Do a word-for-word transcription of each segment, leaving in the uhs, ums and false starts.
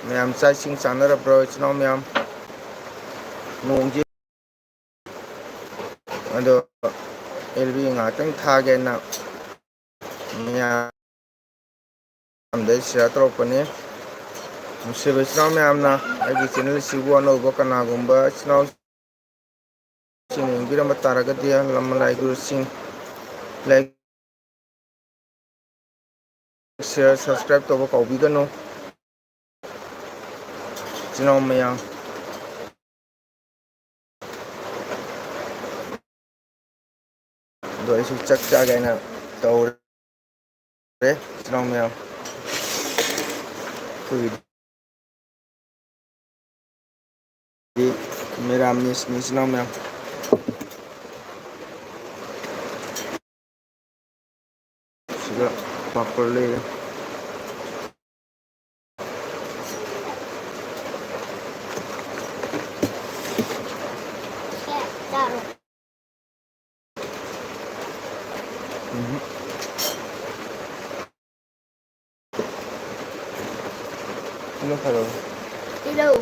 ꯃꯌꯥꯝ ꯆꯥꯛ ꯏꯁꯤꯡ ꯆꯥꯅꯔꯕ꯭ꯔꯣ, ꯏꯆꯤꯟ ꯏꯅꯥꯎ ꯃꯌꯥꯝ? ꯅꯣꯡꯁꯤ ꯑꯗꯣ ꯑꯦꯜ ꯕꯤ ꯉꯥꯛꯇꯪ ꯊꯥꯒꯦꯅ ꯃꯌꯥꯝꯗ ꯁꯤꯌꯔ ꯇꯧꯔꯛꯄꯅꯤ꯫ ꯅꯨꯡꯁꯤꯕ ꯏꯆꯤꯟ ꯏꯅꯥꯎ ꯃꯌꯥꯝꯅ ꯑꯩꯒꯤ ꯆꯦꯅꯦꯜꯁꯤꯕꯨ ꯑꯅꯧꯕ ꯀꯅꯥꯒꯨꯝꯕ ꯏꯆꯤꯟ ꯏꯅꯥꯎ ꯁꯤꯡ ꯌꯦꯡꯕꯤꯔꯝꯕ ꯇꯥꯔꯒꯗꯤ ꯂꯃꯂꯥꯏ ꯒꯨꯔꯨꯁꯤꯡ ꯂꯥꯏꯛ, ꯁꯤꯌꯔ, ꯁꯕꯁꯀ꯭ꯔꯥꯏꯕ ꯇꯧꯕ ꯀꯥꯎꯕꯤꯒꯅꯨ꯫ ꯏꯆꯤꯟ ꯏꯅꯥꯎ ꯃꯌꯥꯝ, ꯑꯗꯣ ꯑꯩꯁꯨ ꯆꯥꯛ ꯆꯥꯒꯦ ꯍꯥꯏꯅ ꯇꯧꯔꯦ, ꯏꯆꯤꯟ ꯏꯅꯥꯎ ꯃꯌꯥꯝ꯫ ꯑꯩꯈꯣꯏꯒꯤꯗꯤ ꯃꯦꯔꯥꯃꯤꯁꯅꯤ, ꯏꯆꯤꯟ ꯏꯅꯥꯎ ꯃꯌꯥꯝ꯫ ꯁꯤꯗ ꯄꯥꯄꯔ ꯂꯩꯔꯦ꯫ ꯎꯝ꯫ ꯁꯤꯅ ꯐꯔꯕ? ꯄꯤꯔꯧ꯫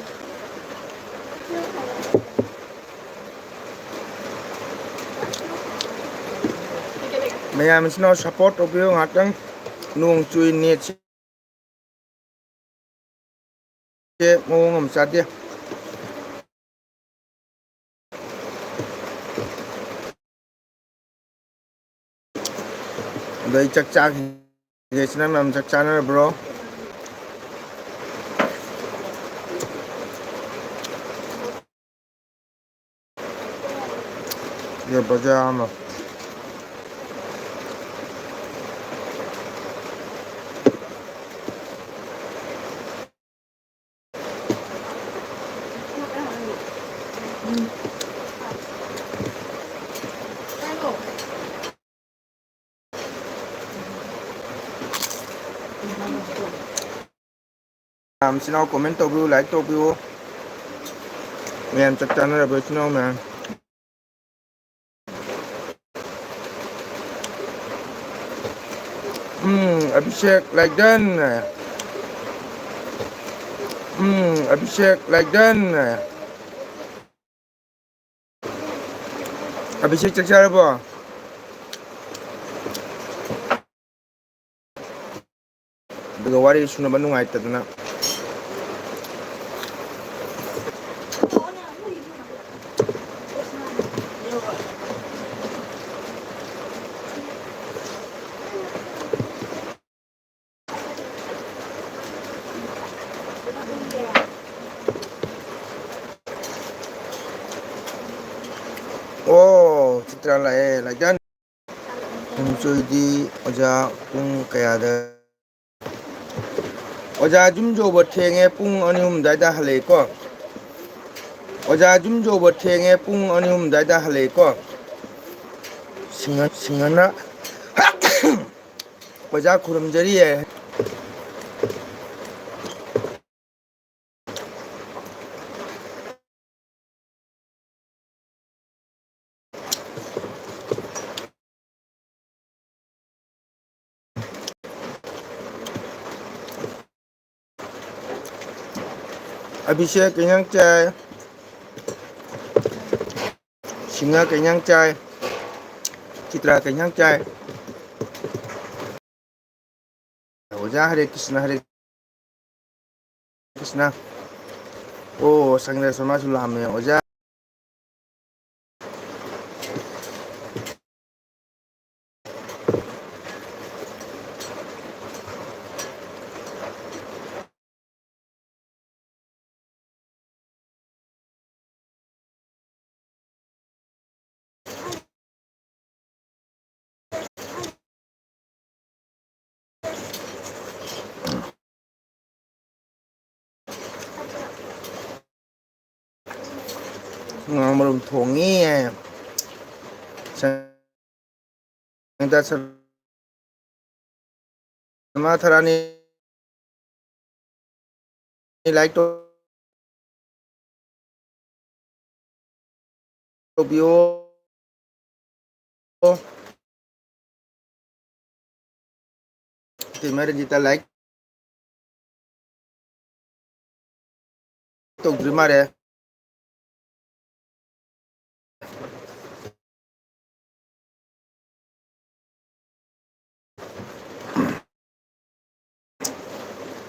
ꯃꯌꯥꯝꯁꯤꯅ ꯁꯞꯄꯣꯔꯠ ꯇꯧꯕꯤꯌꯨ ꯉꯥꯛꯇꯪ꯫ ꯅꯣꯡ ꯆꯨꯏ, ꯅꯦꯠꯁꯤ ꯃꯑꯣꯡ ꯑꯃ ꯆꯥꯗꯦ꯫ ꯑꯗꯣ ꯑꯩ ꯆꯥꯛ ꯆꯥꯈꯤꯒꯦ꯫ ꯏꯆꯤꯟ ꯏꯅꯥꯎ ꯃꯌꯥꯝ ꯆꯥꯛ ꯆꯥꯅꯔꯕ꯭ꯔꯣ? ꯁꯤꯗ ꯕꯖꯥꯔ ꯑꯃ꯫ ꯃꯌꯥꯝ ꯏꯆꯤꯟ ꯏꯅꯥꯎ comment ꯇꯧꯕꯤꯌꯨ, like ꯇꯧꯕꯤꯌꯨ꯫ ꯃꯌꯥꯝ ꯆꯥꯛ ꯆꯥꯅꯔꯕ꯭ꯔꯣ, ꯏꯆꯤꯟ ꯏꯅꯥꯎ ꯃꯌꯥꯝ? ꯎꯝ, ꯑꯚꯤꯁꯦꯛ ꯂꯥꯏꯗꯟ꯫ ꯎꯝ, ꯑꯕꯤꯁꯦꯛ, like done. ꯑꯕꯤꯁꯦꯛ, ꯆꯥꯛ ꯆꯥꯔꯕꯣ? ꯑꯗꯨꯒ ꯋꯥꯔꯤ ꯁꯨꯅꯕ ꯅꯨꯡꯉꯥꯏꯇꯗꯅ꯫ ꯑꯣ, ꯆꯤꯇ꯭ꯔꯥ ꯂꯥꯛꯑꯦ, like done. ꯄꯨꯡꯆꯣꯏꯗꯤ ꯑꯣꯖꯥ ꯄꯨꯡ ꯀꯌꯥꯗ? ꯑꯣꯖꯥ ꯌꯨꯝ ꯌꯧꯕ ꯊꯦꯡꯉꯦ, ꯄꯨꯡ ꯑꯅꯤ ꯑꯍꯨꯝ ꯑꯗꯨꯋꯥꯏꯗ ꯍꯜꯂꯛꯑꯦꯀꯣ꯫ ꯑꯣꯖꯥ ꯌꯨꯝ ꯌꯧꯕ ꯊꯦꯡꯉꯦ, ꯄꯨꯡ ꯑꯅꯤ ꯑꯍꯨꯝ ꯑꯗꯨꯋꯥꯏꯗ ꯍꯜꯂꯛꯑꯦꯀꯣ꯫ ꯁꯤꯡꯍ-, ꯁꯤꯡꯍꯅ ꯑꯣꯖꯥ ꯈꯨꯔꯨꯝꯖꯔꯤꯌꯦ꯫ ꯑꯕꯤꯁꯦꯛ ꯀꯩ ꯏꯟꯖꯥꯡ ꯆꯥꯏ? ꯁꯤꯡꯍ ꯀꯩ ꯏꯟꯖꯥꯡ ꯆꯥꯏ? ꯆꯤꯇ꯭ꯔꯥ ꯀꯩ ꯏꯟꯖꯥꯡ ꯆꯥꯏ? ꯑꯣꯖꯥ ꯍꯔꯦ ꯀ꯭ꯔꯤꯁꯅ, ꯍꯔꯦ ꯀ꯭ꯔꯤꯁꯅ꯫ ꯑꯣ, ꯁꯪꯒ꯭ꯔꯦꯁ ꯃꯥꯁꯨ ꯂꯥꯛꯑꯝꯃꯦ ꯑꯣꯖꯥ꯫ ꯉꯥ ꯃꯔꯨꯝ ꯊꯣꯡꯉꯤ꯫ ꯁꯪꯒꯤꯇꯥ ꯁꯔꯃ ꯊꯔꯥꯅꯤ꯫ ꯂꯥꯏꯛ ꯇꯧ-, ꯇꯧꯕꯤꯌꯣ꯫ ꯏꯇꯩꯃ ꯔꯟꯖꯤꯇꯥ ꯂꯥꯏꯛ ꯇꯧꯗ꯭ꯔꯤ ꯃꯥꯜꯂꯦ꯫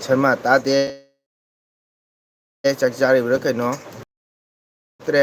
ꯁꯔꯃ ꯇꯥꯗꯦ꯫ ꯆꯥꯛ ꯆꯥꯔꯤꯕ꯭ꯔꯥ ꯀꯩꯅꯣ? ꯇ꯭ꯔꯦ꯫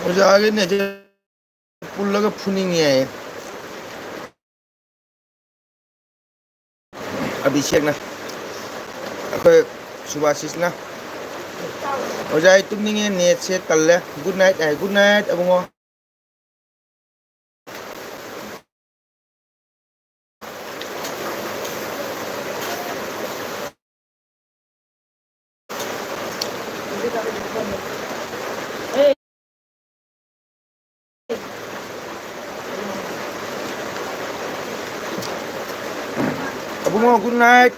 ꯑꯣꯖꯥꯒꯤꯅꯦ ꯄꯨꯜꯂꯒ ꯐꯨꯅꯤꯡꯉꯦ꯫ ꯑꯕꯤꯁꯦꯛꯅ, ꯑꯩꯈꯣꯏ ꯁꯨꯕꯥꯁꯤꯁꯅ, "ꯑꯣꯖꯥ, ꯑꯩ ꯇꯨꯝꯅꯤꯡꯉꯦ, ꯅꯦꯠꯁꯦ ꯇꯜꯂꯦ꯫ Good night" ꯍꯥꯏ꯫ Good night ꯑꯕꯨꯡꯉꯣ꯫ ꯑꯕꯨꯡꯉꯣ, good night꯫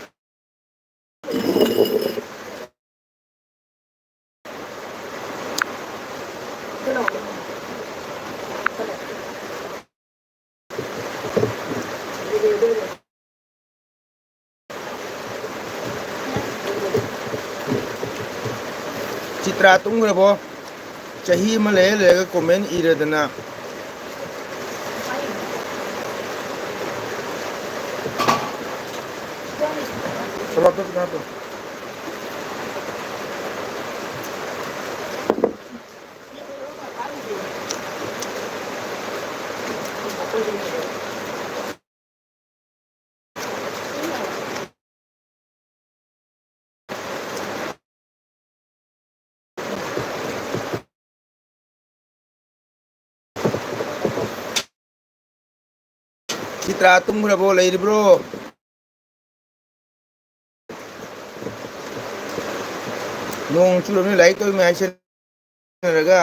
ꯆꯤꯇ꯭ꯔꯥ ꯇꯨꯝꯈ꯭ꯔꯕꯣ? ꯆꯍꯤ ꯑꯃ ꯂꯩꯔ ꯂꯩꯔꯒ comment ꯏꯔꯗꯅ꯫ ꯁꯂꯥꯠꯇ ꯈꯤꯇꯪ ꯍꯥꯞꯄꯣ꯫ ꯆꯤꯇ꯭ꯔꯥ ꯇꯨꯝꯈ꯭ꯔꯕꯣ, ꯂꯩꯔꯤꯕ꯭ꯔꯣ? ꯅꯣꯡ ꯆꯨꯔꯕꯅꯤꯅ ꯂꯥꯏꯔꯤꯛ ꯇꯧꯔꯤꯉꯩ ꯍꯥꯏꯁꯦ꯫ ꯂꯩꯔꯒ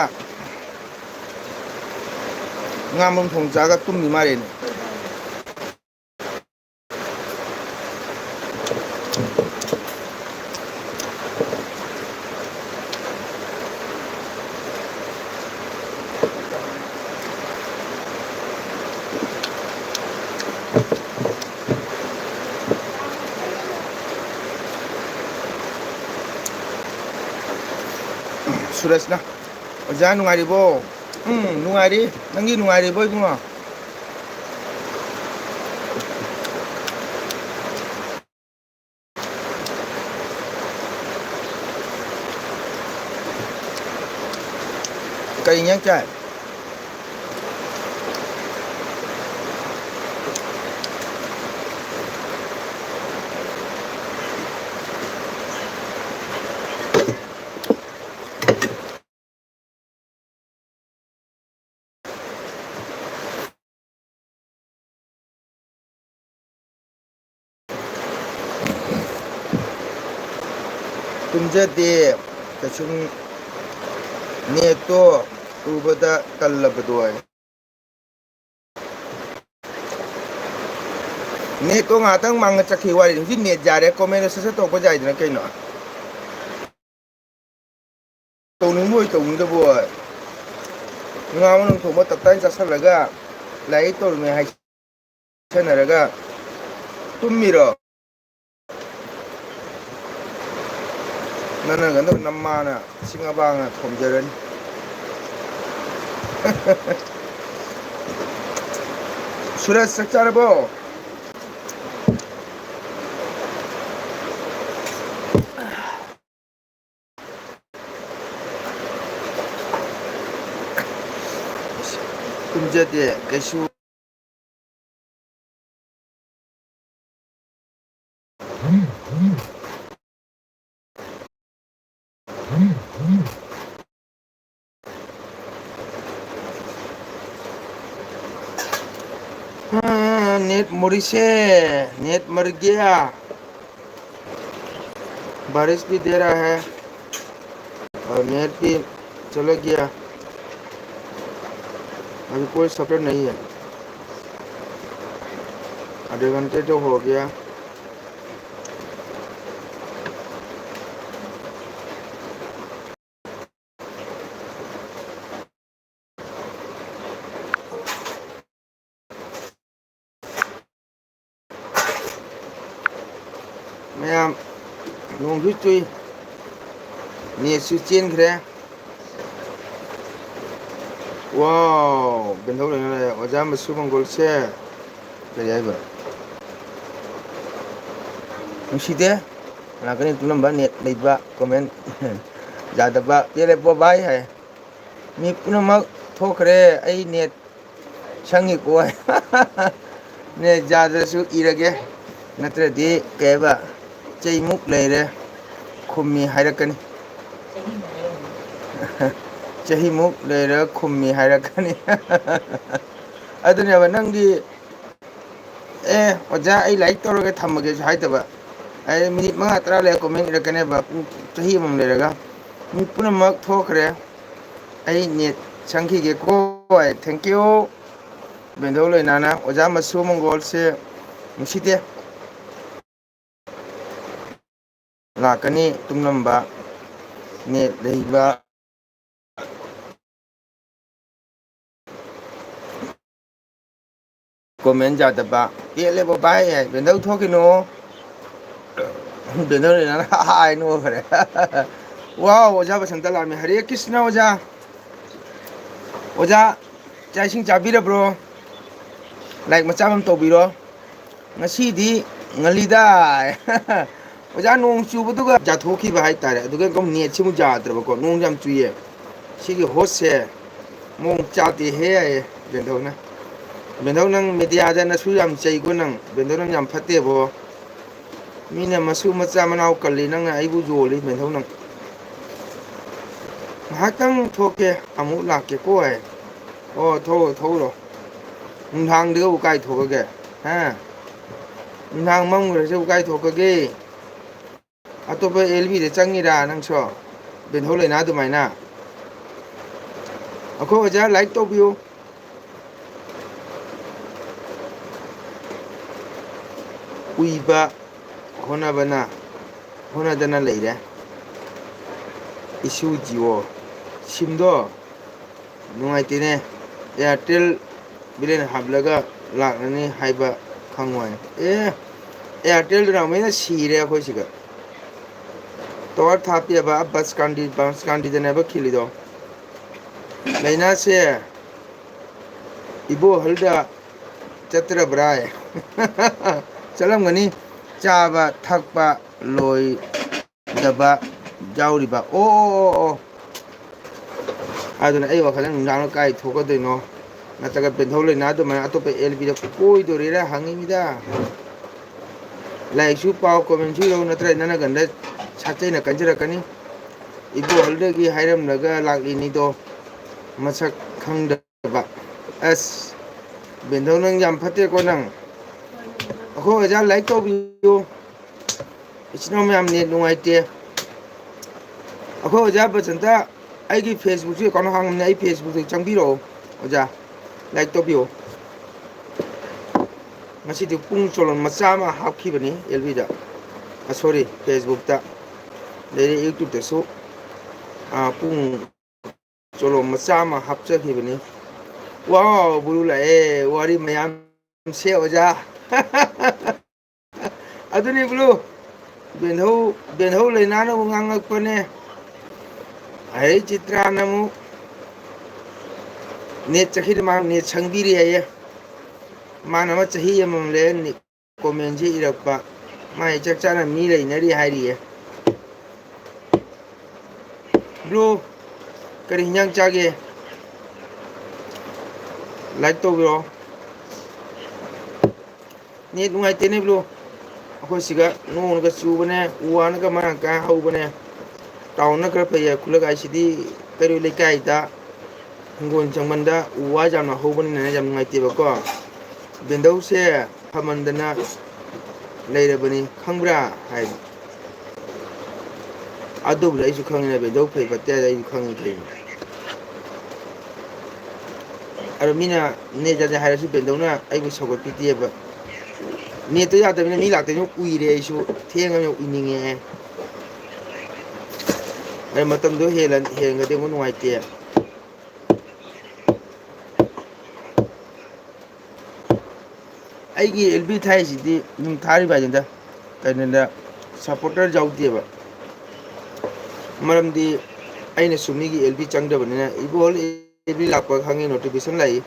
ꯉꯥ ꯃꯔꯨꯝ ꯊꯣꯡ ꯆꯥꯔꯒ ꯇꯨꯝꯃꯤ ꯃꯥꯜꯂꯦꯅꯦ꯫ ꯁꯨꯔꯖꯅ, "ꯑꯣꯖꯥ ꯅꯨꯡꯉꯥꯏꯔꯤꯕꯣ?" "ꯎꯝ, ꯅꯨꯡꯉꯥꯏꯔꯤ꯫ ꯅꯪꯗꯤ ꯅꯨꯡꯉꯥꯏꯔꯤꯕꯣ ꯏꯕꯨꯡꯉꯣ?" ꯀꯔꯤ ꯏꯟꯖꯥꯡ ꯆꯥꯏ? ꯇꯨꯝꯖꯗꯦ, ꯀꯩꯁꯨꯝ ꯅꯦꯠꯇꯣ ꯎꯕꯗ ꯇꯜꯂꯕꯗꯣ ꯍꯥꯏ꯫ ꯅꯦꯠꯇꯣ ꯉꯥꯏꯍꯥꯛꯇꯪ ꯃꯥꯡꯉ ꯆꯠꯈꯤ ꯋꯥꯔꯤꯅꯤ꯫ ꯍꯧꯖꯤꯛ ꯅꯦꯠ ꯌꯥꯔꯦ, ꯀꯣꯃꯦꯟꯗꯣ ꯁꯠ ꯁꯠ ꯇꯧꯔꯛꯄ ꯌꯥꯏꯗꯅ ꯀꯩꯅꯣ꯫ ꯇꯧꯅꯤꯡꯕ ꯑꯣꯏ ꯇꯧꯅꯤꯡꯗꯕ ꯑꯣꯏ꯫ ꯉꯥ ꯃꯅꯨꯡ ꯊꯣꯡꯕ ꯇꯞꯇꯥꯏ ꯆꯥꯁꯤꯜꯂꯒ ꯂꯥꯏꯔꯤꯛ ꯇꯧꯔꯤꯉꯩ ꯍꯥꯏꯁꯟꯅꯔꯒ ꯇꯨꯝꯃꯤꯔꯣ? ꯅꯪꯅ ꯀꯩꯅꯣ ꯅꯃꯥꯅ ꯏꯁꯤꯡ ꯑꯕꯥꯡꯅ ꯊꯣꯝꯖꯔꯅꯤ꯫ ꯁꯨꯔꯖ, ꯆꯥꯛ ꯆꯥꯔꯕꯣ? ꯇꯨꯝꯖꯗꯦ ꯀꯩꯁꯨ꯫ हाँ, नेट मरिसे, नेट मर गया। बारिश भी दे रहा है और नेट भी चला गया। अभी कोई सपोर्ट नहीं है। आधे घंटे तो हो गया। ꯃꯌꯥꯝ, ꯅꯣꯡꯁꯨ ꯆꯨꯏ, ꯅꯦꯠꯁꯨ ꯆꯦꯟꯈ꯭ꯔꯦ꯫ ꯋꯥꯎ, ꯕꯦꯟꯊꯧ ꯂꯩꯅ ꯂꯩ꯫ ꯑꯣꯖꯥ ꯃꯁꯨ ꯃꯪꯒꯣꯜꯁꯦ ꯀꯔꯤ ꯍꯥꯏꯕ? ꯅꯨꯡꯁꯤꯗꯦ꯫ ꯂꯥꯛꯀꯅꯤ ꯇꯨꯝꯂꯝꯕ ꯅꯦꯠ ꯂꯩꯕ ꯀꯣꯃꯦꯟ ꯌꯥꯗꯕ꯫ ꯄꯦꯜꯂꯦ ꯄꯣ ꯚꯥꯏ ꯍꯥꯏ꯫ ꯃꯤ ꯄꯨꯝꯅꯃꯛ ꯊꯣꯛꯈ꯭ꯔꯦ꯫ ꯑꯩ ꯅꯦꯠ ꯁꯪꯉꯤꯀꯣ꯫ ꯅꯦꯠ ꯌꯥꯗ꯭ꯔꯁꯨ ꯏꯔꯒꯦ꯫ ꯅꯠꯇ꯭ꯔꯗꯤ ꯀꯩ ꯍꯥꯏꯕ? ꯆꯩꯃꯨꯛ ꯂꯩꯔꯦ ꯈꯨꯝꯃꯤ ꯍꯥꯏꯔꯛꯀꯅꯤ꯫ ꯆꯍꯤꯃꯨꯛ ꯂꯩꯔ ꯈꯨꯝꯃꯤ ꯍꯥꯏꯔꯛꯀꯅꯤ꯫ ꯑꯗꯨꯅꯦꯕ ꯅꯪꯗꯤ, "ꯑꯦ, ꯑꯣꯖꯥ, ꯑꯩ ꯂꯥꯏꯔꯤꯛ ꯇꯧꯔꯒ ꯊꯝꯃꯒꯦꯁꯨ" ꯍꯥꯏꯗꯕ꯫ ꯑꯩ ꯃꯤꯅꯤꯠ ꯃꯉꯥ ꯇꯔꯥ ꯂꯩꯔ ꯀꯣꯃꯦꯟ ꯏꯔꯛꯀꯅꯦꯕ, ꯄꯨꯡ ꯆꯍꯤ ꯑꯃꯃꯝ ꯂꯩꯔꯒ꯫ ꯃꯤ ꯄꯨꯝꯅꯃꯛ ꯊꯣꯛꯈ꯭ꯔꯦ꯫ ꯑꯩ ꯅꯦꯠ ꯁꯪꯈꯤꯒꯦꯀꯣ꯫ ꯊꯦꯡꯀ꯭ꯌꯨ꯫ ꯕꯦꯟꯗꯧ ꯂꯣꯏꯅꯥꯅ ꯑꯣꯖꯥ ꯃꯁꯨ ꯃꯪꯒꯣꯜꯁꯦ ꯅꯨꯡꯁꯤꯗꯦ꯫ ꯂꯥꯛꯀꯅꯤ ꯇꯨꯝꯂꯝꯕ ꯅꯦꯠ ꯂꯩꯕ꯫ ꯀꯣꯃꯦꯟ ꯌꯥꯗꯕ꯫ ꯄꯦꯜꯂꯦꯕꯣ ꯚꯥꯏ ꯍꯥꯏ꯫ ꯕꯦꯟꯗꯧ ꯊꯣꯛꯈꯤꯅꯨ꯫ ꯕꯦꯟꯗꯧ ꯂꯣꯏꯅꯥꯅ ꯍꯥꯏ ꯅꯣꯛꯈ꯭ꯔꯦ꯫ ꯋꯥꯎ, ꯑꯣꯖꯥ ꯕꯁꯟꯇ ꯂꯥꯛꯑꯝꯃꯦ꯫ ꯍꯔꯦ ꯀ꯭ꯔꯤꯁꯅ ꯑꯣꯖꯥ꯫ ꯑꯣꯖꯥ, ꯆꯥꯛ ꯏꯁꯤꯡ ꯆꯥꯕꯤꯔꯕ꯭ꯔꯣ? ꯂꯥꯏꯛ ꯃꯆꯥ ꯑꯃ ꯇꯧꯕꯤꯔꯣ꯫ ꯉꯁꯤꯗꯤ ꯉꯜꯂꯤꯗ꯫ ꯑꯣꯖꯥ, ꯅꯣꯡ ꯆꯨꯕꯗꯨꯒ ꯌꯥꯊꯣꯛꯈꯤꯕ ꯍꯥꯏꯇꯥꯔꯦ꯫ ꯑꯗꯨꯒ ꯑꯃꯨꯛ ꯅꯦꯠꯁꯤꯃꯨꯛ ꯌꯥꯗ꯭ꯔꯕꯀꯣ꯫ ꯅꯣꯡ ꯌꯥꯝ ꯆꯨꯏꯌꯦ꯫ ꯁꯤꯒꯤ ꯍꯣꯁꯁꯦ ꯃꯑꯣꯡ ꯆꯥꯗꯦꯍꯦ ꯍꯥꯏꯌꯦ꯫ ꯕꯦꯟꯊꯧꯅ꯫ ꯕꯦꯟꯊꯧ, ꯅꯪ ꯃꯦꯗꯤꯌꯥꯗ ꯅꯁꯨ ꯌꯥꯝ ꯆꯩꯀꯣ ꯅꯪ꯫ ꯕꯦꯟꯊꯧ, ꯅꯪ ꯌꯥꯝ ꯐꯠꯇꯦꯕꯣ꯫ ꯃꯤꯅ ꯃꯁꯨ ꯃꯆꯥ ꯃꯅꯥꯎ ꯀꯜꯂꯤ, ꯅꯪꯅ ꯑꯩꯕꯨ ꯌꯣꯜꯂꯤ, ꯕꯦꯟꯊꯧ ꯅꯪ꯫ ꯉꯥꯏꯍꯥꯛꯇꯪ ꯊꯣꯛꯀꯦ, ꯑꯃꯨꯛ ꯂꯥꯛꯀꯦꯀꯣ ꯍꯥꯏ꯫ ꯑꯣ, ꯊꯣꯛꯎꯔꯣ, ꯊꯣꯛꯎꯔꯣ꯫ ꯅꯨꯡꯗꯥꯡꯗꯒꯕꯨ ꯀꯥꯏ ꯊꯣꯛꯀꯒꯦ? ꯍꯥ? ꯅꯨꯡꯗꯥꯡ ꯃꯝꯈ꯭ꯔꯁꯤꯕꯨ ꯀꯥꯏ ꯊꯣꯛꯀꯒꯦ? ꯑꯇꯣꯞꯄ ꯑꯦꯜ ꯕꯤꯗ ꯆꯪꯉꯤꯔꯥ ꯅꯪꯁꯨ? ꯕꯦꯟꯊꯧ ꯂꯩꯅꯥ ꯑꯗꯨꯃꯥꯏꯅ꯫ ꯑꯩꯈꯣꯏ ꯑꯣꯖꯥ ꯂꯥꯏꯛ ꯇꯧꯕꯤꯌꯨ꯫ ꯎꯏꯕ ꯍꯣꯠꯅꯕꯅ, ꯍꯣꯠꯅꯗꯅ ꯂꯩꯔꯦ꯫ ꯏꯁꯨ ꯖꯤꯑꯣ ꯁꯤꯝꯗꯣ ꯅꯨꯡꯉꯥꯏꯇꯦꯅꯦ꯫ ꯑꯦꯌꯥꯔꯇꯦꯜ ꯕꯤꯂꯦꯟ ꯍꯥꯞꯂꯒ ꯂꯥꯛꯅꯅꯤ ꯍꯥꯏꯕ ꯈꯪꯉꯣꯏ꯫ ꯑꯦ, ꯑꯦꯌꯥꯔꯇꯦꯜꯗꯨꯅ ꯑꯃꯨꯛ ꯍꯦꯟꯅ ꯁꯤꯔꯦ ꯑꯩꯈꯣꯏ ꯁꯤꯗ꯫ ꯇꯋꯥꯔ ꯊꯥꯞꯄꯦꯕ, ꯕꯁ ꯀꯥꯟꯗꯤ, ꯕꯁ ꯀꯥꯟꯗꯤꯗꯅꯦꯕ ꯈꯤꯜꯂꯤꯗꯣ꯫ ꯂꯥꯏꯅꯥꯁꯦ ꯏꯕꯣꯍꯜꯗ ꯆꯠꯇ꯭ꯔꯕ꯭ꯔꯥ? ꯆꯠꯂꯝꯒꯅꯤ꯫ ꯆꯥꯕ ꯊꯛꯄ ꯂꯣꯏꯗꯕ ꯌꯥꯎꯔꯤꯕ꯫ ꯑꯣ, ꯑꯣ, ꯑꯣ, ꯑꯣ꯫ ꯑꯗꯨꯅ ꯑꯩ ꯋꯥꯈꯜꯗ ꯅꯨꯡꯗꯥꯡꯗ ꯀꯥꯏ ꯊꯣꯛꯀꯗꯣꯏꯅꯣ? ꯅꯠꯇ꯭ꯔꯒ ꯕꯦꯟꯊꯧ ꯂꯩꯅꯥ ꯑꯗꯨꯃꯥꯏꯅ ꯑꯇꯣꯞꯄ ꯑꯦꯜ ꯕꯤꯗ ꯀꯣꯏꯗꯣꯔꯤꯔꯥ ꯍꯪꯉꯤꯃꯤꯗ꯫ ꯂꯥꯏꯔꯤꯛꯁꯨ ꯄꯥꯎ, ꯀꯣꯃꯦꯟꯁꯨ ꯏꯔꯧ, ꯅꯠꯇ꯭ꯔ ꯅꯅꯒꯟꯗ ꯁꯥꯠꯆꯩꯅ ꯀꯟꯖꯔꯛꯀꯅꯤ꯫ ꯏꯕꯣꯍꯜꯗꯒꯤ ꯍꯥꯏꯔꯝꯂꯒ ꯂꯥꯛꯂꯤꯅꯤꯗꯣ, ꯃꯁꯛ ꯈꯪꯗꯕ꯫ ꯑꯁ, ꯕꯦꯟꯊꯧ, ꯅꯪ ꯌꯥꯝ ꯐꯠꯇꯦꯀꯣ ꯅꯪ꯫ ꯑꯩꯈꯣꯏ ꯑꯣꯖꯥ ꯂꯥꯏꯛ ꯇꯧꯕꯤꯌꯨ꯫ ꯏꯆꯤꯟ ꯏꯅꯥꯎ ꯃꯌꯥꯝ, ꯅꯦꯠ ꯅꯨꯡꯉꯥꯏꯇꯦ꯫ ꯑꯩꯈꯣꯏ ꯑꯣꯖꯥ ꯕꯁꯟꯇ ꯑꯩꯒꯤ ꯐꯦꯁꯕꯨꯛꯁꯨ ꯑꯦꯀꯥꯎꯟ ꯍꯥꯡꯕꯅꯦ, ꯑꯩ ꯐꯦꯁꯕꯨꯛꯇ ꯆꯪꯕꯤꯔꯛꯑꯣ ꯑꯣꯖꯥ, ꯂꯥꯏꯛ ꯇꯧꯕꯤꯌꯣ꯫ ꯉꯁꯤꯗꯤ ꯄꯨꯡ ꯆꯣꯂꯣꯝ ꯃꯆꯥ ꯑꯃ ꯍꯥꯞꯈꯤꯕꯅꯤ ꯑꯦꯜ ꯕꯤꯗ, ꯑ, ꯁꯣꯔꯤ, ꯐꯦꯁꯕꯨꯛꯇ꯫ ꯑꯗꯩꯗꯤ ꯌꯨꯇ꯭ꯌꯨꯕꯇꯁꯨ, ꯑ, ꯄꯨꯡ ꯆꯣꯂꯣꯝ ꯃꯆꯥ ꯑꯃ ꯍꯥꯞꯆꯈꯤꯕꯅꯤ꯫ ꯋꯥꯎ, ꯕꯨꯔꯨ ꯂꯥꯛꯑꯦ, ꯋꯥꯔꯤ ꯃꯌꯥꯝ ꯁꯦ ꯑꯣꯖꯥ꯫ ꯑꯗꯨꯅꯤ ꯕ꯭ꯂꯨ, ꯕꯦꯟꯍꯧ, ꯕꯦꯟꯍꯧ ꯂꯩꯅꯥꯅꯕꯨ ꯉꯥꯡꯉꯛꯄꯅꯦ꯫ ꯑꯩ ꯆꯤꯇ꯭ꯔꯥꯅ ꯑꯃꯨꯛ ꯅꯦꯠ ꯆꯠꯈꯤꯗ ꯃꯥ ꯅꯦꯠ ꯁꯪꯕꯤꯔꯤ ꯍꯥꯏꯌꯦ꯫ ꯃꯥꯅ ꯑꯃ ꯆꯍꯤ ꯑꯃꯃꯝ ꯂꯩꯔ ꯅꯦꯠ ꯀꯣꯃꯦꯟꯁꯦ ꯏꯔꯛꯄ꯫ ꯃꯥꯏ ꯆꯞ ꯆꯥꯅ ꯃꯤ ꯂꯩꯅꯔꯤ ꯍꯥꯏꯔꯤꯌꯦ꯫ ꯕ꯭ꯔꯣ, ꯀꯔꯤ ꯍꯤꯟꯖꯥꯡ ꯆꯥꯒꯦ? ꯂꯥꯏꯛ ꯇꯧꯕꯤꯔꯣ꯫ ꯅꯦꯠ ꯅꯨꯡꯉꯥꯏꯇꯦꯅꯦ ꯕ꯭ꯔꯣ꯫ ꯑꯩꯈꯣꯏ ꯁꯤꯒ ꯅꯣꯡꯅꯒ ꯆꯨꯕꯅꯦ, ꯎ ꯋꯥꯅꯒ ꯃꯔꯥꯡ ꯀꯥꯏ ꯍꯧꯕꯅꯦ꯫ ꯇꯥꯎꯟꯅ ꯈꯔ ꯐꯩꯌꯦ, ꯈꯨꯜꯂꯛ ꯍꯥꯏꯁꯤꯗꯤ ꯀꯩꯔꯣꯏ ꯂꯩꯀꯥꯏꯗ ꯍꯤꯡꯒꯣꯜ ꯁꯪꯕꯟꯗ ꯎ ꯋꯥ ꯌꯥꯝꯅ ꯍꯧꯕꯅꯤꯅꯅꯦ ꯌꯥꯝ ꯅꯨꯡꯉꯥꯏꯇꯦꯕꯀꯣ꯫ ꯕꯦꯟꯗꯧꯁꯦ ꯐꯃꯟꯗꯅ ꯂꯩꯔꯕꯅꯤ ꯈꯪꯕ꯭ꯔꯥ ꯍꯥꯏ꯫ ꯑꯗꯨꯕꯨꯗꯤ ꯑꯩꯁꯨ ꯈꯪꯉꯤꯅꯦ, ꯕꯦꯟꯗꯧ ꯐꯩ ꯐꯠꯇꯦ ꯍꯥꯏꯗꯤ ꯑꯩꯁꯨ ꯈꯪꯉꯤ ꯀꯩꯅꯣ꯫ ꯑꯗꯣ ꯃꯤꯅ ꯅꯦꯠ ꯌꯥꯗꯦ ꯍꯥꯏꯔꯁꯨ ꯕꯦꯟꯗꯧꯅ ꯑꯩꯕꯨ ꯁꯧꯒꯠꯄꯤꯗꯦꯕ꯫ ꯅꯦꯠꯇꯣ ꯌꯥꯗꯕꯅꯤꯅ ꯃꯤ ꯂꯥꯛꯇꯣꯏꯅꯣ ꯎꯏꯔꯦ, ꯑꯩꯁꯨ ꯊꯦꯡꯉꯕꯅꯤꯅ ꯎꯏꯅꯤꯡꯉꯛꯑꯦ꯫ ꯑꯗꯣ ꯃꯇꯝꯗꯣ ꯍꯦꯜꯂ-, ꯍꯦꯟꯒ꯭ꯔꯗꯤ ꯑꯃꯨꯛ ꯅꯨꯡꯉꯥꯏꯇꯦ꯫ ꯑꯩꯒꯤ ꯑꯦꯜ ꯕꯤ ꯊꯥꯏꯁꯤꯗꯤ ꯑꯗꯨꯝ ꯊꯥꯔꯤꯕ ꯍꯥꯏꯗꯨꯅꯤꯗ, ꯀꯩꯅꯣꯗ ꯁꯞꯄꯣꯔꯇꯔ ꯌꯥꯎꯗꯦꯕ꯫ ꯃꯔꯝꯗꯤ ꯑꯩꯅꯁꯨ ꯃꯤꯒꯤ ꯑꯦꯜ ꯕꯤ ꯆꯪꯗꯕꯅꯤꯅ, ꯏꯕꯣꯜ ꯑꯦꯜ ꯕꯤ ꯂꯥꯛꯄ ꯈꯪꯉꯤ, ꯅꯣꯇꯤꯐꯤꯀꯦꯁꯟ ꯂꯥꯛꯏ,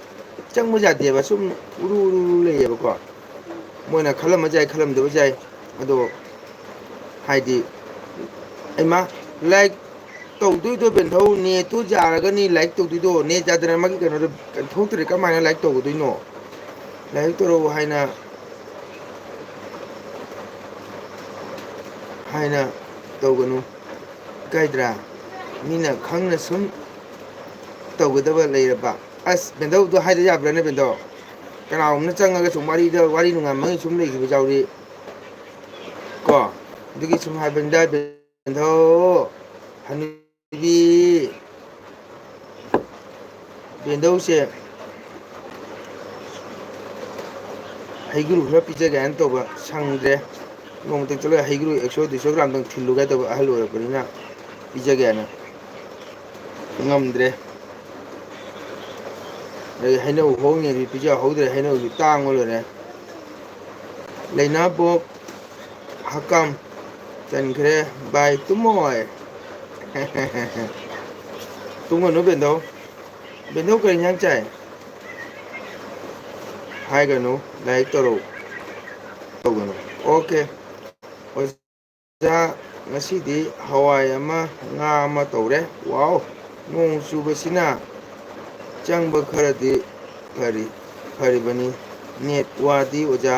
ꯆꯪꯕ ꯌꯥꯗꯦꯕ, ꯁꯨꯝ ꯎꯔꯨ ꯎꯔꯨ ꯎꯔꯨ ꯂꯩꯌꯦꯕꯀꯣ꯫ ꯃꯣꯏꯅ ꯈꯜꯂꯝꯕꯁꯨ ꯌꯥꯏ, ꯈꯜꯂꯝꯗꯕꯁꯨ ꯌꯥꯏ, ꯑꯗꯣ ꯍꯥꯏꯗꯤ, ꯏꯃꯥ, ꯂꯥꯏꯛ ꯇꯧꯗꯣꯏꯗꯣ ꯕꯦꯟꯊꯧ, ꯅꯦꯠꯇꯨ ꯌꯥꯔꯒꯅꯤ ꯂꯥꯏꯛ ꯇꯧꯗꯣꯏꯗꯣ, ꯅꯦꯠ ꯌꯥꯗꯅ ꯃꯥꯒꯤ ꯀꯩꯅꯣꯗꯣ ꯊꯣꯛꯇ꯭ꯔꯗꯤ ꯀꯃꯥꯏꯅ ꯂꯥꯏꯛ ꯇꯧꯒꯗꯣꯏꯅꯣ? ꯂꯥꯏꯛ ꯇꯧꯔꯛꯑꯣ ꯍꯥꯏꯅ, ꯍꯥꯏꯅ ꯇꯧꯒꯅꯨ꯫ ꯏꯀꯥꯏꯗ꯭ꯔꯥ? ꯃꯤꯅ ꯈꯪꯅ ꯁꯨꯝ ꯇꯧꯒꯗꯕ ꯂꯩꯔꯕ꯫ ꯑꯁ, ꯕꯦꯟꯗꯧꯗꯣ ꯍꯥꯏꯗ ꯌꯥꯕ꯭ꯔꯥꯅꯦ, ꯕꯦꯟꯗꯧ? ꯀꯅꯥꯒꯨꯝꯕꯅ ꯆꯪꯉꯒ ꯁꯨꯝ ꯋꯥꯔꯤꯗ, ꯋꯥꯔꯤ ꯅꯨꯡꯉꯥꯏꯃꯟꯒꯤ ꯁꯨꯝ ꯂꯩꯈꯤꯕ ꯌꯥꯎꯔꯤ꯫ ꯀꯣ? ꯑꯗꯨꯒꯤ ꯁꯨꯝ ꯍꯥꯏꯕꯅꯤꯗ, ꯕꯦꯟꯗꯧ꯫ ꯍꯅꯨꯕꯤ꯫ ꯕꯦꯟꯗꯧꯁꯦ ꯍꯩꯒ꯭ꯔꯨ ꯈꯔ ꯄꯤꯖꯒꯦ ꯍꯥꯏꯅ ꯇꯧꯕ, ꯁꯪꯗ꯭ꯔꯦ꯫ ꯅꯣꯡꯃꯇꯪ ꯆꯠꯂꯒ ꯍꯩꯒ꯭ꯔꯨ ꯑꯦꯛꯁꯣ ꯗꯨꯏꯁꯣ ꯒ꯭ꯔꯥꯝꯗꯪ ꯊꯤꯜꯂꯨꯒꯦ ꯇꯧꯕ, ꯑꯍꯜ ꯑꯣꯏꯔꯛꯄꯅꯤꯅ ꯄꯤꯖꯒꯦ ꯍꯥꯏꯅ꯫ ꯉꯝꯗ꯭ꯔꯦ꯫ ꯑꯗꯒꯤ ꯍꯩꯅꯧ ꯍꯣꯡꯉꯦꯗꯤ ꯄꯤꯖꯍꯧꯗ꯭ꯔꯦ, ꯍꯩꯅꯧꯁꯨ ꯇꯥꯡꯕ ꯂꯣꯏꯔꯦ꯫ ꯂꯩꯅꯥꯕꯣꯛ ꯍꯛꯀꯥꯝ ꯆꯟꯈ꯭ꯔꯦ, ꯕꯥꯏ ꯇꯨꯝꯃꯣ ꯍꯥꯏ꯫ ꯇꯨꯝꯒꯅꯨ ꯕꯦꯟꯗꯧ꯫ ꯕꯦꯟꯗꯧ ꯀꯔꯤ ꯏꯟꯖꯥꯡ ꯆꯥꯏ? ꯍꯥꯏꯒꯅꯨ, ꯂꯥꯏꯔꯤꯛ ꯇꯧꯔꯛꯎ꯫ ꯇꯧꯒꯅꯨ꯫ ꯑꯣꯀꯦ꯫ ꯑꯣꯖꯥ, ꯉꯁꯤꯗꯤ ꯍꯋꯥꯏ ꯑꯃ, ꯉꯥ ꯑꯃ ꯇꯧꯔꯦ꯫ ꯋꯥꯎ! ꯅꯣꯡ ꯆꯨꯕꯁꯤꯅ ꯆꯪꯕ ꯈꯔꯗꯤ ꯐꯔꯤ, ꯐꯔꯤꯕꯅꯤ꯫ ꯅꯦꯠ ꯋꯥꯗꯤ ꯑꯣꯖꯥ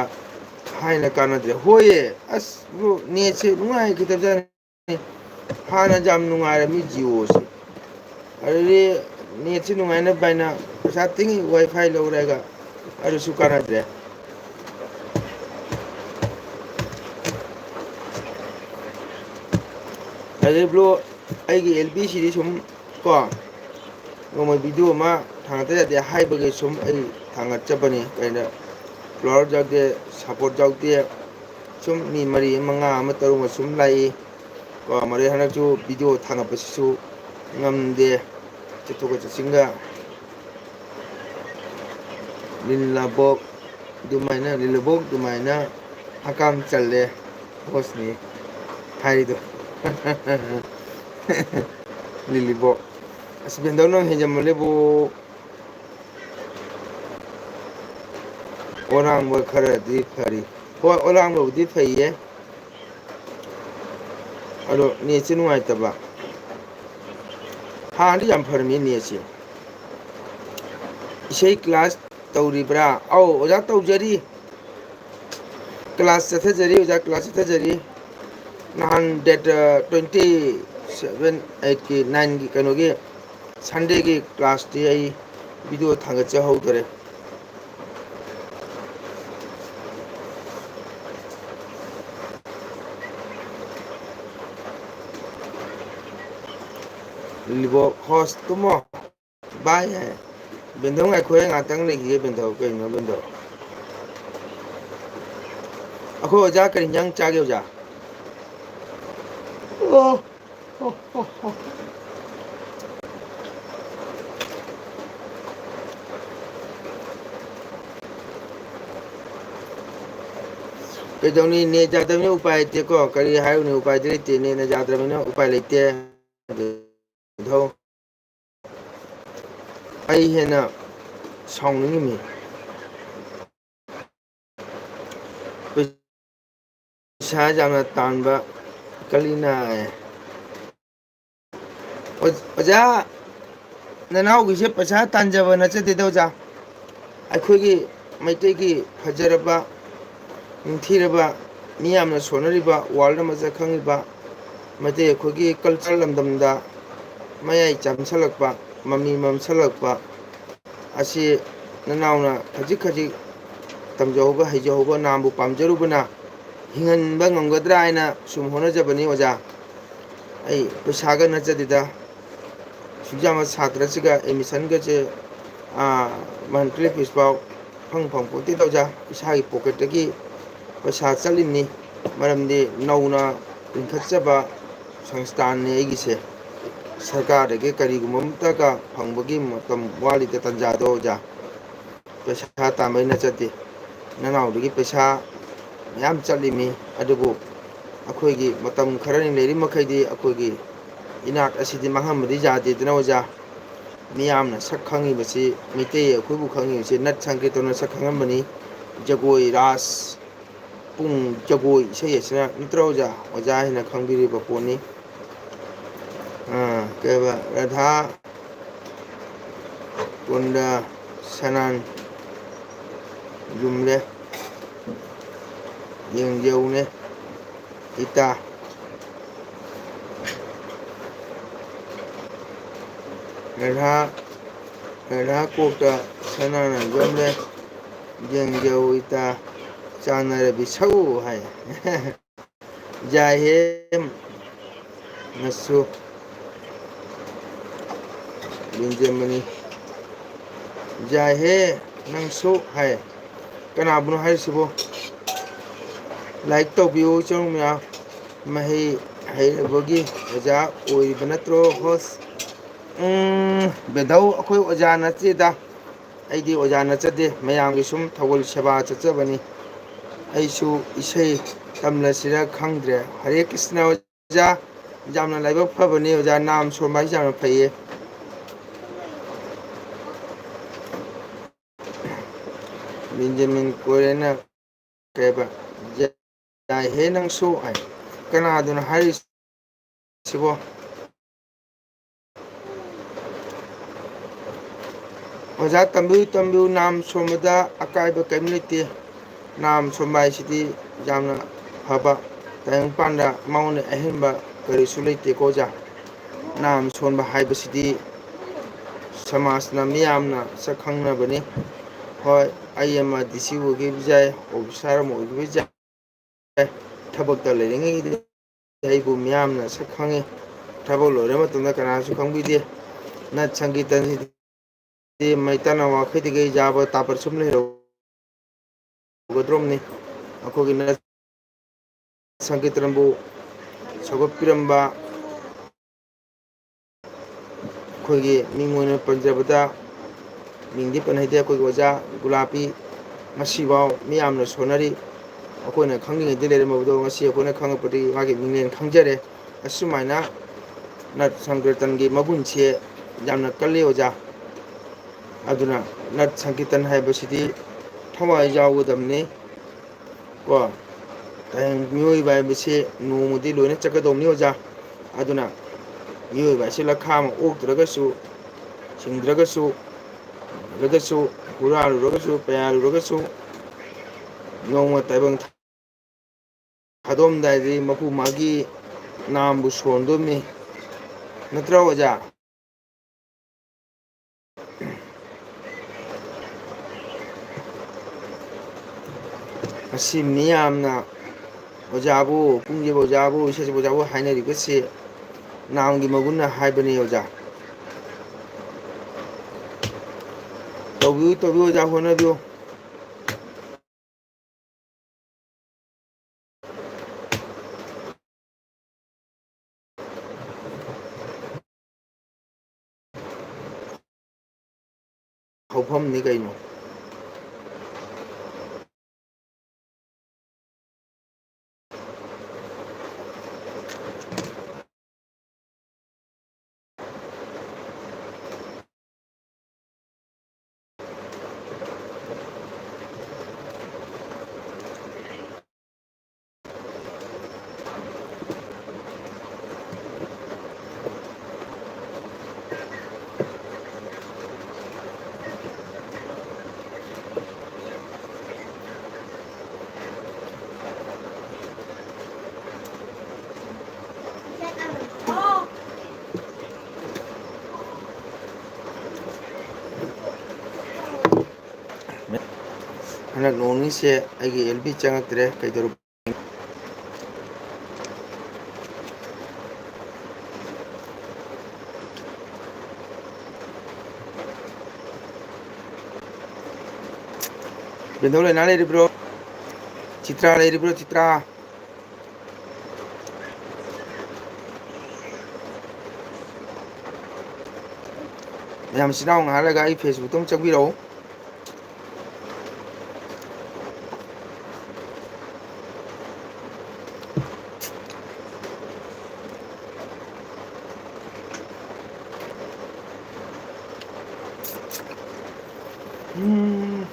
ꯍꯥꯏꯅ ꯀꯥꯟꯅꯗ꯭ꯔꯦ꯫ ꯍꯣꯏꯌꯦ, ꯑꯁ ꯕ꯭ꯔꯣ, ꯅꯦꯠꯁꯦ ꯅꯨꯡꯉꯥꯏꯈꯤꯗꯕꯖꯥꯠꯅꯤ꯫ ꯍꯥꯟꯅ ꯌꯥꯝ ꯅꯨꯡꯉꯥꯏꯔꯝꯃꯤ ꯖꯤꯑꯣꯁꯦ꯫ ꯑꯗꯨꯗꯤ ꯅꯦꯠꯁꯦ ꯅꯨꯡꯉꯥꯏꯅꯕ ꯍꯥꯏꯅ ꯄꯩꯁꯥ ꯇꯤꯡꯉꯤ ꯋꯥꯏ ꯐꯥꯏ ꯂꯧꯔꯒ, ꯑꯗꯨꯁꯨ ꯀꯥꯟꯅꯗ꯭ꯔꯦ꯫ ꯑꯗꯩ ꯕ꯭ꯔꯣ, ꯑꯩꯒꯤ ꯑꯦꯜ ꯕꯤꯁꯤꯗꯤ ꯁꯨꯝ ꯀꯣ, ꯅꯣꯡꯃ ꯚꯤꯗꯤꯑꯣ ꯑꯃ ꯊꯥꯡꯒꯠꯇ ꯌꯥꯗꯦ ꯍꯥꯏꯕꯒꯤ ꯁꯨꯝ ꯑꯩ ꯊꯥꯡꯒꯠꯆꯕꯅꯤ꯫ ꯀꯩꯅꯣ, ꯐ꯭ꯂꯣꯋꯔ ꯌꯥꯎꯗꯦ, ꯁꯞꯄꯣꯔꯠ ꯌꯥꯎꯗꯦ, ꯁꯨꯝ ꯃꯤ ꯃꯔꯤ, ꯃꯉꯥ ꯑꯃ, ꯇꯔꯨꯛ ꯑꯃ ꯁꯨꯝ ꯂꯥꯛꯏ ꯀꯣ꯫ ꯃꯔꯩ ꯍꯟꯗꯛꯁꯨ ꯚꯤꯗꯤꯑꯣ ꯊꯥꯡꯒꯠꯄꯁꯤꯁꯨ ꯉꯝꯗꯦ, ꯆꯠꯊꯣꯛꯀ ꯆꯠꯁꯤꯟꯒ꯫ ꯂꯤꯂꯥꯕꯣꯛ ꯑꯗꯨꯃꯥꯏꯅ, ꯂꯤꯂꯥꯕꯣꯛ ꯑꯗꯨꯃꯥꯏꯅ ꯍꯀꯥꯝ ꯆꯜꯂꯦ ꯍꯣꯁꯅꯤ ꯍꯥꯏꯔꯤꯗꯣ꯫ ꯂꯤꯂꯤꯕꯣꯛ, ꯑꯁ ꯕꯦꯟꯗꯧ ꯅꯪ ꯍꯦꯟꯖꯟꯃꯜꯂꯦꯕꯨ꯫ ꯑꯣꯂꯥꯡꯕ ꯈꯔꯗꯤ ꯐꯔꯤ꯫ ꯍꯣꯏ, ꯑꯣꯂꯥꯡꯕꯕꯨꯗꯤ ꯐꯩꯌꯦ, ꯑꯗꯣ ꯅꯦꯠꯁꯦ ꯅꯨꯡꯉꯥꯏꯇꯕ꯫ ꯍꯥꯟꯅꯗꯤ ꯌꯥꯝ ꯐꯔꯝꯃꯤ ꯅꯦꯠꯁꯦ꯫ ꯏꯁꯩ ꯀ꯭ꯂꯥꯁ ꯇꯧꯔꯤꯕ꯭ꯔꯥ? ꯑꯧ ꯑꯣꯖꯥ, ꯇꯧꯖꯔꯤ꯫ ꯀ꯭ꯂꯥꯁ ꯆꯠꯊꯖꯔꯤ ꯑꯣꯖꯥ, ꯀ꯭ꯂꯥꯁ ꯆꯠꯊꯖꯔꯤ꯫ ꯅꯍꯥꯟ ꯗꯦꯠ ꯇ꯭ꯋꯦꯟꯇꯤ ꯁꯚꯦꯟ, ꯑꯩꯠꯀꯤ, ꯅꯥꯏꯟꯒꯤ, ꯀꯩꯅꯣꯒꯤ, ꯁꯟꯗꯦꯒꯤ ꯀ꯭ꯂꯥꯁꯇꯤ ꯑꯩ ꯚꯤꯗꯤꯑꯣ ꯊꯥꯡꯒꯠꯆꯍꯧꯗꯔꯦ꯫ ꯂꯤꯕꯣꯛ ꯍꯣꯁ ꯇꯨꯝꯃꯣ꯫ ꯚꯥꯏ ꯍꯥꯏ꯫ ꯕꯦꯟꯗꯧ ꯉꯥꯏꯈꯣꯍꯦ, ꯉꯥꯛꯇꯪ ꯂꯩꯈꯤꯒꯦ ꯕꯦꯟꯗꯧ꯫ ꯀꯩꯅꯣ ꯕꯦꯟꯗꯧ? ꯑꯩꯈꯣꯏ ꯑꯣꯖꯥ ꯀꯔꯤ ꯏꯟꯖꯥꯡ ꯆꯥꯒꯦ ꯑꯣꯖꯥ? ꯑꯣ, ꯑꯣ, ꯑꯣ, ꯑꯣ꯫ ꯀꯩꯗꯧꯅꯤ, ꯅꯦꯠ ꯌꯥꯗꯕꯅꯤꯅ ꯎꯄꯥꯏ ꯂꯩꯇꯦꯀꯣ꯫ ꯀꯔꯤ ꯍꯥꯏꯔꯨꯅꯤ, ꯎꯄꯥꯏꯗꯤ ꯂꯩꯇꯦ, ꯅꯦꯠꯅ ꯌꯥꯗ꯭ꯔꯕꯅꯤꯅ ꯎꯄꯥꯏ ꯂꯩꯇꯦ꯫ ꯕꯦꯟꯗꯧ꯫ ꯑꯩ ꯍꯦꯟꯅ ꯁꯥꯎꯅꯤꯡꯉꯤꯃꯤ꯫ ꯄꯩꯁꯥ ꯌꯥꯝꯅ ꯇꯥꯟꯕ ꯀꯂꯤꯅ ꯍꯥꯏ꯫ ꯑꯣ-, ꯑꯣꯖꯥ, ꯅꯅꯥꯎꯒꯤꯁꯦ ꯄꯩꯁꯥ ꯇꯥꯟꯖꯕ ꯅꯠꯆꯗꯦꯗ ꯑꯣꯖꯥ꯫ ꯑꯩꯈꯣꯏꯒꯤ ꯃꯩꯇꯩꯒꯤ ꯐꯖꯔꯕ, ꯅꯤꯡꯊꯤꯔꯕ, ꯃꯤ ꯌꯥꯝꯅ ꯁꯣꯟꯅꯔꯤꯕ, ꯋꯥꯔꯜꯗ ꯃꯁꯛ ꯈꯪꯉꯤꯕ ꯃꯩꯇꯩ ꯑꯩꯈꯣꯏꯒꯤ ꯀꯜꯆꯔ ꯂꯝꯗꯝꯗ ꯃꯌꯥꯏ ꯆꯝꯁꯜꯂꯛꯄ, ꯃꯃꯤ ꯃꯝꯁꯜꯂꯛꯄ ꯑꯁꯤ ꯅꯅꯥꯎꯅ ꯈꯖꯤꯛ ꯈꯖꯤꯛ ꯇꯝꯖꯍꯧꯕ, ꯍꯩꯖꯍꯧꯕ, ꯅꯥꯝꯕꯨ ꯄꯥꯝꯖꯔꯨꯕꯅ ꯍꯤꯡꯍꯟꯕ ꯉꯝꯒꯗ꯭ꯔꯥ ꯍꯥꯏꯅ ꯁꯨꯝ ꯍꯣꯠꯅꯖꯕꯅꯤ ꯑꯣꯖꯥ꯫ ꯑꯩ ꯄꯩꯁꯥꯒ ꯅꯠꯆꯗꯦꯗ꯫ ꯑꯁꯨꯛ ꯌꯥꯝꯕ ꯁꯥꯇ꯭ꯔꯁꯤꯒ ꯑꯦꯗꯃꯤꯁꯟꯒꯁꯦ, ꯑꯥ, ꯃꯟꯊꯂꯤ ꯐꯤꯁ ꯐꯥꯎ ꯐꯪ ꯐꯪ ꯄꯣꯟꯇꯦ ꯑꯣꯖꯥ꯫ ꯏꯁꯥꯒꯤ ꯄꯣꯀꯦꯠꯇꯒꯤ ꯄꯩꯁꯥ ꯆꯠꯂꯤꯕꯅꯤ꯫ ꯃꯔꯝꯗꯤ ꯅꯧꯅ ꯂꯤꯡꯈꯠꯆꯕ ꯁꯪꯁꯊꯥꯟꯅꯤ ꯑꯩꯒꯤꯁꯦ꯫ ꯁꯔꯀꯥꯔꯗꯒꯤ ꯀꯔꯤꯒꯨꯝꯕ ꯑꯃꯠꯇꯒ ꯐꯪꯕꯒꯤ ꯃꯇꯝ ꯋꯥꯠꯂꯤꯗ ꯇꯥꯟꯖꯥꯗꯣ ꯑꯣꯖꯥ꯫ ꯄꯩꯁꯥ ꯇꯥꯟꯕꯩ ꯅꯠꯆꯗꯦ꯫ ꯅꯅꯥꯎꯗꯒꯤ ꯄꯩꯁꯥ ꯃꯌꯥꯝ ꯆꯠꯂꯤꯃꯤ꯫ ꯑꯗꯨꯕꯨ ꯑꯩꯈꯣꯏꯒꯤ ꯃꯇꯝ ꯈꯔꯅꯤ ꯂꯩꯔꯤ ꯃꯈꯩꯗꯤ ꯑꯩꯈꯣꯏꯒꯤ ꯏꯅꯥꯠ ꯑꯁꯤꯗꯤ ꯃꯥꯡꯍꯟꯕꯗꯤ ꯌꯥꯗꯦꯗꯅ ꯑꯣꯖꯥ꯫ ꯃꯤꯌꯥꯝꯅ ꯁꯛ ꯈꯪꯉꯤꯕꯁꯤ, ꯃꯩꯇꯩ ꯑꯩꯈꯣꯏꯕꯨ ꯈꯪꯉꯤꯕꯁꯤ ꯅꯠ ꯁꯪꯀꯤꯔꯇꯟꯅ ꯁꯛ ꯈꯪꯍꯟꯕꯅꯤ꯫ ꯖꯒꯣꯏ, ꯔꯥꯁ, ꯄꯨꯡ ꯖꯒꯣꯏ ꯏꯁꯩ ꯑꯁꯤꯅ ꯅꯠꯇ꯭ꯔꯣ ꯑꯣꯖꯥ? ꯑꯣꯖꯥ ꯍꯥꯏꯅ ꯈꯪꯕꯤꯔꯤꯕ ꯄꯣꯠꯅꯤ꯫ ꯑꯥ, ꯀꯩ ꯍꯥꯏꯕ? ꯔꯥꯙꯥ ꯀꯨꯟꯗ ꯁꯅꯥꯟ ꯌꯨꯝꯂꯦ ꯌꯦꯡꯖꯧꯅꯦ ꯏꯇꯥ꯫ ꯔꯥꯙꯥ, ꯔꯥꯙꯥ ꯀꯣꯛꯇ ꯁꯅꯥꯅ ꯌꯣꯝꯂꯦ, ꯌꯦꯡꯖꯧ ꯏꯇꯥ, ꯆꯥꯟꯅꯔꯕꯤ ꯁꯛꯎ ꯍꯥꯏ꯫ ꯌꯥꯏꯍꯦ ꯅꯁꯨ ꯕꯦꯟꯖꯃꯅꯤ꯫ ꯌꯥꯏꯍꯦ ꯅꯪꯁꯨ ꯍꯥꯏ꯫ ꯀꯅꯥꯕꯨꯅꯣ ꯍꯥꯏꯔꯤꯁꯤꯕꯣ? ꯂꯥꯏꯛ ꯇꯧꯕꯤꯌꯨ ꯏꯆꯤꯟ ꯃꯌꯥꯝ꯫ ꯃꯍꯩ ꯍꯩꯔꯕꯒꯤ ꯑꯣꯖꯥ ꯑꯣꯏꯔꯤꯕ ꯅꯠꯇ꯭ꯔꯣ ꯍꯣꯁ? ꯎꯝ, ꯕꯦꯙꯧ, ꯑꯩꯈꯣꯏ ꯑꯣꯖꯥ ꯅꯠꯇꯦꯗ꯫ ꯑꯩꯗꯤ ꯑꯣꯖꯥ ꯅꯠꯆꯗꯦ, ꯃꯌꯥꯝꯒꯤ ꯁꯨꯝ ꯊꯧꯒꯜ ꯁꯦꯕꯥ ꯆꯠꯆꯕꯅꯤ꯫ ꯑꯩꯁꯨ ꯏꯁꯩ ꯇꯝꯂꯁꯤꯔ ꯈꯪꯗ꯭ꯔꯦ꯫ ꯍꯔꯦ ꯀ꯭ꯔꯤꯁꯅ ꯑꯣꯖꯥ, ꯌꯥꯝꯅ ꯂꯥꯏꯕꯛ ꯐꯕꯅꯤ ꯑꯣꯖꯥ, ꯅꯥꯝ ꯁꯣꯟꯕ ꯍꯥꯏꯁꯤ ꯌꯥꯝꯅ ꯐꯩꯌꯦ꯫ ꯕꯦꯟꯖꯥꯃꯤꯟ ꯀꯣꯔꯦꯟꯅ ꯀꯩꯕ? ꯌꯥꯏꯍꯦ ꯅꯪꯁꯨ ꯍꯥꯏ꯫ ꯀꯅꯥꯗꯨꯅꯣ ꯍꯥꯏꯔꯤꯁꯤꯕꯣ? ꯑꯣꯖꯥ, ꯇꯝꯕꯤꯌꯨ, ꯇꯝꯕꯤꯌꯨ, ꯅꯥꯝ ꯁꯣꯟꯕꯗ ꯑꯀꯥꯏꯕ ꯀꯔꯤꯝ ꯂꯩꯇꯦ꯫ ꯅꯥꯝ ꯁꯣꯟꯕ ꯍꯥꯏꯁꯤꯗꯤ ꯌꯥꯝꯅ ꯐꯕ, ꯇꯥꯏꯕꯪꯄꯥꯟꯗ ꯃꯉꯣꯟꯗ ꯑꯍꯦꯟꯕ ꯀꯔꯤꯁꯨ ꯂꯩꯇꯦꯀꯣ ꯑꯣꯖꯥ꯫ ꯅꯥꯝ ꯁꯣꯟꯕ ꯍꯥꯏꯕꯁꯤꯗꯤ ꯁꯃꯥꯖꯅ ꯃꯤꯌꯥꯝꯅ ꯁꯛ ꯈꯪꯅꯕꯅꯤ꯫ ꯍꯣꯏ, ꯑꯩ ꯑꯃ ꯗꯤ ꯁꯤ ꯑꯣꯏꯈꯤꯕ ꯌꯥꯏ, ꯑꯣꯐꯤꯁꯥꯔ ꯑꯃ ꯑꯣꯏꯈꯤꯕ ꯌꯥꯏ, ꯊꯕꯛꯇ ꯂꯩꯔꯤꯉꯩꯗ ꯑꯩꯕꯨ ꯃꯤꯌꯥꯝꯅ ꯁꯛ ꯈꯪꯉꯤ꯫ ꯊꯕꯛ ꯂꯣꯏꯔ ꯃꯇꯨꯡꯗ ꯀꯅꯥꯁꯨ ꯈꯪꯕꯤꯗꯦ꯫ ꯅꯠ ꯁꯪꯀꯤꯔꯇꯟꯁꯤꯗꯤ ꯃꯩꯇꯥꯟꯅ ꯋꯥꯈꯩꯗꯒꯤ ꯌꯥꯕ ꯇꯥꯄꯔ ꯁꯨꯝ ꯂꯩꯍꯧꯒꯗ꯭ꯔꯣꯝꯅꯤ꯫ ꯑꯩꯈꯣꯏꯒꯤ ꯅꯠ ꯁꯪꯀꯤꯔꯇꯟꯕꯨ ꯁꯧꯒꯠꯄꯤꯔꯝꯕ ꯑꯩꯈꯣꯏꯒꯤ ꯃꯤꯡ ꯑꯣꯏꯅ ꯄꯟꯖꯕꯗ, ꯃꯤꯡꯗꯤ ꯄꯟꯍꯩꯗꯦ, ꯑꯩꯈꯣꯏꯒꯤ ꯑꯣꯖꯥ ꯒꯨꯂꯥꯄꯤ ꯉꯁꯤꯐꯥꯎ ꯃꯤꯌꯥꯝꯅ ꯁꯣꯟꯅꯔꯤ꯫ ꯑꯩꯈꯣꯏꯅ ꯈꯪꯅꯤꯡꯉꯩꯗꯤ ꯂꯩꯔꯝꯃꯕꯗꯣ ꯉꯁꯤ ꯑꯩꯈꯣꯏꯅ ꯈꯪꯉꯛꯄꯗꯒꯤ ꯃꯥꯒꯤ ꯃꯤꯡꯂꯦꯟ ꯈꯪꯖꯔꯦ꯫ ꯑꯁꯨꯃꯥꯏꯅ ꯅꯠ ꯁꯪꯀꯤꯔꯇꯟꯒꯤ ꯃꯒꯨꯟꯁꯦ ꯌꯥꯝꯅ ꯀꯜꯂꯤ ꯑꯣꯖꯥ꯫ ꯑꯗꯨꯅ ꯅꯠ ꯁꯪꯀꯤꯔꯇꯟ ꯍꯥꯏꯕꯁꯤꯗꯤ ꯊꯋꯥꯏ ꯌꯥꯎꯒꯗꯕꯅꯤ꯫ ꯀꯣ, ꯇꯥꯏꯕꯪ ꯃꯤꯑꯣꯏꯕ ꯍꯥꯏꯕꯁꯤ ꯅꯣꯡꯃꯗꯤ ꯂꯣꯏꯅ ꯆꯠꯀꯗꯧꯕꯅꯤ ꯑꯣꯖꯥ꯫ ꯑꯗꯨꯅ ꯃꯤꯑꯣꯏꯕ ꯍꯥꯏꯁꯤ ꯂꯈꯥ ꯑꯃ ꯑꯣꯛꯇ꯭ꯔꯒꯁꯨ, ꯁꯤꯡꯗ꯭ꯔꯒꯁꯨ, ꯂꯨꯔꯒꯁꯨ, ꯍꯨꯔꯥꯜꯂꯨꯔꯒꯁꯨ, ꯄꯌꯥꯜꯂꯨꯔꯒꯁꯨ, ꯅꯣꯡꯃ ꯇꯥꯏꯕꯪ ꯊꯥꯗꯣꯛꯑꯝꯗꯥꯏꯗꯤ ꯃꯄꯨ ꯃꯥꯒꯤ ꯅꯥꯝꯕꯨ ꯁꯣꯟꯗꯣꯏꯅꯤ꯫ ꯅꯠꯇ꯭ꯔꯥ ꯑꯣꯖꯥ? ꯉꯁꯤ ꯃꯤꯌꯥꯝꯅ ꯑꯣꯖꯥꯕꯨ, ꯄꯨꯡꯁꯤꯕꯨ ꯑꯣꯖꯥꯕꯨ, ꯏꯁꯩꯁꯤꯕꯨ ꯑꯣꯖꯥꯕꯨ ꯍꯥꯏꯅꯔꯤꯕꯁꯤ ꯅꯥꯝꯒꯤ ꯃꯒꯨꯟꯅ ꯍꯥꯏꯕꯅꯤ ꯑꯣꯖꯥ꯫ ꯇꯧꯕꯤꯌꯨ, ꯇꯧꯕꯤꯌꯨ ꯑꯣꯖꯥ, ꯍꯣꯠꯅꯕꯤꯌꯨ꯫ ꯍꯧꯐꯝꯅꯤ ꯀꯩꯅꯣ꯫ ꯍꯟꯗꯛ ꯅꯣꯡ ꯅꯤꯅꯤꯁꯦ ꯑꯩꯒꯤ ꯑꯦꯜ ꯕꯤ ꯆꯪꯉꯛꯇ꯭ꯔꯦ, ꯀꯩꯗꯧꯔ-, ꯕꯦꯟꯗꯧ ꯂꯩꯅꯥ ꯂꯩꯔꯤꯕ꯭ꯔꯣ? ꯆꯤꯇ꯭ꯔꯥ ꯂꯩꯔꯤꯕ꯭ꯔꯣ, ꯆꯤꯇ꯭ꯔꯥ? ꯃꯌꯥꯝ ꯏꯆꯤꯟ ꯏꯅꯥꯎ ꯉꯥꯏꯍꯥꯛ ꯂꯩꯔꯒ ꯑꯩ Facebook-ꯇ ꯑꯃꯨꯛ ꯆꯪꯕꯤꯔꯛꯎ꯫ ꯎꯝ꯫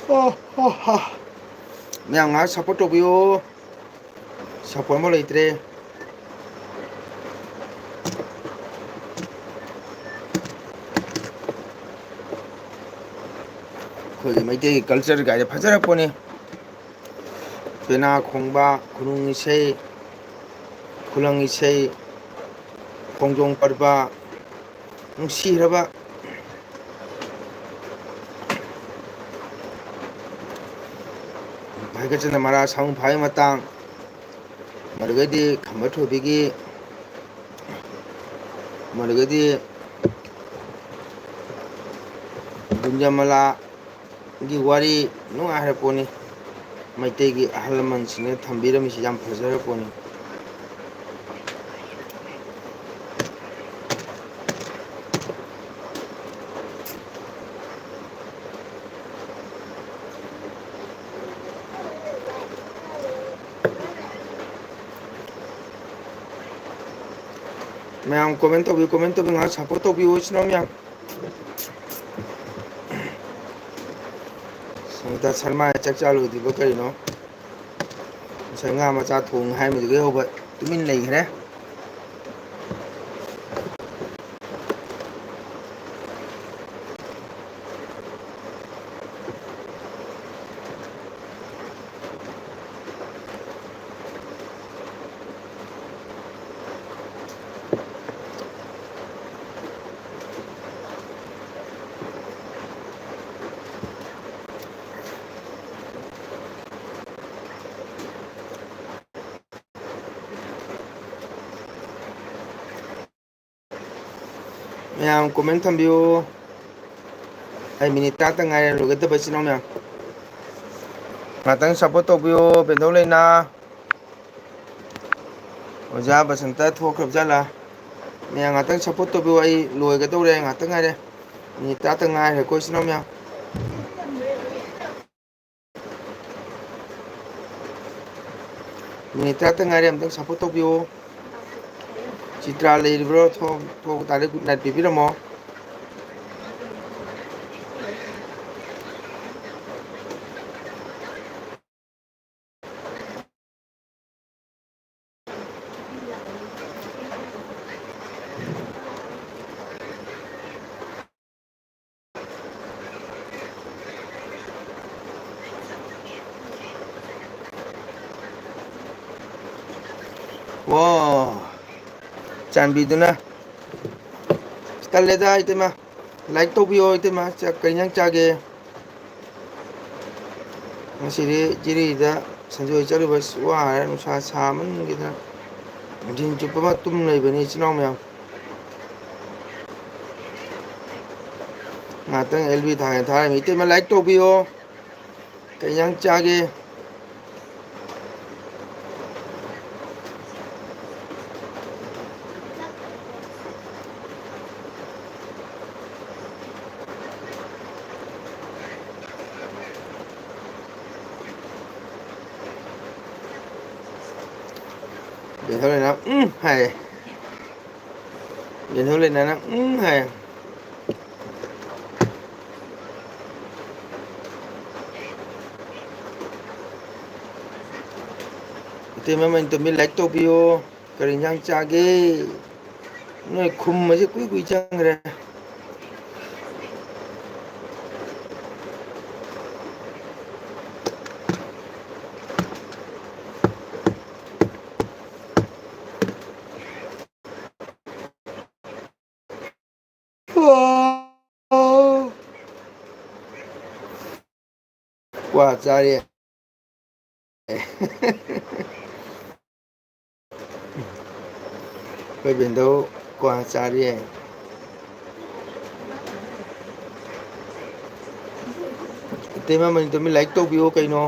ꯑꯣ, ꯑꯣ, ꯍꯥ꯫ ꯃꯌꯥꯝ ꯉꯥꯏꯍꯥꯛ support ꯇꯧꯕꯤꯌꯨ꯫ Support ꯑꯃ ꯂꯩꯇ꯭ꯔꯦ꯫ ꯑꯩꯈꯣꯏꯒꯤ ꯃꯩꯇꯩꯒꯤ culture ꯀꯥꯏꯗ ꯐꯖꯔꯄꯣꯠꯅꯤ꯫ ꯄꯦꯅꯥ ꯈꯣꯡꯕ, ꯈꯨꯅꯨꯡ ꯏꯁꯩ, ꯈꯨꯂꯪ ꯏꯁꯩ, ꯈꯣꯡꯖꯣꯝ ꯄꯔꯕ, ꯅꯨꯡꯁꯤꯔꯕ ꯍꯥꯏꯒꯠꯆꯅ ꯃꯔꯥ ꯁꯃꯨ ꯐꯥꯕꯒꯤ ꯃꯇꯥꯡ, ꯃꯗꯨꯒꯩꯗꯤ ꯈꯝꯕ ꯊꯣꯏꯕꯤꯒꯤ, ꯃꯗꯨꯒꯩꯗꯤ ꯒꯨꯟꯖꯃꯂꯥꯒꯤ ꯋꯥꯔꯤ ꯅꯨꯡꯉꯥꯏꯈ꯭ꯔ ꯄꯣꯠꯅꯤ꯫ ꯃꯩꯇꯩꯒꯤ ꯑꯍꯜ ꯂꯃꯟꯁꯤꯡꯅ ꯊꯝꯕꯤꯔꯝꯃꯤꯁꯤ ꯌꯥꯝ ꯐꯖꯈ꯭ꯔ ꯄꯣꯠꯅꯤ꯫ ꯃꯌꯥꯝ comment ꯇꯧꯕꯤꯌꯨ, comment ꯇꯧꯕꯤꯌꯨ, ꯉꯥꯏꯍꯥꯛ support ꯇꯧꯕꯤꯌꯨ, ꯏꯆꯤꯟ ꯏꯅꯥꯎ ꯃꯌꯥꯝ꯫ ꯁꯃꯤꯇꯥ ꯁꯔꯃ ꯆꯥꯛ ꯆꯥ ꯂꯣꯏꯗ꯭ꯔꯤꯕ ꯀꯔꯤꯅꯣ? ꯉꯁꯥꯏ ꯉꯥ ꯃꯆꯥ ꯊꯣꯡꯉꯦ ꯍꯥꯏꯕꯗꯨꯗꯒꯤ ꯍꯧꯕ ꯇꯨꯃꯤꯟ ꯂꯩꯈ꯭ꯔꯦ꯫ ꯃꯌꯥꯝ comment ꯊꯝꯕꯤꯌꯨ꯫ ꯑꯩ minute ꯇꯔꯥꯇ ꯉꯥꯏꯔꯦ ꯂꯣꯏꯒꯗꯕ, ꯏꯆꯤꯟ ꯏꯅꯥꯎ ꯃꯌꯥꯝ꯫ ꯉꯥꯛꯇꯪ support ꯇꯧꯕꯤꯌꯨ, ꯕꯦꯟꯗꯧ ꯂꯩꯅꯥ꯫ ꯑꯣꯖꯥ ꯕꯁꯟꯇ ꯊꯣꯛꯈ꯭ꯔꯕ ꯖꯥꯠꯂꯥ? ꯃꯌꯥꯝ ꯉꯥꯛꯇꯪ support ꯇꯧꯕꯤꯌꯨ, ꯑꯩ ꯂꯣꯏꯒꯗꯧꯔꯦ, ꯉꯥꯛꯇꯪ ꯉꯥꯏꯔꯦ꯫ Minute ꯇꯔꯥꯇ ꯉꯥꯏꯔꯦꯀꯣ, ꯏꯆꯤꯟ ꯏꯅꯥꯎ ꯃꯌꯥꯝ꯫ Minute ꯇꯔꯥꯇ ꯉꯥꯏꯔꯦ, ꯑꯝꯇꯪ support ꯇꯧꯕꯤꯌꯨ꯫ ꯆꯤꯇ꯭ꯔꯥ ꯂꯩꯔꯤꯕ꯭ꯔꯣ? ꯊꯣꯛ-, ꯊꯣꯛꯄ ꯇꯥꯔꯦ, good night ꯄꯤꯕꯤꯔꯝꯃꯣ꯫ ꯋꯥ, ꯆꯥꯟꯕꯤꯗꯨꯅ꯫ ꯇꯜꯂꯦꯗ, ꯏꯇꯩꯃ꯫ Like ꯇꯧꯕꯤꯌꯣ, ꯏꯇꯩꯃ꯫ ꯆꯥꯛ, ꯀꯔꯤ ꯏꯟꯖꯥꯡ ꯆꯥꯒꯦ? ꯉꯁꯤꯗꯤ ꯖꯤꯔꯤꯗ ꯁꯟꯖꯣꯏ ꯆꯠꯂꯨꯕ, ꯑꯁ, ꯋꯥꯔꯦ, ꯅꯨꯡꯁꯥ ꯁꯥꯃꯟꯈꯤꯗꯅ꯫ ꯅꯨꯡꯊꯤꯟ ꯆꯨꯞꯄ ꯑꯃ ꯇꯨꯝ ꯂꯩꯕꯅꯤ, ꯏꯆꯤꯟ ꯏꯅꯥꯎ ꯃꯌꯥꯝ꯫ ꯉꯥꯛꯇꯪ L B ꯊꯥꯒꯦ ꯊꯥꯔꯝꯃꯤ꯫ ꯏꯇꯩꯃ, like ꯇꯧꯕꯤꯌꯣ꯫ ꯀꯩ ꯏꯟꯖꯥꯡ ꯆꯥꯒꯦ? ꯕꯦꯟꯊꯣꯏ ꯂꯩꯅꯥ, ꯎꯝ ꯍꯥꯏꯌꯦ꯫ ꯕꯦꯟꯊꯣꯏ ꯂꯩꯅꯥꯅ, ꯎꯝ ꯍꯥꯏꯌꯦ꯫ ꯏꯇꯩꯃ ꯃꯅꯤꯇꯣꯝꯕꯤ, like ꯇꯧꯕꯤꯌꯣ꯫ ꯀꯔꯤ ꯏꯟꯖꯥꯡ ꯆꯥꯒꯦ? ꯅꯣꯏ ꯈꯨꯝꯕꯁꯦ ꯀꯨꯏ ꯀꯨꯏ ꯆꯪꯈ꯭ꯔꯦ꯫ ꯀ꯭ꯋꯥ ꯆꯥꯔꯤ꯫ ꯑꯩꯈꯣꯏ ꯕꯦꯟꯗꯧ ꯀ꯭ꯋꯥ ꯆꯥꯔꯤ꯫ ꯏꯇꯩꯃ ꯃꯅꯤꯇꯣꯝꯕꯤ, like ꯇꯧꯕꯤꯌꯣ ꯀꯩꯅꯣ꯫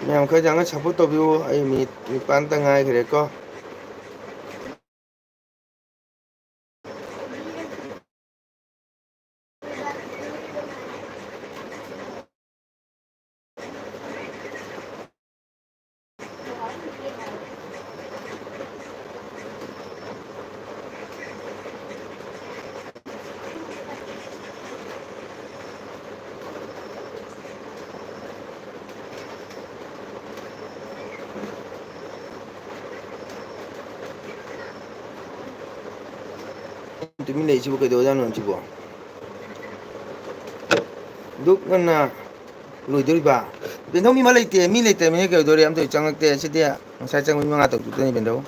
ꯃꯌꯥꯝ ꯈꯔ ꯌꯥꯝꯅ support ꯇꯧꯕꯤꯌꯨ꯫ ꯑꯩ minute ꯅꯤꯄꯥꯟꯇ ꯉꯥꯏꯈ꯭ꯔꯦꯀꯣ꯫ ꯇꯨꯃꯤꯟ ꯂꯩꯁꯤꯕꯨ ꯀꯩꯗꯧꯔꯖꯥꯠꯅꯣ ꯁꯤꯕꯣ? ꯑꯗꯨꯛ ꯉꯟꯅ ꯂꯣꯏꯗꯣꯔꯤꯕ? ꯕꯦꯟꯗꯧ, ꯃꯤ ꯑꯃ ꯂꯩꯇꯦ, ꯃꯤ ꯂꯩꯇꯕꯅꯤꯅ ꯀꯩꯗꯧꯗꯣꯔꯤ? ꯑꯝꯇ ꯆꯪꯉꯛꯇꯦ꯫ ꯁꯤꯗꯤ ꯉꯁꯥꯏ ꯆꯪꯕ ꯃꯤ ꯃꯉꯥ ꯇꯔꯨꯛ ꯇꯨꯅꯤ ꯕꯦꯟꯗꯧ꯫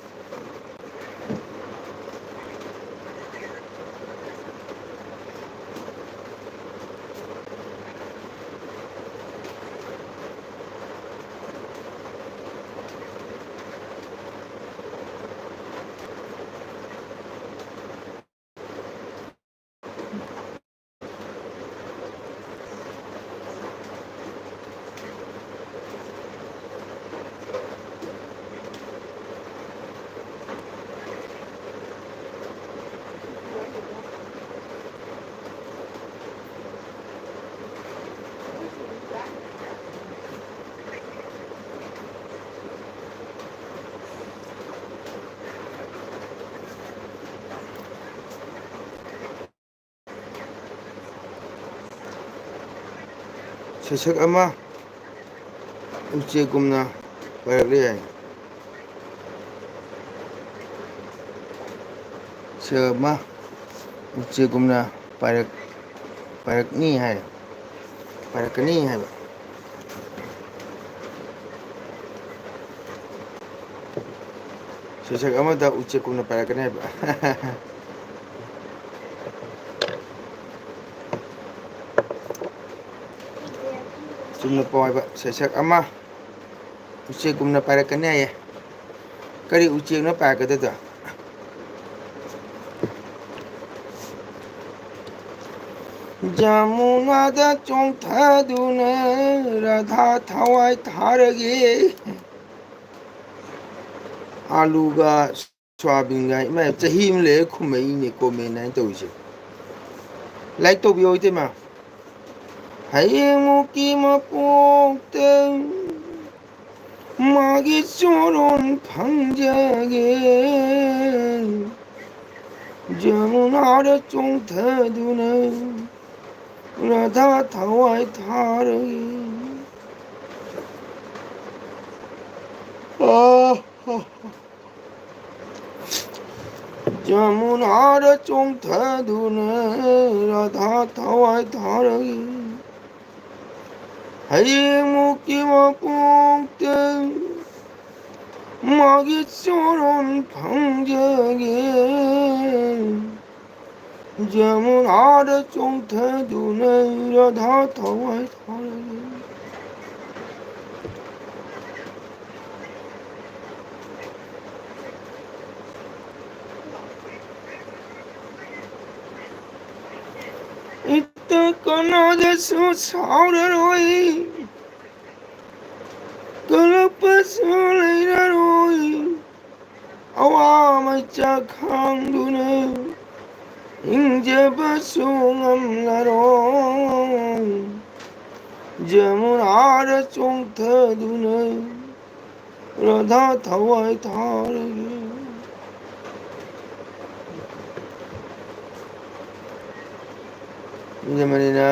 ꯁꯩꯁꯛ ꯑꯃ ꯎꯆꯦꯛꯒꯨꯝꯅ ꯄꯥꯏꯔꯛꯂꯦ ꯍꯥꯏ꯫ ꯁꯩꯁꯛ ꯑꯃ ꯎꯆꯦꯛꯒꯨꯝꯅ ꯄꯥꯏꯔꯛ-, ꯄꯥꯏꯔꯛꯅꯤ ꯍꯥꯏ꯫ ꯄꯥꯏꯔꯛꯀꯅꯤ ꯍꯥꯏꯕ꯫ ꯁꯩꯁꯛ ꯑꯃꯗ ꯎꯆꯦꯛꯀꯨꯝꯅ ꯄꯥꯏꯔꯛꯀꯅꯤ ꯍꯥꯏꯕ꯫ ꯆꯨꯝꯅ ꯄꯥꯎ ꯍꯥꯏꯕ ꯁꯩꯁꯛ ꯑꯃ ꯎꯆꯦꯛꯒꯨꯝꯅ ꯄꯥꯏꯔꯛꯀꯅꯤ ꯍꯥꯏꯌꯦ꯫ ꯀꯔꯤ ꯎꯆꯦꯛꯅꯣ ꯄꯥꯏꯔꯛꯀꯗꯣꯏꯗꯣ? ꯖꯃꯨꯅꯥꯗ ꯆꯣꯡꯊꯗꯨꯅ ꯔꯥꯙꯥ ꯊꯋꯥꯏ ꯊꯥꯔꯒꯦ꯫ ꯑꯥꯂꯨꯒ ꯁꯣꯌꯥꯕꯤꯟꯒ, ꯏꯃꯥ, ꯆꯍꯤ ꯑꯃ ꯂꯩꯔ ꯈꯨꯝꯃꯛꯏꯅꯦ comment ꯍꯥꯏꯅ ꯇꯧꯔꯤꯁꯦ꯫ Like ꯇꯧꯕꯤꯌꯣ ꯏꯇꯩꯃ꯫ ꯍꯌꯦꯡꯃꯨꯛꯀꯤ ꯃꯄꯣꯛꯇ ꯃꯥꯒꯤ ꯆꯣꯔꯣꯟ ꯐꯪꯖꯒꯦ꯫ ꯖꯃꯨꯅꯥꯗ ꯆꯣꯡꯊꯗꯨꯅ ꯔꯥꯙꯥ ꯊꯋꯥꯏ ꯊꯥꯔꯒꯦ꯫ ꯑꯥ꯫ ꯖꯃꯨꯅꯥꯗ ꯆꯣꯡꯊꯗꯨꯅ ꯔꯥꯙꯥ ꯊꯋꯥꯏ ꯊꯥꯔꯒꯦ꯫ ꯍꯌꯦꯡꯃꯨꯛꯀꯤ ꯃꯄꯣꯛꯇ ꯃꯥꯒꯤ ꯆꯣꯔꯣꯟ ꯐꯪꯖꯒꯦ꯫ ꯖꯃꯨꯅꯥꯗ ꯆꯣꯡꯊꯗꯨꯅ ꯔꯥꯙꯥ ꯊꯋꯥꯏ ꯊꯥꯔꯒꯦ꯫ ꯏꯇ ꯀꯅꯥꯗꯁꯨ ꯁꯥꯎꯔꯔꯣꯏ, ꯀꯜꯂꯛꯄꯁꯨ ꯂꯩꯔꯔꯣꯏ꯫ ꯑꯋꯥ ꯃꯩꯆꯥꯛ ꯈꯥꯡꯗꯨꯅ ꯍꯤꯡꯖꯕꯁꯨ ꯉꯝꯂꯔꯣꯏ꯫ ꯖꯃꯨꯅꯥꯗ ꯆꯣꯡꯊꯗꯨꯅ ꯔꯥꯙꯥ ꯊꯋꯥꯏ ꯊꯥꯔꯒꯦ꯫ ꯏꯅꯃꯅꯤꯅ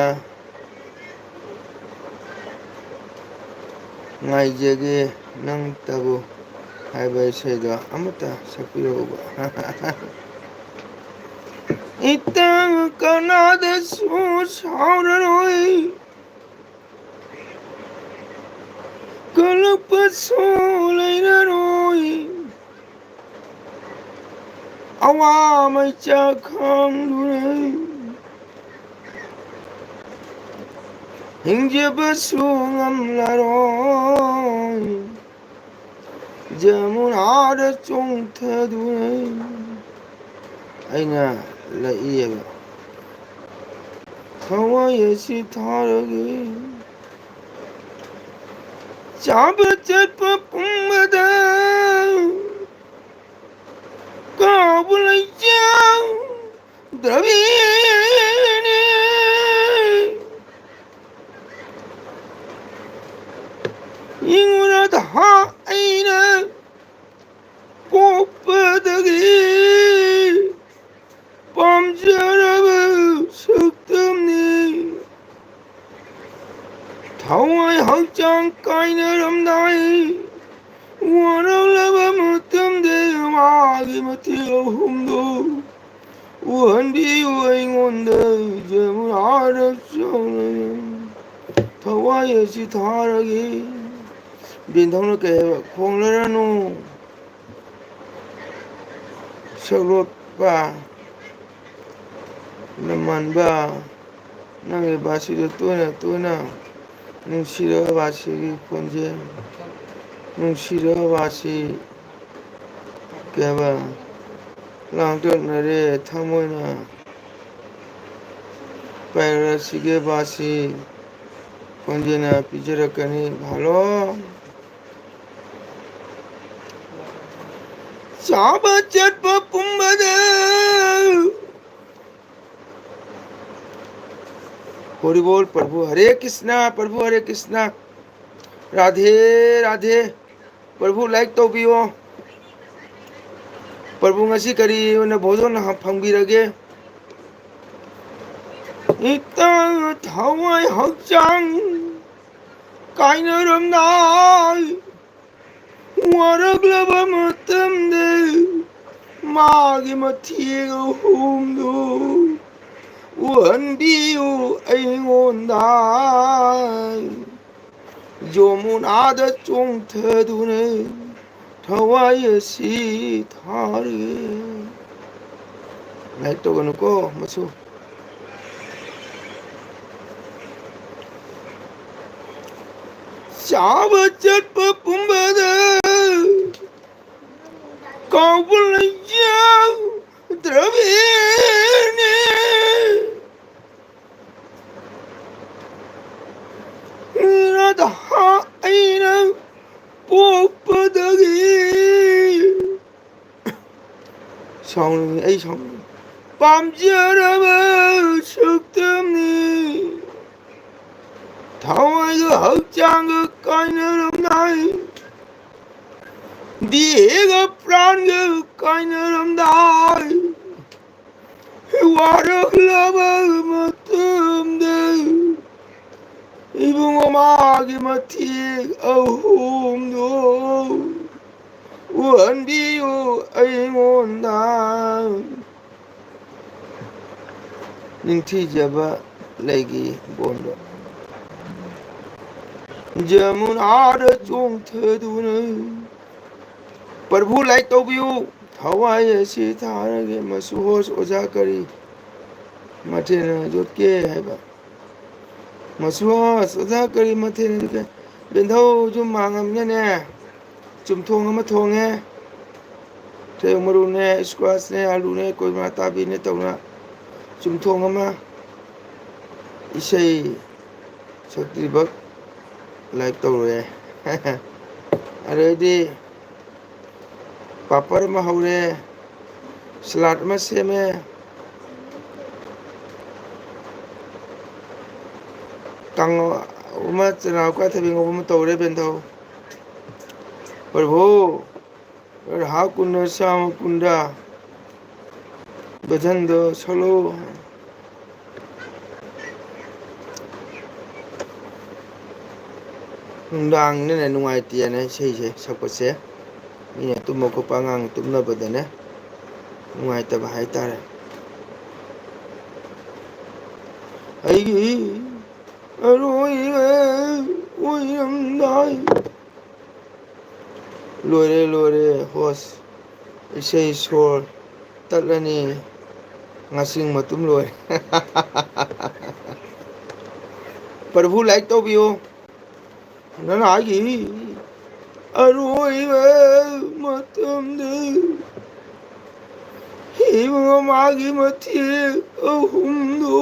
ꯉꯥꯏꯖꯒꯦ ꯅꯪꯇꯕꯨ ꯍꯥꯏꯕ ꯏꯁꯩꯗꯣ ꯑꯃꯇ ꯁꯛꯄꯤꯔꯛꯎꯕ꯫ ꯏꯇ ꯀꯅꯥꯗꯁꯨ ꯁꯥꯎꯔꯔꯣꯏ, ꯀꯜꯂꯛꯄꯁꯨ ꯂꯩꯔꯔꯣꯏ꯫ ꯑꯋꯥ ꯃꯩꯆꯥꯛ ꯈꯥꯡꯗꯨꯅ ꯍꯤꯡꯖꯕꯁꯨ ꯉꯝꯂꯔꯣꯏ꯫ ꯖꯃꯨꯅꯥꯗ ꯆꯣꯡꯊꯗꯨꯅ ꯑꯩꯅ ꯂꯛꯏꯑꯕ꯫ ꯊꯋꯥꯏ ꯑꯁꯤ ꯊꯥꯔꯒꯦ꯫ ꯆꯥꯕ ꯆꯠꯄ ꯄꯨꯝꯕꯗ ꯀꯥꯎꯕ ꯂꯩꯖꯗ꯭ꯔꯕꯤꯅꯦ꯫ ꯏꯉꯨꯔꯗ ꯑꯩꯅ ꯄꯣꯛꯄꯗꯒꯤ ꯄꯥꯝꯖꯔꯕ ꯁꯛꯇꯝꯅꯤ꯫ ꯊꯋꯥꯏ ꯍꯛꯆꯥꯡ ꯀꯥꯏꯅꯔꯝꯗꯥꯏ ꯋꯥꯔꯛꯂꯕ ꯃꯇꯝꯗ ꯃꯥꯒꯤ ꯃꯊꯤ ꯑꯍꯨꯝꯗꯨ ꯎꯍꯟꯕꯤꯌꯨ ꯑꯩꯉꯣꯟꯗ꯫ ꯖꯃꯨꯅꯥꯗ ꯆꯣꯡꯂꯒ ꯊꯋꯥꯏ ꯑꯁꯤ ꯊꯥꯔꯒꯦ꯫ ꯕꯦꯟꯊꯧꯅ ꯀꯩ ꯍꯥꯏꯕ? ꯈꯣꯡꯂꯔꯅꯨ꯫ ꯁꯛꯂꯣꯠꯄ ꯅꯃꯥꯟꯕ, ꯅꯪꯒꯤ ꯕꯥꯁꯤꯗ ꯇꯣꯏꯅ ꯇꯣꯏꯅ ꯅꯨꯡꯁꯤꯔꯕ ꯕꯥꯁꯤꯒꯤ ꯈꯣꯟꯖꯦꯜ, ꯅꯨꯡꯁꯤꯔꯕ ꯕꯥꯁꯤ ꯀꯩ ꯍꯥꯏꯕ? ꯂꯥꯡꯇꯛꯅꯔꯦ ꯊꯃꯣꯏꯅ꯫ ꯄꯥꯏꯔꯁꯤꯒꯦ ꯕꯥꯁꯤ ꯈꯣꯟꯖꯦꯜꯅ ꯄꯤꯖꯔꯛꯀꯅꯤ꯫ ꯍꯜꯂꯣ꯫ ꯆꯥꯕ ꯆꯠꯄ ꯄꯨꯝꯕꯗ ꯍꯣꯔꯤꯕꯣꯜ꯫ ꯄ꯭ꯔꯚꯨ ꯍꯔꯦ ꯀ꯭ꯔꯤꯁꯅ, ꯄ꯭ꯔꯚꯨ ꯍꯔꯦ ꯀ꯭ꯔꯤꯁꯅ꯫ ꯔꯥꯙꯦ ꯔꯥꯙꯦ꯫ ꯄ꯭ꯔꯚꯨ like ꯇꯧꯕꯤꯌꯣ꯫ ꯄ꯭ꯔꯚꯨ ꯉꯁꯤ ꯀꯔꯤ ꯑꯣꯏꯅ ꯚꯣꯖꯟ ꯐꯪꯕꯤꯔꯒꯦ? ꯏꯇꯪ ꯊꯋꯥꯏ ꯍꯛꯆꯥꯡ ꯀꯥꯏꯅꯔꯝꯗꯥꯏ ꯋꯥꯔꯛꯂꯕ ꯃꯇꯝꯗ ꯃꯥꯒꯤ ꯃꯊꯦꯡ ꯑꯍꯨꯝꯗꯨ ꯎꯍꯟꯕꯤꯌꯨ ꯑꯩꯉꯣꯟꯗ꯫ ꯖꯃꯨꯅꯥꯗ ꯆꯣꯡꯊꯗꯨꯅ ꯊꯋꯥꯏ ꯑꯁꯤ ꯊꯥꯔꯦ꯫ Like ꯇꯧꯒꯅꯨꯀꯣ ꯃꯁꯨ꯫ ꯆꯥꯕ ꯆꯠꯄ ꯄꯨꯝꯕꯗ ꯀꯥꯎꯕ ꯂꯩꯖꯗ꯭ꯔꯕꯤꯅꯦ꯫ ꯔꯥꯙꯥ ꯑꯩꯅ ꯄꯣꯛꯄꯗꯒꯤ ꯁꯥꯎꯅꯤꯡꯉꯤ, ꯑꯩ ꯁꯥꯎꯅꯤꯡꯉꯤ꯫ ꯄꯥꯝꯖꯔꯕ ꯁꯛꯇꯝꯅꯤ꯫ ꯊꯋꯥꯏꯒ ꯍꯛꯆꯥꯡꯒ ꯀꯥꯏꯅꯔꯝꯗꯥꯏ, ꯗꯤꯍꯦꯒ ꯄ꯭ꯔꯥꯟꯒ ꯀꯥꯏꯅꯔꯝꯗꯥꯏ, ꯋꯥꯔꯛꯂꯕ ꯃꯇꯝꯗ ꯏꯕꯨꯡꯉꯣ ꯃꯥꯒꯤ ꯃꯇꯦꯛ ꯑꯍꯨꯝꯗꯣ ꯎꯍꯟꯕꯤꯌꯨ ꯑꯩꯉꯣꯟꯗ꯫ ꯅꯤꯡꯊꯤꯖꯕ ꯂꯩꯒꯤ ꯕꯣꯟꯗꯣ꯫ ꯖꯃꯨꯅꯥꯗ ꯆꯣꯡꯊꯗꯨꯅ ꯄ꯭ꯔꯚꯨ ꯂꯥꯏꯛ ꯇꯧꯕꯤꯌꯨ꯫ ꯊꯋꯥꯏ ꯑꯁꯤ ꯊꯥꯔꯒꯦ꯫ ꯃꯁꯨ ꯍꯣꯁ ꯑꯣꯖꯥ ꯀꯔꯤ ꯃꯊꯦꯜꯅ ꯌꯣꯠꯀꯦ ꯍꯥꯏꯕ꯫ ꯃꯁꯨ ꯍꯣꯁ ꯑꯣꯖꯥ ꯀꯔꯤ ꯃꯊꯦꯜꯅ ꯌꯣꯠꯀꯦ? ꯕꯦꯟꯙꯧꯁꯨ ꯃꯥꯡꯉꯝꯅꯤꯅꯦ꯫ ꯆꯨꯝꯊꯣꯡ ꯑꯃ ꯊꯣꯡꯉꯦ꯫ ꯁꯦꯌꯧ ꯃꯔꯨꯅꯦ, ꯏꯁꯀ꯭ꯋꯥꯁꯅꯦ, ꯑꯂꯨꯅꯦ, ꯀꯣꯏꯃꯥ ꯇꯥꯕꯤꯅꯦ ꯇꯧꯅ ꯆꯨꯝꯊꯣꯡ ꯑꯃ꯫ ꯏꯁꯩ ꯁꯛꯇ꯭ꯔꯤꯕ ꯂꯥꯏꯛ ꯇꯧꯔꯣꯏ꯫ ꯑꯗꯩꯗꯤ ꯄꯥꯄꯔ ꯑꯃ ꯍꯧꯔꯦ, ꯁꯂꯥꯗ ꯑꯃ ꯁꯦꯝꯃꯦ, ꯀꯥꯡꯉꯧ ꯑꯃ, ꯆꯅꯥ ꯀꯥꯊꯕꯤ ꯉꯧꯕ ꯑꯃ ꯇꯧꯔꯦ ꯕꯦꯟꯊꯧ꯫ ꯄ꯭ꯔꯚꯨ, ꯔꯥꯙꯥ ꯀꯨꯟꯗ ꯁ꯭ꯌꯥꯃ ꯀꯨꯟꯗ ꯚꯖꯟꯗꯣ ꯁꯛꯂꯛꯎ꯫ ꯅꯨꯡꯗꯥꯡꯅꯤꯅ ꯅꯨꯡꯉꯥꯏꯇꯦꯅ ꯏꯁꯩꯁꯦ ꯁꯛꯄꯁꯦ꯫ ꯃꯤꯅ ꯇꯨꯝꯕ ꯈꯣꯠꯄ, ꯑꯉꯥꯡ ꯇꯨꯝꯅꯕꯗꯅꯦ ꯅꯨꯡꯉꯥꯏꯇꯕ ꯍꯥꯏꯇꯥꯔꯦ꯫ ꯑꯩꯒꯤ ꯑꯔꯣꯏꯕ ꯑꯣꯏꯔꯝꯗꯥꯏ꯫ ꯂꯣꯏꯔꯦ, ꯂꯣꯏꯔꯦ, ꯍꯣꯁ꯫ ꯏꯁꯩ ꯁꯣꯔ ꯇꯠꯂꯅꯤ꯫ ꯉꯁꯤꯡ ꯃꯇꯨꯝ ꯂꯣꯏꯔꯦ꯫ ꯄ꯭ꯔꯚꯨ ꯂꯥꯏꯛ ꯇꯧꯕꯤꯌꯨ꯫ ꯅꯅꯥꯒꯤ ꯑꯔꯣꯏꯕ ꯃꯇꯝꯗ ꯏꯕꯨꯡꯉꯣ ꯃꯥꯒꯤ ꯃꯊꯦꯜ ꯑꯍꯨꯝꯗꯨ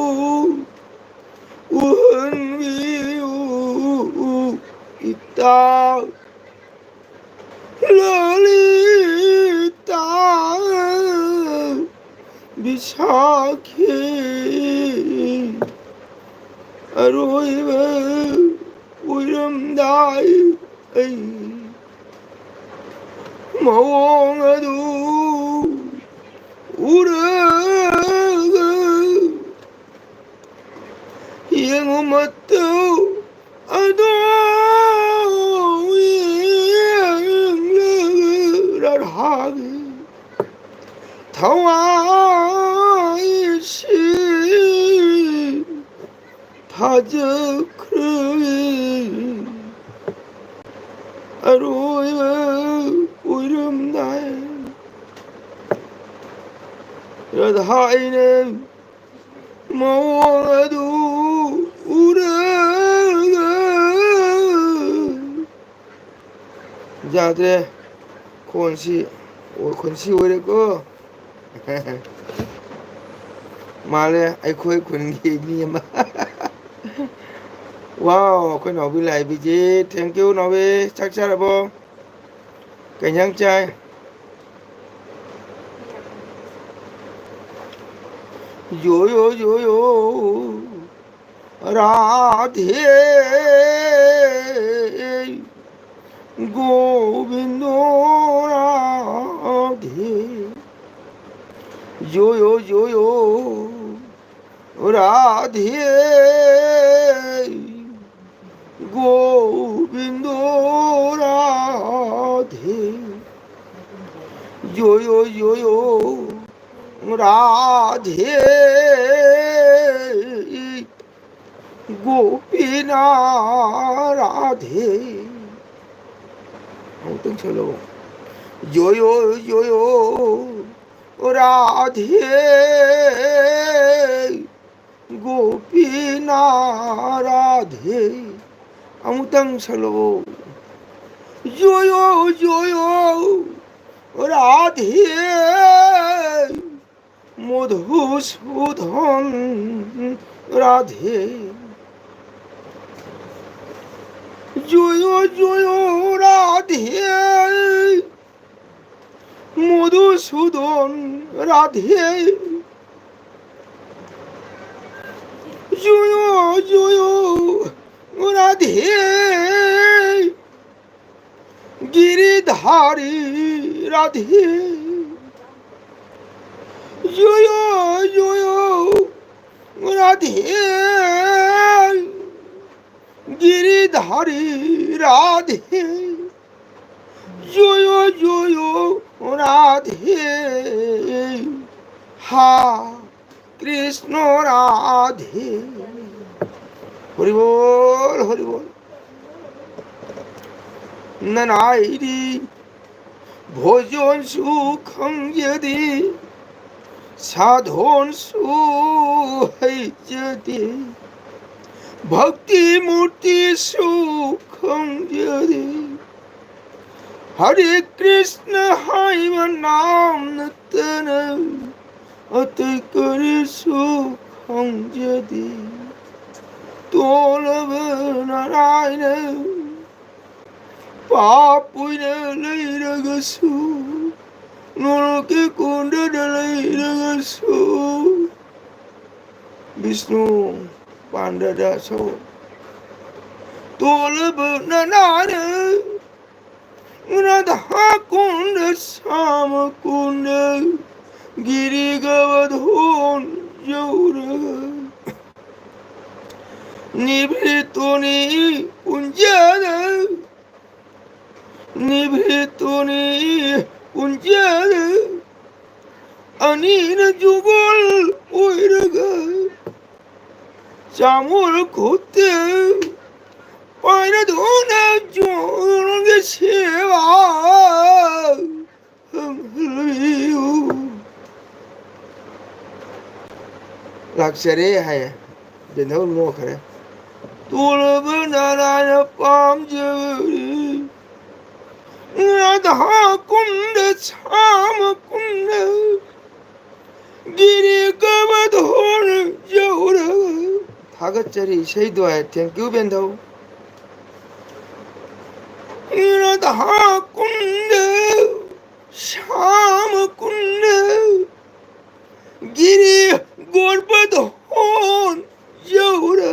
ꯎꯍꯟꯕꯤꯌꯨ ꯏꯇꯥ ꯂꯂꯤꯇꯥ ꯕꯤꯁꯥꯈꯤ꯫ ꯑꯔꯣꯏꯕ ꯑꯣꯏꯔꯝꯗꯥꯏ ꯑꯩ ꯃꯑꯣꯡ ꯑꯗꯨ ꯎꯔꯒ ꯌꯦꯡꯉꯨ ꯃꯇꯧ ꯑꯗꯣ ꯌꯦꯡꯂꯒ ꯔꯥꯙꯥꯒꯤ ꯊꯋꯥꯏꯁꯤ ꯊꯥꯖꯈ꯭ꯔꯦ꯫ ꯑꯔꯣꯏꯕ ꯑꯣꯏꯔꯝꯗꯥꯏ ꯔꯥꯙꯥ ꯑꯩꯅ ꯃꯑꯣꯡ ꯑꯗꯨ ꯎꯔꯒ ꯌꯥꯗ꯭ꯔꯦ꯫ ꯈꯣꯟꯁꯤ, ꯑꯣ, ꯈꯣꯟꯁꯤ ꯑꯣꯏꯔꯦꯀꯣ꯫ ꯃꯥꯜꯂꯦ ꯑꯩꯈꯣꯏ ꯈꯨꯟꯒꯤ ꯃꯤ ꯑꯃ꯫ ꯋꯥꯎ, ꯑꯩꯈꯣꯏ ꯅꯥꯎꯕꯤ ꯂꯥꯏꯕꯤꯁꯤ꯫ Thank you ꯅꯥꯎꯕꯤ꯫ ꯆꯥꯛ ꯆꯥꯔꯕꯣ? ꯀꯩ ꯏꯟꯖꯥꯡ ꯆꯥꯏ? ꯌꯣ ꯌꯣ ꯌꯣ ꯌꯣ ꯔꯥꯙꯦ ꯒꯣꯕꯤꯟꯗꯣ ꯔꯥꯙꯦ ꯌꯣ ꯌꯣ ꯌꯣ ꯌꯣ ꯔꯥꯙꯦ ꯒꯣꯕꯤꯟꯗꯣ ꯔꯥꯙꯦ ꯌꯣ ꯌꯣ ꯌꯣ ꯌꯣ ꯔꯥꯙꯦ ꯒꯣꯄꯤꯅꯥ ꯔꯥꯙꯦ꯫ ꯑꯃꯨꯛꯇꯪ ꯁꯛꯂꯛꯑꯣ꯫ ꯌꯣ ꯌꯣ ꯌꯣ ꯌꯣ ꯔꯥꯙꯦ ꯒꯣꯄꯤꯅꯥ ꯔꯥꯙꯦ ꯑꯃꯨꯛꯇꯪ ꯁꯛꯂꯛꯑꯣ꯫ ꯌꯣꯌꯣ ꯌꯣꯌꯣ ꯔꯥꯙꯦ ꯃꯙꯨꯁꯨꯗꯟ ꯔꯥꯙꯦ꯫ ꯌꯣꯌꯣ ꯌꯣꯌꯣ ꯔꯥꯙꯦ ꯃꯙꯨꯁꯨꯗꯟ ꯔꯥꯙꯦ꯫ ꯌꯣꯌꯣ ꯌꯣꯌꯣ ꯔꯥꯙꯦ ꯒꯤꯔꯤꯙꯥꯔꯤ ꯔꯥꯙꯦ꯫ ꯌꯣꯌꯣ ꯌꯣꯌꯣ ꯔꯥꯙꯦ ꯒꯤꯔꯤꯙꯥꯔꯤ ꯔꯥꯙꯦ꯫ ꯌꯣꯌꯣ ꯌꯣꯌꯣ ꯔꯥꯙꯦ ꯍꯥ ꯀ꯭ꯔꯤꯁꯅ ꯔꯥꯙꯦ꯫ ꯍꯔꯤꯕꯣꯜ ꯍꯔꯤꯕꯣꯜ꯫ ꯅꯅꯥꯏꯗꯤ ꯚꯣꯖꯣꯟꯁꯨ ꯈꯪꯖꯗꯦ, ꯁꯥꯙꯣꯟꯁꯨ ꯍꯩꯖꯗꯦ, ꯚꯛꯇꯤ ꯃꯨꯔꯇꯤꯁꯨ ꯈꯪꯖꯗꯦ꯫ ꯍꯔꯦ ꯀ꯭ꯔꯤꯁꯅ ꯍꯥꯏꯕ ꯅꯥꯝ ꯅꯠꯇꯅ ꯑꯇꯩ ꯀꯔꯤꯁꯨ ꯈꯪꯖꯗꯦ꯫ ꯇꯣꯜꯂꯕ ꯅꯔꯥꯏꯅ ꯄꯥꯞ ꯑꯣꯏꯅ ꯂꯩꯔꯒꯁꯨ, ꯅꯣꯔꯣꯛꯀꯤ ꯀꯨꯟꯗꯗ ꯂꯩꯔꯒꯁꯨ, ꯕꯤꯁꯅꯨ ꯄꯥꯟꯗꯗꯁꯨ ꯇꯣꯜꯂꯕ ꯅꯅꯥꯅ ꯔꯥꯙꯥ ꯀꯨꯟꯗ ꯁ꯭ꯌꯥꯃ ꯀꯨꯟꯗ ꯒꯤꯔꯤ ꯒꯣꯕꯔꯙꯟ ꯌꯧꯔꯒ ꯅꯤꯚ꯭ꯔꯤꯇꯣꯅꯤ ꯀꯨꯟꯖꯗ, ꯅꯤꯚ꯭ꯔꯤꯇꯣꯅꯤ ꯀꯨꯟꯖꯗ ꯑꯅꯤꯅ ꯖꯨꯒꯜ ꯑꯣꯏꯔꯒ ꯆꯥꯃꯨꯔ ꯈꯨꯠꯇ ꯄꯥꯏꯔꯗꯨꯅ ꯖꯨꯒꯜꯒꯤ ꯁꯦꯕꯥ ꯂꯥꯛꯆꯔꯦ ꯍꯥꯏꯌꯦ꯫ ꯕꯦꯟꯙꯧ ꯅꯣꯛꯈ꯭ꯔꯦ꯫ ꯇꯣꯜꯂꯕ ꯅꯥꯔꯥꯌꯅ ꯄꯥꯝꯖꯕꯅꯤ꯫ ꯔꯥꯙꯥ ꯀꯨꯟꯗ ꯁ꯭ꯌꯥꯃ ꯀꯨꯟꯗ ꯒꯤꯔꯤ ꯒꯣꯕꯔꯙꯣꯟ ꯌꯧꯔꯒ꯫ ꯊꯥꯒꯠꯆꯔꯤ ꯏꯁꯩꯗꯣ ꯍꯥꯏ꯫ Thank you, ꯕꯦꯟꯙꯧ꯫ ꯔꯥꯙꯥ ꯀꯨꯟꯗ ꯁ꯭ꯌꯥꯃ ꯀꯨꯟꯗ ꯒꯤꯔꯤ ꯒꯣꯕꯔꯙꯣꯟ ꯌꯧꯔꯒ꯫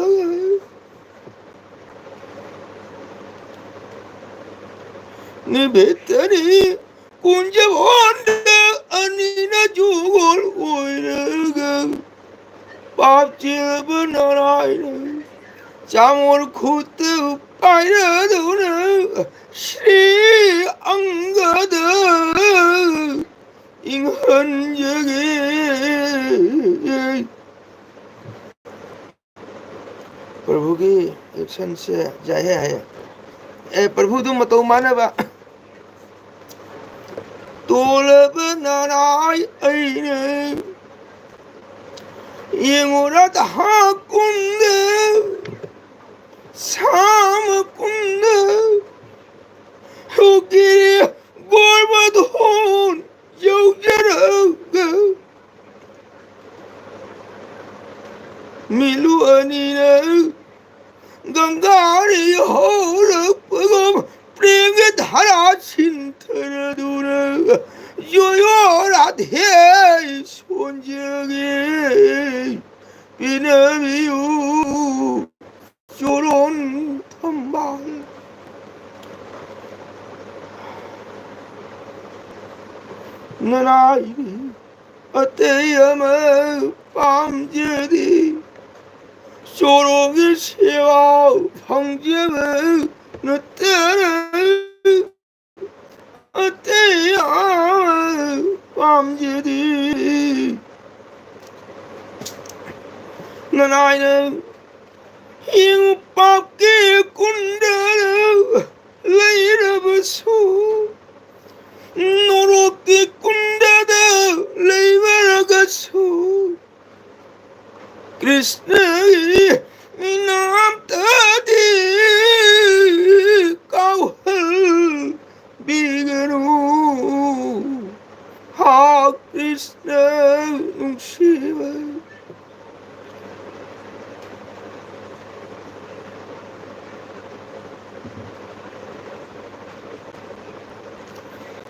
ꯅꯨꯃꯤꯠꯇꯅꯤ ꯀꯨꯟꯖꯕꯣꯟꯗ ꯑꯅꯤꯅ ꯖꯨꯒꯣꯜ ꯑꯣꯏꯔꯒ ꯄꯥꯞ ꯆꯦꯟꯕ ꯅꯥꯔꯥꯌꯅ ꯆꯥꯃꯣꯜ ꯈꯨꯠꯇ ꯄꯥꯏꯔꯗꯨꯅ ꯁ꯭ꯔꯤ ꯑꯪꯒꯗ ꯏꯪꯍꯟꯖꯒꯦ꯫ ꯄ꯭ꯔꯚꯨꯒꯤ actionꯁꯦ ꯌꯥꯏꯍꯦ ꯍꯥꯏꯌꯦ꯫ ꯑꯦ, ꯄ꯭ꯔꯚꯨꯗꯨ ꯃꯇꯧ ꯃꯥꯟꯅꯕ꯫ ꯇꯣꯜꯂꯕ ꯅꯥꯔꯥꯏ ꯑꯩꯅ ꯌꯦꯡꯉꯨꯔ ꯊꯥ ꯀꯨꯟꯗ ꯁꯥꯃ ꯀꯨꯟꯗ ꯍꯧꯈꯤꯔꯦ ꯒꯣꯔꯕꯗꯣꯟ ꯌꯧꯖꯔꯒ ꯃꯤꯠꯂꯨ ꯑꯅꯤꯅ ꯒꯪꯒꯥꯗꯒꯤ ꯍꯧꯔꯛꯄꯒꯨꯝ ꯄ꯭ꯔꯦꯝꯒꯤ ꯙꯥꯔꯥ ꯁꯤꯟꯊꯔꯗꯨꯅ ꯌꯣꯌꯣ ꯔꯥꯙꯦ ꯁꯣꯟꯖꯒꯦ ꯄꯤꯅꯕꯤꯌꯨ ꯆꯣꯔꯣꯟ ꯊꯝꯕꯥꯜ ꯅꯅꯥꯏ ꯑꯇꯩ ꯑꯃ ꯄꯥꯝꯖꯗꯦ꯫ ꯆꯣꯔꯣꯒꯤ ꯁꯦꯕꯥ ꯐꯪꯖꯕ ꯅꯠꯇꯅ ꯑꯇꯩ ꯑꯃ ꯄꯥꯝꯖꯗꯦ꯫ ꯅꯅꯥꯏꯅ ꯍꯤꯡ ꯄꯥꯞꯀꯤ ꯀꯨꯟꯗ ꯂꯩꯔꯕꯁꯨ ꯅꯣꯔꯣꯛꯀꯤ ꯀꯨꯟꯗꯗ ꯂꯩꯕꯔꯒꯁꯨ ꯀ꯭ꯔꯤꯁꯅꯒꯤ ꯃꯤꯅꯥꯝꯇ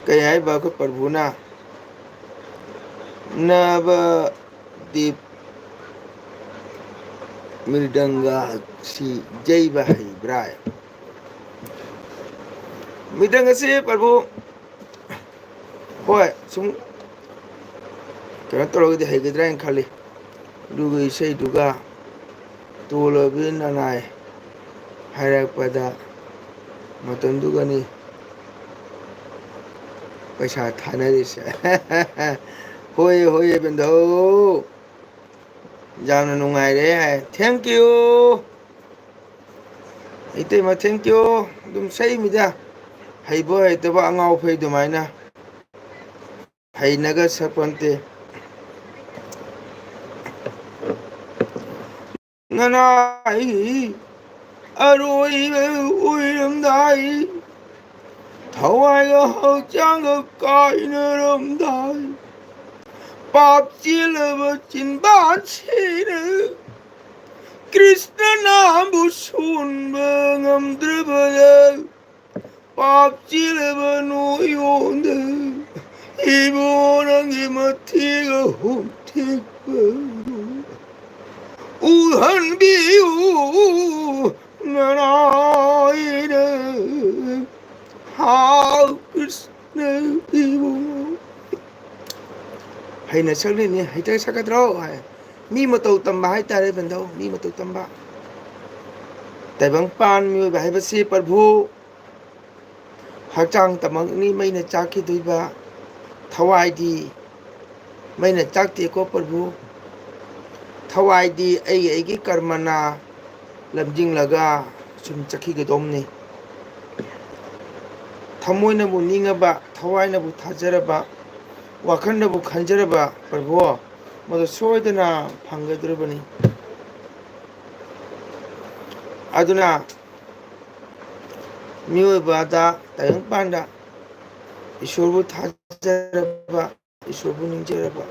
ꯀꯩ ꯍꯥꯏꯕ ꯑꯩꯈꯣꯏ ꯄ꯭ꯔꯚꯨꯅ? ꯅꯕ ꯗꯤꯞ ꯃ꯭ꯔꯤꯗꯪꯒ ꯁꯤ ꯌꯩꯕ ꯍꯩꯕ꯭ꯔꯥ? ꯃ꯭ꯔꯤꯗꯪꯒꯁꯤ ꯄ꯭ꯔꯚꯨ, ꯍꯣꯏ, ꯁꯨꯝ ꯀꯩꯅꯣ ꯇꯧꯔꯒꯗꯤ ꯍꯩꯒꯗ꯭ꯔꯥ ꯍꯥꯏꯅ ꯈꯜꯂꯤ꯫ ꯑꯗꯨꯒ ꯏꯁꯩꯗꯨꯒ ꯇꯣꯜꯂꯕꯤ ꯅꯅꯥꯏ ꯍꯥꯏꯔꯛꯄꯗ ꯃꯇꯝꯗꯨꯒꯅꯤ ꯄꯩꯁꯥ ꯊꯥꯅꯔꯤꯁꯦ꯫ ꯍꯣꯏ, ꯍꯣꯏ, ꯕꯦꯟꯗꯧ꯫ ꯌꯥꯝꯅ ꯅꯨꯡꯉꯥꯏꯔꯦ ꯍꯥꯏ꯫ Thank you꯫ ꯏꯇꯩꯃ, thank you꯫ ꯑꯗꯨꯝ ꯁꯛꯏꯃꯤꯗ꯫ ꯍꯩꯕ ꯍꯩꯇꯕ ꯑꯉꯥꯎ ꯐꯩ ꯑꯗꯨꯃꯥꯏꯅ꯫ ꯍꯩꯅꯒ ꯁꯛꯄꯟꯇꯦ꯫ ꯅꯅꯥꯏ ꯑꯔꯣꯏꯕ ꯑꯣꯏꯔꯝꯗꯥꯏ, ꯊꯋꯥꯏꯒ ꯍꯛꯆꯥꯡꯒ ꯀꯥꯏꯅꯔꯝꯗꯥꯏ, ꯄꯥꯞ ꯆꯦꯜꯂꯕ ꯆꯤꯟꯕꯥꯟꯁꯤꯅ ꯀ꯭ꯔꯤꯁꯅ ꯅꯥꯝꯕꯨ ꯁꯣꯟꯕ ꯉꯝꯗ꯭ꯔꯕꯗ, ꯄꯥꯞ ꯆꯦꯜꯂꯕ ꯅꯣꯏꯉꯣꯟꯗ ꯏꯕꯣ ꯅꯪꯒꯤ ꯃꯊꯤꯒ ꯍꯨꯝꯊꯦꯛꯄꯗꯨ ꯎꯍꯟꯕꯤꯌꯨ ꯅꯅꯥꯏꯅ꯫ ꯍꯥꯎ ꯀ꯭ꯔꯤꯁꯅ ꯏꯕꯨꯡꯉꯣ꯫ ꯍꯩꯅ ꯁꯛꯂꯤꯅꯤ, ꯍꯩꯇ ꯁꯛꯀꯗ꯭ꯔꯣ ꯍꯥꯏ꯫ ꯃꯤ ꯃꯇꯧ ꯇꯝꯕ ꯍꯥꯏꯇꯥꯔꯦ ꯕꯦꯟꯗꯧ, ꯃꯤ ꯃꯇꯧ ꯇꯝꯕ꯫ ꯇꯥꯏꯕꯪꯄꯥꯟ ꯃꯤꯑꯣꯏꯕ ꯍꯥꯏꯕꯁꯤ ꯄ꯭ꯔꯚꯨ ꯍꯛꯆꯥꯡ ꯇꯃꯛꯅꯤ ꯃꯩꯅ ꯆꯥꯛꯈꯤꯗꯣꯏꯕ꯫ ꯊꯋꯥꯏꯗꯤ ꯃꯩꯅ ꯆꯥꯛꯇꯦꯀꯣ ꯄ꯭ꯔꯚꯨ꯫ ꯊꯋꯥꯏꯗꯤ ꯑꯩ ꯑꯩꯒꯤ ꯀꯔꯃꯅ ꯂꯝꯖꯤꯡꯂꯒ ꯁꯨꯝ ꯆꯠꯈꯤꯒꯗꯧꯕꯅꯤ꯫ ꯊꯃꯣꯏꯅꯕꯨ ꯅꯤꯡꯉꯕ, ꯊꯋꯥꯏꯅꯕꯨ ꯊꯥꯖꯔꯕ, ꯋꯥꯈꯜꯅꯕꯨ ꯈꯟꯖꯔꯕ ꯄ꯭ꯔꯚꯨ, ꯃꯗꯨ ꯁꯣꯏꯗꯅ ꯐꯪꯒꯗꯧꯔꯤꯕꯅꯤ꯫ ꯑꯗꯨꯅ ꯃꯤꯑꯣꯏꯕꯗ, ꯇꯥꯏꯕꯪꯄꯥꯟꯗ ꯏꯁꯣꯔꯕꯨ ꯊꯥꯖꯔꯕ, ꯏꯁꯣꯔꯕꯨ ꯅꯤꯡꯖꯔꯕ,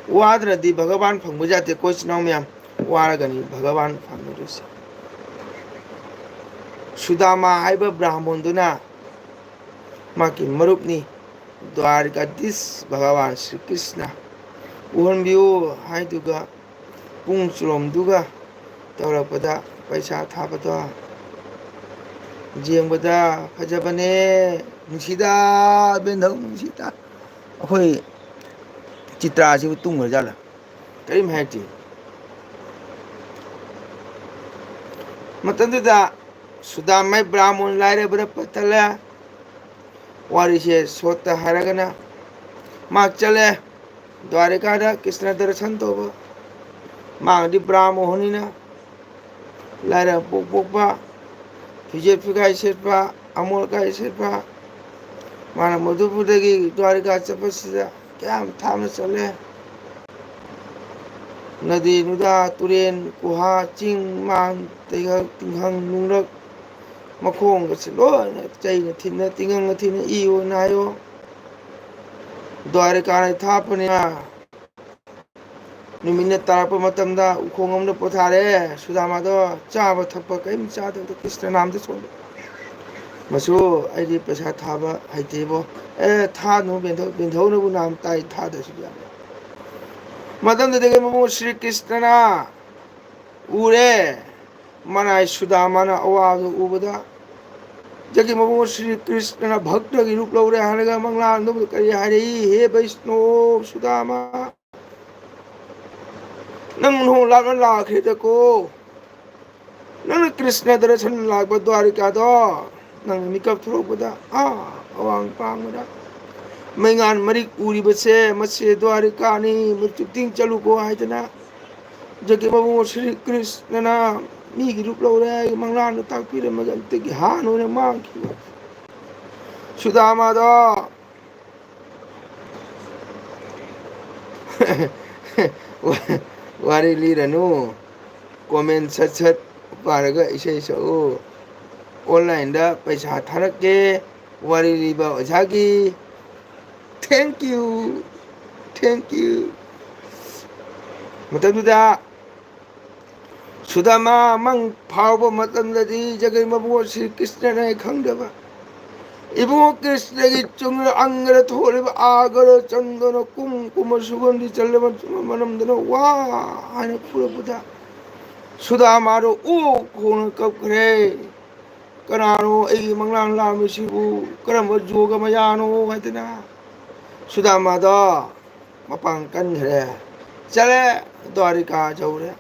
ꯋꯥꯗ꯭ꯔꯗꯤ ꯚꯒꯋꯥꯟ ꯐꯪꯕ ꯌꯥꯗꯦ꯫ ꯑꯩꯈꯣꯏ ꯏꯆꯤꯟ ꯏꯅꯥꯎ ꯃꯌꯥꯝ ꯋꯥꯔꯒꯅꯤ ꯚꯒꯋꯥꯟ ꯐꯪꯒꯗꯣꯏꯁꯦ꯫ ꯁꯨꯗꯥꯃꯥ ꯍꯥꯏꯕ ꯕ꯭ꯔꯥꯍꯃꯣꯟꯗꯨꯅ ꯃꯥꯒꯤ ꯃꯔꯨꯞꯅꯤ ꯗ꯭ꯋꯥꯔꯤꯀꯥꯗꯤꯁ ꯚꯒꯋꯥꯟ ꯁ꯭ꯔꯤ ꯀ꯭ꯔꯤꯁꯅ ꯎꯍꯟꯕꯤꯌꯨ ꯍꯥꯏꯗꯨꯒ ꯄꯨꯡ ꯆꯨꯔꯣꯝꯗꯨꯒ ꯇꯧꯔꯛꯄꯗ ꯄꯩꯁꯥ ꯊꯥꯕꯗꯣ ꯌꯦꯡꯕꯗ ꯐꯖꯕꯅꯦ꯫ ꯅꯨꯡꯁꯤꯗ, ꯕꯦꯟꯙꯧ ꯅꯨꯡꯁꯤꯗ꯫ ꯑꯩꯈꯣꯏ ꯆꯤꯇ꯭ꯔꯥꯁꯤꯕꯨ ꯇꯨꯝꯈ꯭ꯔꯖꯥꯠꯂ? ꯀꯔꯤꯝ ꯍꯥꯏꯔꯛꯇꯦ꯫ ꯃꯇꯝꯗꯨꯗ ꯁꯨꯗꯥꯃꯥꯏ ꯕ꯭ꯔꯥꯍꯃꯣꯟ ꯂꯥꯏꯔꯕꯗ ꯄꯠ ꯇꯠꯂꯦ꯫ ꯋꯥꯔꯤꯁꯦ ꯁꯣꯠꯇ ꯍꯥꯏꯔꯒꯅ ꯃꯍꯥꯛ ꯆꯠꯂꯦ ꯗ꯭ꯋꯥꯔꯤꯀꯥꯗ ꯀ꯭ꯔꯤꯁꯅ ꯗꯔꯁꯟ ꯇꯧꯕ꯫ ꯃꯥꯒꯗꯤ ꯕ꯭ꯔꯥꯍꯃꯣꯟꯅꯤꯅ ꯂꯥꯏꯔ ꯄꯣꯛ ꯄꯣꯛꯄ, ꯐꯤꯖꯦꯠ ꯐꯤꯒꯥꯏ ꯁꯦꯠꯄ, ꯑꯃꯣꯠ ꯑꯀꯥꯏ ꯁꯦꯠꯄ꯫ ꯃꯥꯅ ꯃꯗꯨꯄꯨꯔꯗꯒꯤ ꯗ꯭ꯋꯥꯔꯤꯀꯥ ꯆꯠꯄꯁꯤꯗ ꯀꯌꯥꯝ ꯊꯥꯞꯅ ꯆꯠꯂꯦ꯫ ꯅꯗꯤ ꯅꯨꯗꯥ, ꯇꯨꯔꯦꯟ, ꯒꯨꯍꯥ, ꯆꯤꯡ, ꯃꯥꯟ, ꯇꯩꯒꯛ, ꯇꯤꯡꯈꯪ, ꯅꯨꯡꯂꯛ, ꯃꯈꯣꯡꯒꯁꯦ ꯂꯣꯏꯅ ꯆꯩꯅ ꯊꯤꯟꯅ, ꯇꯤꯡꯈꯪꯅ ꯊꯤꯟꯅ, ꯏꯌꯣ ꯅꯥꯏꯌꯣ꯫ ꯗ꯭ꯋꯥꯔꯤꯀꯥꯅ ꯊꯥꯞꯄꯅꯤꯅ ꯅꯨꯃꯤꯠꯅ ꯇꯥꯔꯛꯄ ꯃꯇꯝꯗ ꯎꯈꯣꯡ ꯑꯃꯗ ꯄꯣꯊꯥꯔꯦ꯫ ꯁꯨꯗꯥꯃꯥꯗꯣ ꯆꯥꯕ ꯊꯛꯄ ꯀꯔꯤꯝ ꯆꯥꯗꯕꯗ ꯀ꯭ꯔꯤꯁꯅ ꯅꯥꯝꯗ ꯁꯣꯟꯕ꯫ ꯃꯆꯨ, ꯑꯩꯗꯤ ꯄꯩꯁꯥ ꯊꯥꯕ ꯍꯩꯇꯦꯕꯣ꯫ ꯑꯦ, ꯊꯥꯅꯨ ꯕꯦꯟꯙꯧ-, ꯕꯦꯟꯙꯧꯅꯕꯨ ꯅꯥꯝ ꯇꯥꯏ, ꯊꯥꯗ꯭ꯔꯁꯨ ꯌꯥꯔꯦ꯫ ꯃꯇꯝꯗꯨꯗꯒꯤ ꯃꯕꯨꯡ ꯁ꯭ꯔꯤ ꯀ꯭ꯔꯤꯁꯅꯅ ꯎꯔꯦ꯫ ꯃꯅꯥꯏ ꯁꯨꯗꯥꯃꯥꯅ ꯑꯋꯥꯕꯗꯨ ꯎꯕꯗ, ꯖꯒꯤ ꯃꯕꯨꯡ ꯁ꯭ꯔꯤ ꯀ꯭ꯔꯤꯁꯅꯅ ꯚꯛꯇꯒꯤ ꯔꯨꯞ ꯂꯧꯔꯦ ꯍꯥꯏꯔꯒ ꯃꯪꯂꯥꯟꯗꯨ ꯀꯔꯤ ꯍꯥꯏꯔꯛꯏ? ꯍꯦ ꯕꯩꯁꯅꯣ ꯁꯨꯗꯥꯃꯥ, ꯅꯪ ꯅꯣꯡ ꯂꯥꯞꯅ ꯂꯥꯛꯈ꯭ꯔꯦꯗꯀꯣ꯫ ꯅꯪꯅ ꯀ꯭ꯔꯤꯁꯅ ꯗꯔꯁꯟ ꯂꯥꯛꯄ ꯗ꯭ꯋꯥꯔꯤꯀꯥꯗꯣ, ꯅꯪ ꯃꯤꯀꯞ ꯊꯣꯛꯂꯛꯄꯗ, ꯑꯥ, ꯑꯋꯥꯡ ꯄꯥꯡꯕꯗ ꯃꯩꯉꯥꯟ ꯃꯔꯤꯛ ꯎꯔꯤꯕꯁꯦ, ꯃꯁꯤ ꯗ꯭ꯋꯥꯔꯤꯀꯥꯅꯤ, ꯃꯗꯨ ꯆꯨꯞꯇꯤꯡ ꯆꯠꯂꯨꯀꯣ ꯍꯥꯏꯗꯅ ꯖꯒꯤ ꯃꯕꯨꯡ ꯁ꯭ꯔꯤ ꯀ꯭ꯔꯤꯁꯅꯅ ꯃꯤꯒꯤ ꯔꯨꯞ ꯂꯧꯔꯦ ꯍꯥꯏ ꯃꯪꯂꯥꯟꯗ ꯇꯥꯛꯄꯤꯔꯝꯃꯒ ꯑꯗꯨꯗꯒꯤ ꯍꯥꯟꯅ ꯑꯣꯏꯅ ꯃꯥꯡꯈꯤꯕ꯫ ꯁꯨꯗꯥꯃꯥꯗꯣ ꯋꯥꯔꯤ ꯂꯤꯔꯅꯨ, comment ꯁꯠ ꯁꯠ ꯄꯥꯔꯒ ꯏꯁꯩ ꯁꯛꯎ꯫ Online ꯗ ꯄꯩꯁꯥ ꯊꯥꯔꯛꯀꯦ ꯋꯥꯔꯤ ꯂꯤꯕ ꯑꯣꯖꯥꯒꯤ꯫ Thank you, thank you꯫ ꯃꯇꯝꯗꯨꯗ ꯁꯨꯗꯥꯃꯥ ꯃꯪ ꯐꯥꯎꯕ ꯃꯇꯝꯗꯗꯤ ꯖꯒꯠ ꯃꯕꯨꯡ ꯁ꯭ꯔꯤ ꯀ꯭ꯔꯤꯁꯅꯅ ꯈꯪꯗꯕ꯫ ꯏꯕꯨꯡꯉꯣ ꯀ꯭ꯔꯤꯁꯅꯒꯤ ꯆꯨꯡꯗ ꯑꯪꯒꯗ ꯊꯣꯛꯂꯤꯕ ꯑꯥꯒꯗ ꯆꯟꯗꯣꯟꯅ ꯀꯨꯝ ꯀꯨꯝꯕ ꯁꯨꯒꯟꯗꯤ ꯆꯜꯂꯕ ꯃꯅꯝꯗꯨꯅ ꯋꯥ ꯍꯥꯏꯅ ꯐꯨꯔꯛꯄꯗ ꯁꯨꯗꯥꯃꯥꯗꯣ ꯑꯣꯛ ꯈꯣꯡꯅ ꯀꯞꯈ꯭ꯔꯦ꯫ "ꯀꯅꯥꯅꯣ ꯑꯩꯒꯤ ꯃꯪꯂꯥꯟ ꯂꯥꯝꯃꯤꯁꯤꯕꯨ? ꯀꯔꯝꯕ ꯖꯣꯒ ꯃꯌꯥꯅꯣ?" ꯍꯥꯏꯗꯅ ꯁꯨꯗꯥꯃꯥꯗꯣ ꯃꯄꯥꯡ ꯀꯟꯈ꯭ꯔꯦ꯫ ꯆꯠꯂꯦ, ꯗ꯭ꯋꯥꯔꯤꯀꯥ ꯌꯧꯔꯦ꯫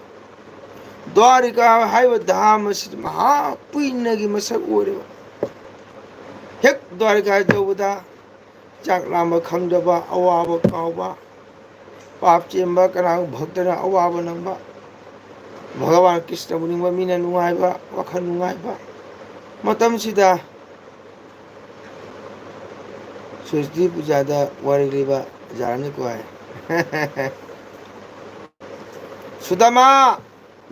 ꯗ꯭ꯋꯥꯔꯤꯀꯥ ꯍꯥꯏꯕ ꯙꯥꯝ ꯑꯁꯤꯗꯤ ꯃꯍꯥ ꯀꯨꯏꯅꯒꯤ ꯃꯁꯛ ꯑꯣꯏꯔꯦꯕ꯫ ꯍꯦꯛ ꯗ꯭ꯋꯥꯔꯤꯀꯥ ꯌꯧꯕꯗ ꯆꯥꯛ ꯂꯥꯝꯕ ꯈꯪꯗꯕ, ꯑꯋꯥꯕ ꯀꯥꯎꯕ, ꯄꯥꯞ ꯆꯦꯟꯕ ꯀꯅꯥꯒꯨꯝꯕ ꯚꯛꯇꯅ ꯑꯋꯥꯕ ꯅꯪꯕ, ꯚꯒꯋꯥꯟ ꯀ꯭ꯔꯤꯁꯅꯕꯨ ꯅꯤꯡꯕ ꯃꯤꯅ ꯅꯨꯡꯉꯥꯏꯕ, ꯋꯥꯈꯜ ꯅꯨꯡꯉꯥꯏꯕ꯫ ꯃꯇꯝꯁꯤꯗ ꯁꯔꯁ꯭ꯋꯇꯤ ꯄꯨꯖꯥꯗ ꯋꯥꯔꯤ ꯂꯤꯕ ꯌꯥꯔꯅꯤꯀꯣ ꯑꯩ꯫ ꯁꯨꯗꯥꯃꯥ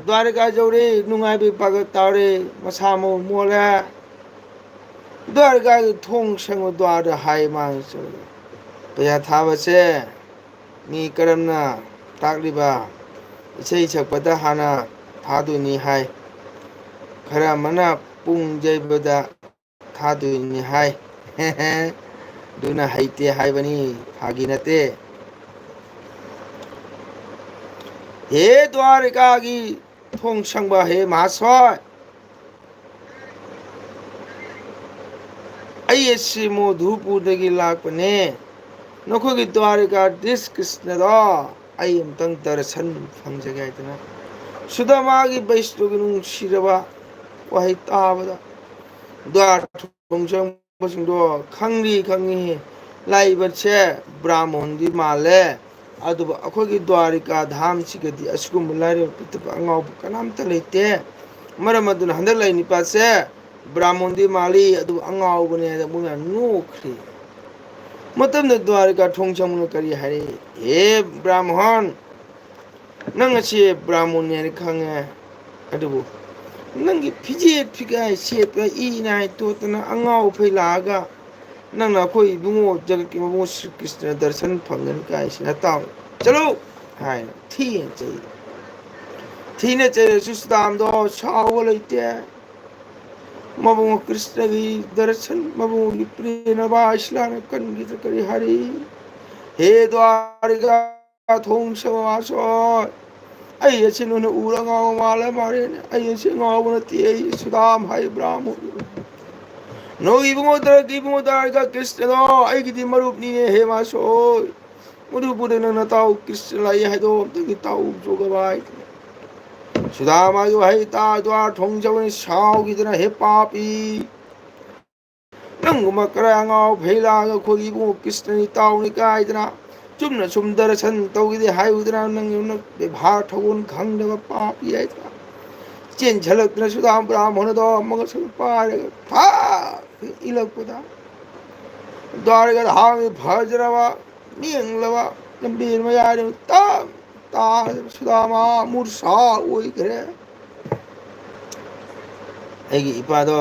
ꯗ꯭ꯋꯥꯔꯤꯀꯥ ꯌꯧꯔꯦ, ꯅꯨꯡꯉꯥꯏꯕꯩ ꯄꯥꯒꯠ ꯇꯥꯎꯔꯦ, ꯃꯁꯥ ꯃꯎ ꯃꯣꯜꯂꯦ꯫ ꯗ꯭ꯋꯥꯔꯤꯀꯥꯒꯤ ꯊꯣꯡ ꯁꯪꯕ ꯗ꯭ꯋꯥꯔꯗ ꯍꯥꯏ ꯃꯥꯅ ꯆꯠꯂꯒ꯫ ꯄꯩꯁꯥ ꯊꯥꯕꯁꯦ ꯃꯤ ꯀꯔꯝꯅ ꯇꯥꯛꯂꯤꯕ? ꯏꯁꯩ ꯁꯛꯄꯗ ꯍꯥꯟꯅ ꯊꯥꯗꯣꯏꯅꯤ ꯍꯥꯏ꯫ ꯈꯔ ꯑꯃꯅ ꯄꯨꯡ ꯌꯩꯕꯗ ꯊꯥꯗꯣꯏꯅꯤ ꯍꯥꯏ꯫ ꯑꯗꯨꯅ ꯍꯩꯇꯦ ꯍꯥꯏꯕꯅꯤ, ꯐꯥꯒꯤ ꯅꯠꯇꯦ꯫ ꯍꯦ ꯗ꯭ꯋꯥꯔꯤꯀꯥꯒꯤ ꯊꯣꯡ ꯁꯪꯕ ꯍꯦ ꯃꯍꯥꯁꯣꯏ, ꯑꯩ ꯑꯁꯤ ꯃꯣꯙꯨꯄꯨꯔꯗꯒꯤ ꯂꯥꯛꯄꯅꯦ꯫ ꯅꯈꯣꯏꯒꯤ ꯗ꯭ꯋꯥꯔꯤꯀꯥꯙꯤꯁ ꯀ꯭ꯔꯤꯁꯅꯗꯣ ꯑꯩ ꯑꯃꯨꯛꯇꯪ ꯗꯔꯁꯟ ꯐꯪꯖꯒꯦ ꯍꯥꯏꯗꯅ ꯁꯨꯗꯥꯃꯥꯒꯤ ꯕꯩꯁꯅꯣꯒꯤ ꯅꯨꯡꯁꯤꯔꯕ ꯋꯥꯍꯩ ꯇꯥꯕꯗ ꯗ꯭ꯋꯥꯔ ꯊꯣꯡ ꯆꯪꯕꯁꯤꯡꯗꯣ ꯈꯪꯂꯤ ꯈꯪꯉꯤ, ꯂꯥꯛꯏꯕꯁꯦ ꯕ꯭ꯔꯥꯍꯃꯣꯟꯗꯤ ꯃꯥꯜꯂꯦ, ꯑꯗꯨꯕꯨ ꯑꯩꯈꯣꯏꯒꯤ ꯗ꯭ꯋꯥꯔꯤꯀꯥ ꯙꯥꯝꯁꯤꯒꯗꯤ ꯑꯁꯤꯒꯨꯝꯕ ꯂꯥꯏꯔꯩ ꯐꯠꯇꯕ ꯑꯉꯥꯎꯕ ꯀꯅꯥꯝꯇ ꯂꯩꯇꯦ꯫ ꯃꯔꯝ ꯑꯗꯨꯅ ꯍꯟꯗꯛ ꯂꯩ ꯅꯤꯄꯥꯁꯦ ꯕ꯭ꯔꯥꯍꯃꯣꯟꯗꯤ ꯃꯥꯜꯂꯤ, ꯑꯗꯨꯕꯨ ꯑꯉꯥꯎꯕꯅꯦ ꯍꯥꯏꯅ ꯃꯣꯏꯅ ꯅꯣꯛꯈ꯭ꯔꯦ꯫ ꯃꯇꯝꯗ ꯗ꯭ꯋꯥꯔꯤꯀꯥ ꯊꯣꯡ ꯁꯪꯕꯅ ꯀꯔꯤ ꯍꯥꯏꯔꯛꯏ? "ꯍꯦ ꯕ꯭ꯔꯥꯍꯃꯣꯟ, ꯅꯪ ꯑꯁꯤ ꯕ꯭ꯔꯥꯍꯃꯣꯟꯅꯦ ꯍꯥꯏꯅ ꯈꯪꯉꯦ, ꯑꯗꯨꯕꯨ ꯅꯪꯒꯤ ꯐꯤꯖꯦꯠ ꯐꯤꯒꯥꯏ ꯁꯦꯠꯄ ꯏ ꯅꯥꯏ ꯇꯣꯠꯇꯅ ꯑꯉꯥꯎ ꯑꯐꯩ ꯂꯥꯛꯑꯒ ꯅꯪꯅ ꯑꯩꯈꯣꯏ ꯏꯕꯨꯡꯉꯣ ꯖꯒꯠꯀꯤ ꯃꯕꯨꯡꯉꯣ ꯁ꯭ꯔꯤ ꯀ꯭ꯔꯤꯁꯅ ꯗꯔꯁꯟ ꯐꯪꯒꯅꯤ ꯀꯥꯏꯁꯤꯅ ꯇꯥꯎ꯫ ꯆꯠꯂꯨ!" ꯍꯥꯏꯅ ꯊꯤꯅ ꯆꯩ꯫ ꯊꯤꯅ ꯆꯩꯔꯁꯨ ꯁꯨꯗꯥꯝꯗꯣ ꯁꯥꯎꯕ ꯂꯩꯇꯦ꯫ ꯃꯕꯨꯡ ꯀ꯭ꯔꯤꯁꯅꯒꯤ ꯗꯔꯁꯟ, ꯃꯕꯨꯡꯒꯤ ꯄ꯭ꯔꯦꯅꯕ ꯏꯁꯂꯥꯅ ꯀꯟꯈꯤꯗ ꯀꯔꯤ ꯍꯥꯏꯔꯤ? "ꯍꯦ ꯗ꯭ꯋꯥꯔꯤꯀꯥ ꯊꯣꯡ ꯁꯃꯥꯁꯣꯏ, ꯑꯩ ꯑꯁꯤ ꯅꯣꯏꯅ ꯎꯔ ꯉꯥꯎꯕ ꯃꯥꯜꯂꯦ ꯃꯥꯜꯂꯦꯅꯦ꯫ ꯑꯩ ꯑꯁꯤ ꯉꯥꯎꯕ ꯅꯠꯇꯦ, ꯑꯩ ꯁꯨꯗꯥꯝ ꯍꯥꯏ ꯕ꯭ꯔꯥꯍꯃꯨ꯫ ꯅꯣꯏ ꯏꯕꯨꯡꯉꯣ ꯗ꯭ꯋꯥꯔꯤꯀꯥ, ꯏꯕꯨꯡꯉꯣ ꯗ꯭ꯋꯥꯔꯤꯀꯥ ꯀ꯭ꯔꯤꯁꯅꯗꯣ ꯑꯩꯒꯤꯗꯤ ꯃꯔꯨꯞꯅꯤꯅꯦ ꯍꯦ ꯃꯥꯁꯣꯏ꯫ ꯃꯗꯨꯕꯨꯗ ꯅꯪ ꯅꯇꯥꯎ ꯀ꯭ꯔꯤꯁꯅ ꯂꯥꯛꯏ ꯍꯥꯏꯗꯣ ꯑꯝꯇꯪꯗꯤ ꯇꯥꯎ ꯆꯣꯒꯕꯥꯏ"꯫ ꯁꯨꯗꯥꯃꯥꯒꯤ ꯋꯥꯍꯩ ꯇꯥ ꯗ꯭ꯋꯥꯔ ꯊꯣꯡꯖꯕꯅꯤ ꯁꯥꯎꯈꯤꯗꯅ, "ꯍꯦ ꯄꯥꯄꯤ, ꯅꯪꯒꯨꯝꯕ ꯀꯔꯥꯏ ꯑꯉꯥꯎ ꯐꯩ ꯂꯥꯛꯑꯒ ꯑꯩꯈꯣꯏꯒꯤ ꯏꯕꯨꯡꯉꯣ ꯀ꯭ꯔꯤꯁꯅꯅꯤ ꯇꯥꯎꯅꯤ ꯀꯥꯏꯗꯅ ꯆꯨꯝꯅ ꯁꯨꯝ ꯗꯔꯁꯟ ꯇꯧꯈꯤꯗꯦ ꯍꯥꯏꯔꯨꯗꯅ ꯅꯪ ꯅꯪ ꯕꯦꯕꯥꯔ ꯊꯧꯒꯣꯟ ꯈꯪꯗꯕ ꯄꯥꯄꯤ" ꯍꯥꯏꯗꯅ ꯆꯦꯟꯁꯤꯜꯂꯛꯇꯅ ꯁꯨꯗꯥꯝ ꯕ꯭ꯔꯥꯍꯃꯣꯟ ꯑꯗꯣ ꯑꯃꯒ ꯁꯨꯝ ꯄꯥꯏꯔꯒ ꯐꯥꯛ ꯏꯜꯂꯛꯄꯗ ꯗ꯭ꯋꯥꯔꯤꯀꯥꯗ ꯍꯥꯡꯉꯤ ꯐꯖꯔꯕ ꯃꯦꯡꯂꯕ ꯂꯝꯕꯦꯟ ꯃꯌꯥꯏꯗ ꯇꯞ ꯇꯥꯗꯅ ꯁꯨꯗꯥꯃꯥ ꯃꯨꯔꯁꯥ ꯑꯣꯏꯈ꯭ꯔꯦ꯫ ꯑꯩꯒꯤ ꯏꯄꯥꯗꯣ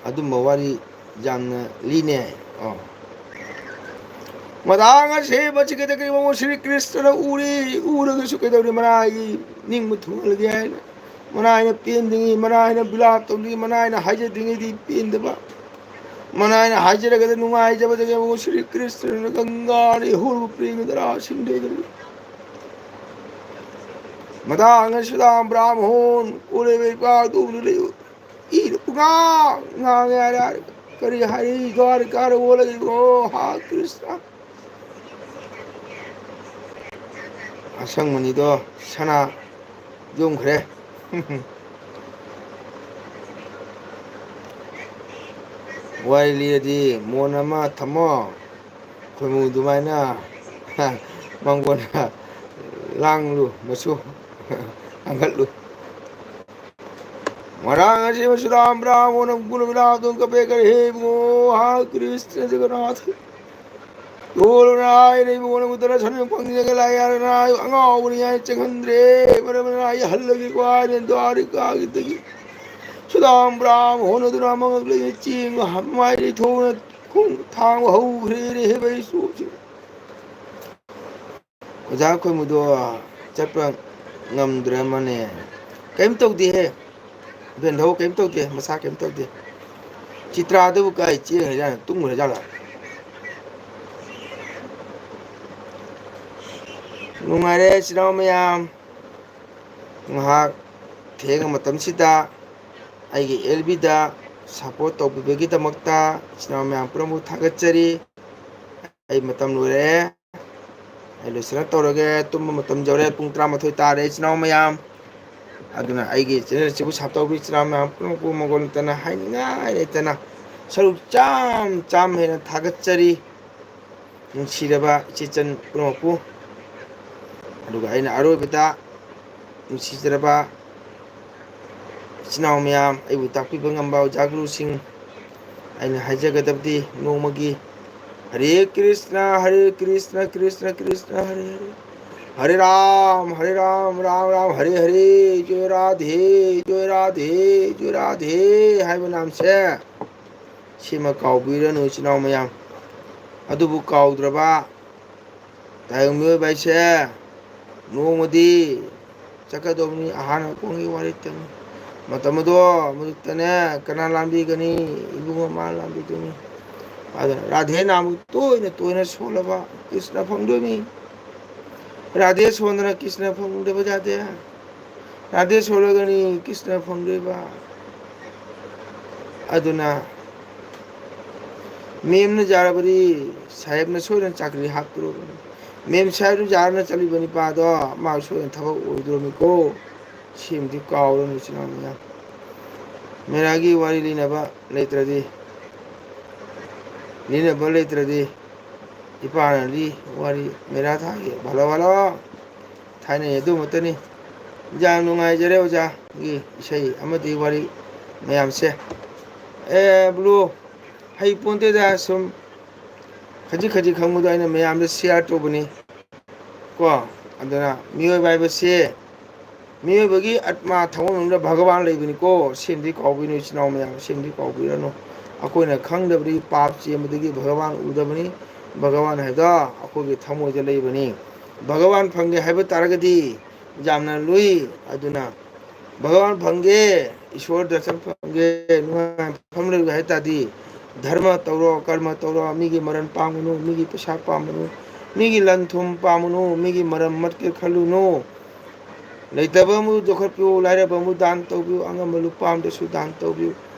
ꯑꯗꯨꯝꯕ ꯋꯥꯔꯤ ꯌꯥꯝꯅ ꯂꯤꯅꯦ꯫ ꯑꯣ꯫ ꯃꯇꯥꯡ ꯑꯁꯦ ꯃꯁꯤ ꯀꯩꯗꯧ ꯀꯩꯗꯧ ꯁ꯭ꯔꯤ ꯀ꯭ꯔꯤꯁꯅꯅ ꯎꯔꯤ, ꯎꯔꯒꯁꯨ ꯀꯩꯗꯧꯔꯤ ꯃꯅꯥꯏꯒꯤ ꯅꯤꯡꯕ ꯊꯨꯡꯍꯜꯂꯒꯦ ꯍꯥꯏꯅ ꯃꯅꯥꯏꯅ ꯄꯦꯟꯗ꯭ꯔꯤꯉꯩ, ꯃꯅꯥꯏꯅ ꯕꯤꯂꯥꯞ ꯇꯧꯗ꯭ꯔꯤꯉꯩ, ꯃꯅꯥꯏꯅ ꯍꯥꯏꯖꯗ꯭ꯔꯤꯉꯩꯗꯤ ꯄꯦꯟꯗꯕ꯫ ꯃꯅꯥꯏꯅ ꯍꯥꯏꯖꯔꯒꯗꯤ ꯅꯨꯡꯉꯥꯏꯖꯕꯗꯒꯤ ꯑꯃꯨꯛ ꯁ꯭ꯔꯤ ꯀ꯭ꯔꯤꯁꯅꯅ ꯒꯪꯒꯥꯗ ꯏꯍꯨꯜꯕꯨ ꯄ꯭ꯔꯦꯃ ꯙꯔꯥ ꯁꯤꯟꯗꯣꯏꯗꯅꯤ꯫ ꯃꯇꯥꯡ ꯑꯁꯤꯗ ꯕ꯭ꯔꯥꯍꯃꯣꯟ ꯀꯣꯂꯦꯕ ꯏꯄꯥ ꯑꯗꯨꯝꯅ ꯂꯩꯌꯨ꯫ ꯏꯅ ꯄꯨꯡꯉꯥꯡ ꯉꯥꯡꯉꯦ ꯍꯥꯏꯔꯦ꯫ ꯀꯔꯤ ꯍꯥꯏꯔꯤ? ꯗ꯭ꯋꯥꯔꯤꯀꯥꯗ ꯑꯣꯜꯂꯒ ꯏꯕꯨꯡꯉꯣ ꯍꯥ ꯀ꯭ꯔꯤꯁꯅ꯫ ꯑꯁꯪꯕꯅꯤꯗꯣ ꯁꯅꯥ ꯌꯣꯝꯈ꯭ꯔꯦ꯫ ꯋꯥꯔꯤ ꯂꯤꯔꯗꯤ ꯃꯣꯟ ꯑꯃ ꯊꯝꯃꯣ꯫ ꯈꯣꯏꯃꯨ ꯑꯗꯨꯃꯥꯏꯅ ꯃꯥꯡꯒꯣꯟꯗ ꯂꯥꯡꯂꯨ ꯃꯆꯨ ꯉꯥꯡꯈꯠꯂꯨ꯫ ꯃꯔꯥꯡ ꯑꯁꯤ ꯃꯁꯨꯗꯥꯝ ꯕ꯭ꯔꯥꯍꯃꯣꯟ ꯅꯪ ꯄꯨꯅ ꯕꯤꯂꯥꯞꯇꯨ ꯀꯞꯄꯦ ꯀꯔꯤ ꯍꯦ ꯏꯕꯨꯡꯉꯣ ꯍꯥ ꯀ꯭ꯔꯤꯁꯅ ꯖꯒꯟꯅꯥꯊ꯫ ꯂꯣꯏꯔꯕ ꯍꯥꯏꯅ ꯏꯕꯨꯡꯉꯣ ꯅꯪꯕꯨ ꯗꯔꯁꯟ ꯐꯪꯖꯒꯦ ꯂꯥꯏ ꯌꯥꯔꯅ ꯑꯉꯥꯎꯕꯅꯤ ꯍꯥꯏꯅ ꯆꯦꯟꯍꯟꯗ꯭ꯔꯦ꯫ ꯃꯔꯝ ꯑꯗꯨꯅ ꯑꯩ ꯍꯜꯂꯒꯦꯀꯣ ꯍꯥꯏꯅ ꯗ꯭ꯋꯥꯔꯤꯀꯥꯒꯤꯗꯒꯤ ꯁꯨꯗꯥꯝ ꯕ꯭ꯔꯥꯍꯃꯣꯟ ꯑꯗꯨꯅ ꯃꯉꯛ ꯂꯩꯅ ꯆꯦꯡ ꯃꯥꯏ ꯂꯩꯊꯣꯛꯅ ꯈꯣꯡ ꯊꯥꯡꯕ ꯍꯧꯈ꯭ꯔꯦꯅꯦ ꯍꯦ ꯕꯩꯁꯣꯁꯤ꯫ ꯑꯣꯖꯥ ꯈꯣꯏꯃꯨꯗꯣ ꯆꯠꯄ ꯉꯝꯗ꯭ꯔꯃꯅꯦ꯫ ꯀꯩꯝ ꯇꯧꯗꯦꯍꯦ꯫ ꯕꯦꯟꯙꯧ ꯀꯩꯝ ꯇꯧꯗꯦ, ꯃꯁꯥ ꯀꯩꯝ ꯇꯧꯗꯦ꯫ ꯆꯤꯇ꯭ꯔꯥꯗꯨꯕꯨ ꯀꯥꯏ ꯆꯦꯟꯈ꯭ꯔꯖꯥꯠꯅꯣ? ꯇꯨꯝꯈ꯭ꯔꯖꯥꯠꯂꯣ? ꯅꯨꯡꯉꯥꯏꯔꯦ ꯏꯆꯤꯟ ꯏꯅꯥꯎ ꯃꯌꯥꯝ꯫ ꯉꯥꯏꯍꯥꯛ ꯊꯦꯡꯉ ꯃꯇꯝꯁꯤꯗ ꯑꯩꯒꯤ ꯑꯦꯜ ꯕꯤꯗ ꯁꯞꯄꯣꯔꯠ ꯇꯧꯕꯤꯕꯒꯤꯗꯃꯛꯇ ꯏꯆꯤꯟ ꯏꯅꯥꯎ ꯃꯌꯥꯝ ꯄꯨꯝꯅꯃꯛ ꯊꯥꯒꯠꯆꯔꯤ꯫ ꯑꯩ ꯃꯇꯝ ꯂꯣꯏꯔꯛꯑꯦ꯫ ꯑꯩ ꯂꯣꯏꯁꯤꯟꯅ ꯇꯧꯔꯒꯦ꯫ ꯇꯨꯝꯕ ꯃꯇꯝ ꯌꯧꯔꯦ꯫ ꯄꯨꯡ ꯇꯔꯥꯃꯥꯊꯣꯏ ꯇꯥꯔꯦ, ꯏꯆꯤꯟ ꯏꯅꯥꯎ ꯃꯌꯥꯝ꯫ ꯑꯗꯨꯅ ꯑꯩꯒꯤ ꯆꯦꯅꯦꯜꯁꯤꯕꯨ ꯁꯞ ꯇꯧꯕꯤ ꯏꯆꯤꯟ ꯏꯅꯥꯎ ꯃꯌꯥꯝ ꯄꯨꯝꯅꯃꯛꯄꯨ ꯃꯒꯣꯟ ꯂꯩꯇꯅ ꯍꯥꯏꯅꯤꯡꯉꯥꯏ ꯂꯩꯇꯅ ꯁꯔꯨꯛ ꯆꯥꯝ ꯆꯥꯝ ꯍꯦꯟꯅ ꯊꯥꯒꯠꯆꯔꯤ꯫ ꯅꯨꯡꯁꯤꯔꯕ ꯏꯆꯦꯆꯟ ꯄꯨꯝꯅꯃꯛꯄꯨ꯫ ꯑꯗꯨꯒ ꯑꯩꯅ ꯑꯔꯣꯏꯕꯗ ꯅꯨꯡꯁꯤꯖꯔꯕ ꯏꯆꯤꯟ ꯏꯅꯥꯎ ꯃꯌꯥꯝ, ꯑꯩꯕꯨ ꯇꯥꯛꯄꯤꯕ ꯉꯝꯕ ꯑꯣꯖꯥ ꯒꯨꯔꯨꯁꯤꯡ, ꯑꯩꯅ ꯍꯥꯏꯖꯒꯗꯕꯗꯤ ꯅꯣꯡꯃꯒꯤ ꯍꯔꯦ ꯀ꯭ꯔꯤꯁꯅ, ꯍꯔꯦ ꯀ꯭ꯔꯤꯁꯅ, ꯀ꯭ꯔꯤꯁꯅ ꯀ꯭ꯔꯤꯁꯅ, ꯍꯔꯦ ꯍꯔꯦ, ꯍꯔꯦ ꯔꯥꯝ, ꯍꯔꯦ ꯔꯥꯝ, ꯔꯥꯝ ꯔꯥꯝ, ꯍꯔꯦ ꯍꯔꯦ, ꯖꯣꯏ ꯔꯥꯙꯦ, ꯖꯣꯏ ꯔꯥꯙꯦ, ꯖꯣꯏ ꯔꯥꯙꯦ ꯍꯥꯏꯕ ꯅꯥꯝꯁꯦ ꯁꯤꯃ ꯀꯥꯎꯕꯤꯔꯅꯨ ꯏꯆꯤꯟ ꯏꯅꯥꯎ ꯃꯌꯥꯝ꯫ ꯑꯗꯨꯕꯨ ꯀꯥꯎꯗ꯭ꯔꯕ ꯇꯥꯏꯕꯪ ꯃꯤꯑꯣꯏꯕ ꯍꯥꯏꯁꯦ ꯅꯣꯡꯃꯗꯤ ꯆꯠꯀꯗꯧꯕꯅꯤ꯫ ꯑꯍꯥꯟꯕ ꯈꯣꯡꯒꯤ ꯋꯥꯔꯦꯞꯇꯅꯤ꯫ ꯃꯇꯝ ꯑꯗꯣ ꯃꯗꯨꯇꯅꯦ ꯀꯅꯥ ꯂꯥꯟꯕꯤꯒꯅꯤ? ꯏꯕꯨꯡꯉꯣ ꯃꯥ ꯂꯥꯟꯕꯤꯗꯣꯏꯅꯤ꯫ ꯑꯗꯨꯅ ꯔꯥꯙꯦ ꯅꯥꯃꯕꯨ ꯇꯣꯏꯅ ꯇꯣꯏꯅ ꯁꯣꯜꯂꯕ ꯀ꯭ꯔꯤꯁꯅ ꯐꯪꯗꯣꯏꯅꯤ꯫ ꯔꯥꯙꯦ ꯁꯣꯟꯗꯅ ꯀ꯭ꯔꯤꯁꯅ ꯐꯪꯗꯕ ꯌꯥꯗꯦ꯫ ꯔꯥꯙꯦ ꯁꯣꯜꯂꯒꯅꯤ ꯀ꯭ꯔꯤꯁꯅ ꯐꯪꯗꯣꯏꯕ꯫ ꯑꯗꯨꯅ ꯃꯦꯝꯅ ꯌꯥꯔꯕꯗꯤ ꯁꯥꯍꯦꯕꯅ ꯁꯣꯏꯗꯅ ꯆꯥꯀ꯭ꯔꯤ ꯍꯥꯞꯇꯣꯔꯕꯅꯤ꯫ ꯃꯦꯝ ꯁꯥꯍꯦꯕꯅ ꯌꯥꯔꯅ ꯆꯠꯂꯤꯕ ꯅꯤꯄꯥꯗꯣ ꯃꯥ ꯁꯣꯏꯗꯅ ꯊꯕꯛ ꯑꯣꯏꯗꯣꯔꯕꯅꯤꯀꯣ꯫ ꯁꯤꯃꯗꯤ ꯀꯥꯎꯔꯅꯨ ꯏꯆꯤꯟ ꯏꯅꯥꯎ ꯃꯌꯥꯝ꯫ ꯃꯦꯔꯥꯒꯤ ꯋꯥꯔꯤ ꯂꯤꯅꯕ ꯂꯩꯇ꯭ꯔꯗꯤ, ꯂꯤꯅꯕ ꯂꯩꯇ꯭ꯔꯗꯤ ꯏꯄꯥꯅ ꯂꯤ ꯋꯥꯔꯤ ꯃꯦꯔꯥ ꯊꯥꯒꯤ ꯚꯂꯣ ꯚꯂꯣ꯫ ꯊꯥꯏꯅꯩ ꯑꯗꯨꯃꯛꯇꯅꯤ꯫ ꯌꯥꯝ ꯅꯨꯡꯉꯥꯏꯖꯔꯦ ꯑꯣꯖꯥꯒꯤ ꯏꯁꯩ ꯑꯃꯗꯤ ꯋꯥꯔꯤ ꯃꯌꯥꯝꯁꯦ꯫ ꯑꯦ ꯕ꯭ꯂꯨ, ꯍꯩ ꯄꯣꯟꯇꯦꯗ, ꯁꯨꯝ ꯈꯖꯤꯛ ꯈꯖꯤꯛ ꯈꯪꯕꯗꯣ ꯑꯩꯅ ꯃꯌꯥꯝꯗ ꯁꯤꯌꯥꯔ ꯇꯧꯕꯅꯤ ꯀꯣ꯫ ꯑꯗꯨꯅ ꯃꯤꯑꯣꯏꯕ ꯍꯥꯏꯕꯁꯤ, ꯃꯤꯑꯣꯏꯕꯒꯤ ꯑꯠꯃꯥ ꯊꯃꯣꯏ ꯃꯅꯨꯡꯗ ꯚꯒꯋꯥꯟ ꯂꯩꯕꯅꯤꯀꯣ꯫ ꯁꯤꯃꯗꯤ ꯀꯥꯎꯕꯤꯅꯨ ꯏꯆꯤꯟ ꯏꯅꯥꯎ ꯃꯌꯥꯝ, ꯁꯤꯃꯗꯤ ꯀꯥꯎꯕꯤꯔꯅꯨ꯫ ꯑꯩꯈꯣꯏꯅ ꯈꯪꯗꯕꯗꯤ ꯄꯥꯞ ꯆꯦꯟꯕꯗꯒꯤ ꯚꯒꯋꯥꯟ ꯎꯗꯕꯅꯤ꯫ ꯚꯒꯋꯥꯟ ꯍꯥꯏꯕꯗꯣ ꯑꯩꯈꯣꯏꯒꯤ ꯊꯃꯣꯏꯗ ꯂꯩꯕꯅꯤ꯫ ꯚꯒꯋꯥꯟ ꯐꯪꯒꯦ ꯍꯥꯏꯕ ꯇꯥꯔꯒꯗꯤ ꯌꯥꯝꯅ ꯂꯨꯏ꯫ ꯑꯗꯨꯅ ꯚꯒꯋꯥꯟ ꯐꯪꯒꯦ, ꯏꯁꯣꯔ ꯗꯔꯁꯟ ꯐꯪꯒꯦ, ꯅꯨꯡꯉꯥꯏꯅ ꯐꯝ ꯂꯩꯒꯦ ꯍꯥꯏ ꯇꯥꯔꯗꯤ ꯙꯔꯃ ꯇꯧꯔꯣ, ꯀꯔꯃ ꯇꯧꯔꯣ, ꯃꯤꯒꯤ ꯃꯔꯟ ꯄꯥꯝꯒꯅꯨ, ꯃꯤꯒꯤ ꯄꯩꯁꯥ ꯄꯥꯝꯒꯅꯨ, ꯃꯤꯒꯤ ꯂꯟ ꯊꯨꯝ ꯄꯥꯝꯒꯅꯨ, ꯃꯤꯒꯤ ꯃꯔꯝ ꯃꯠꯀꯦ ꯈꯜꯂꯨꯅꯨ꯫ ꯂꯩꯇꯕ ꯑꯃꯕꯨ ꯌꯣꯛꯈꯠꯄꯤꯌꯨ, ꯂꯥꯏꯔꯕ ꯑꯃꯕꯨ ꯗꯥꯟ ꯇꯧꯕꯤꯌꯨ, ꯑꯉꯝꯕ ꯂꯨꯄꯥ ꯑꯃꯗꯁꯨ ꯗꯥꯟ ꯇꯧꯕꯤꯌꯨ꯫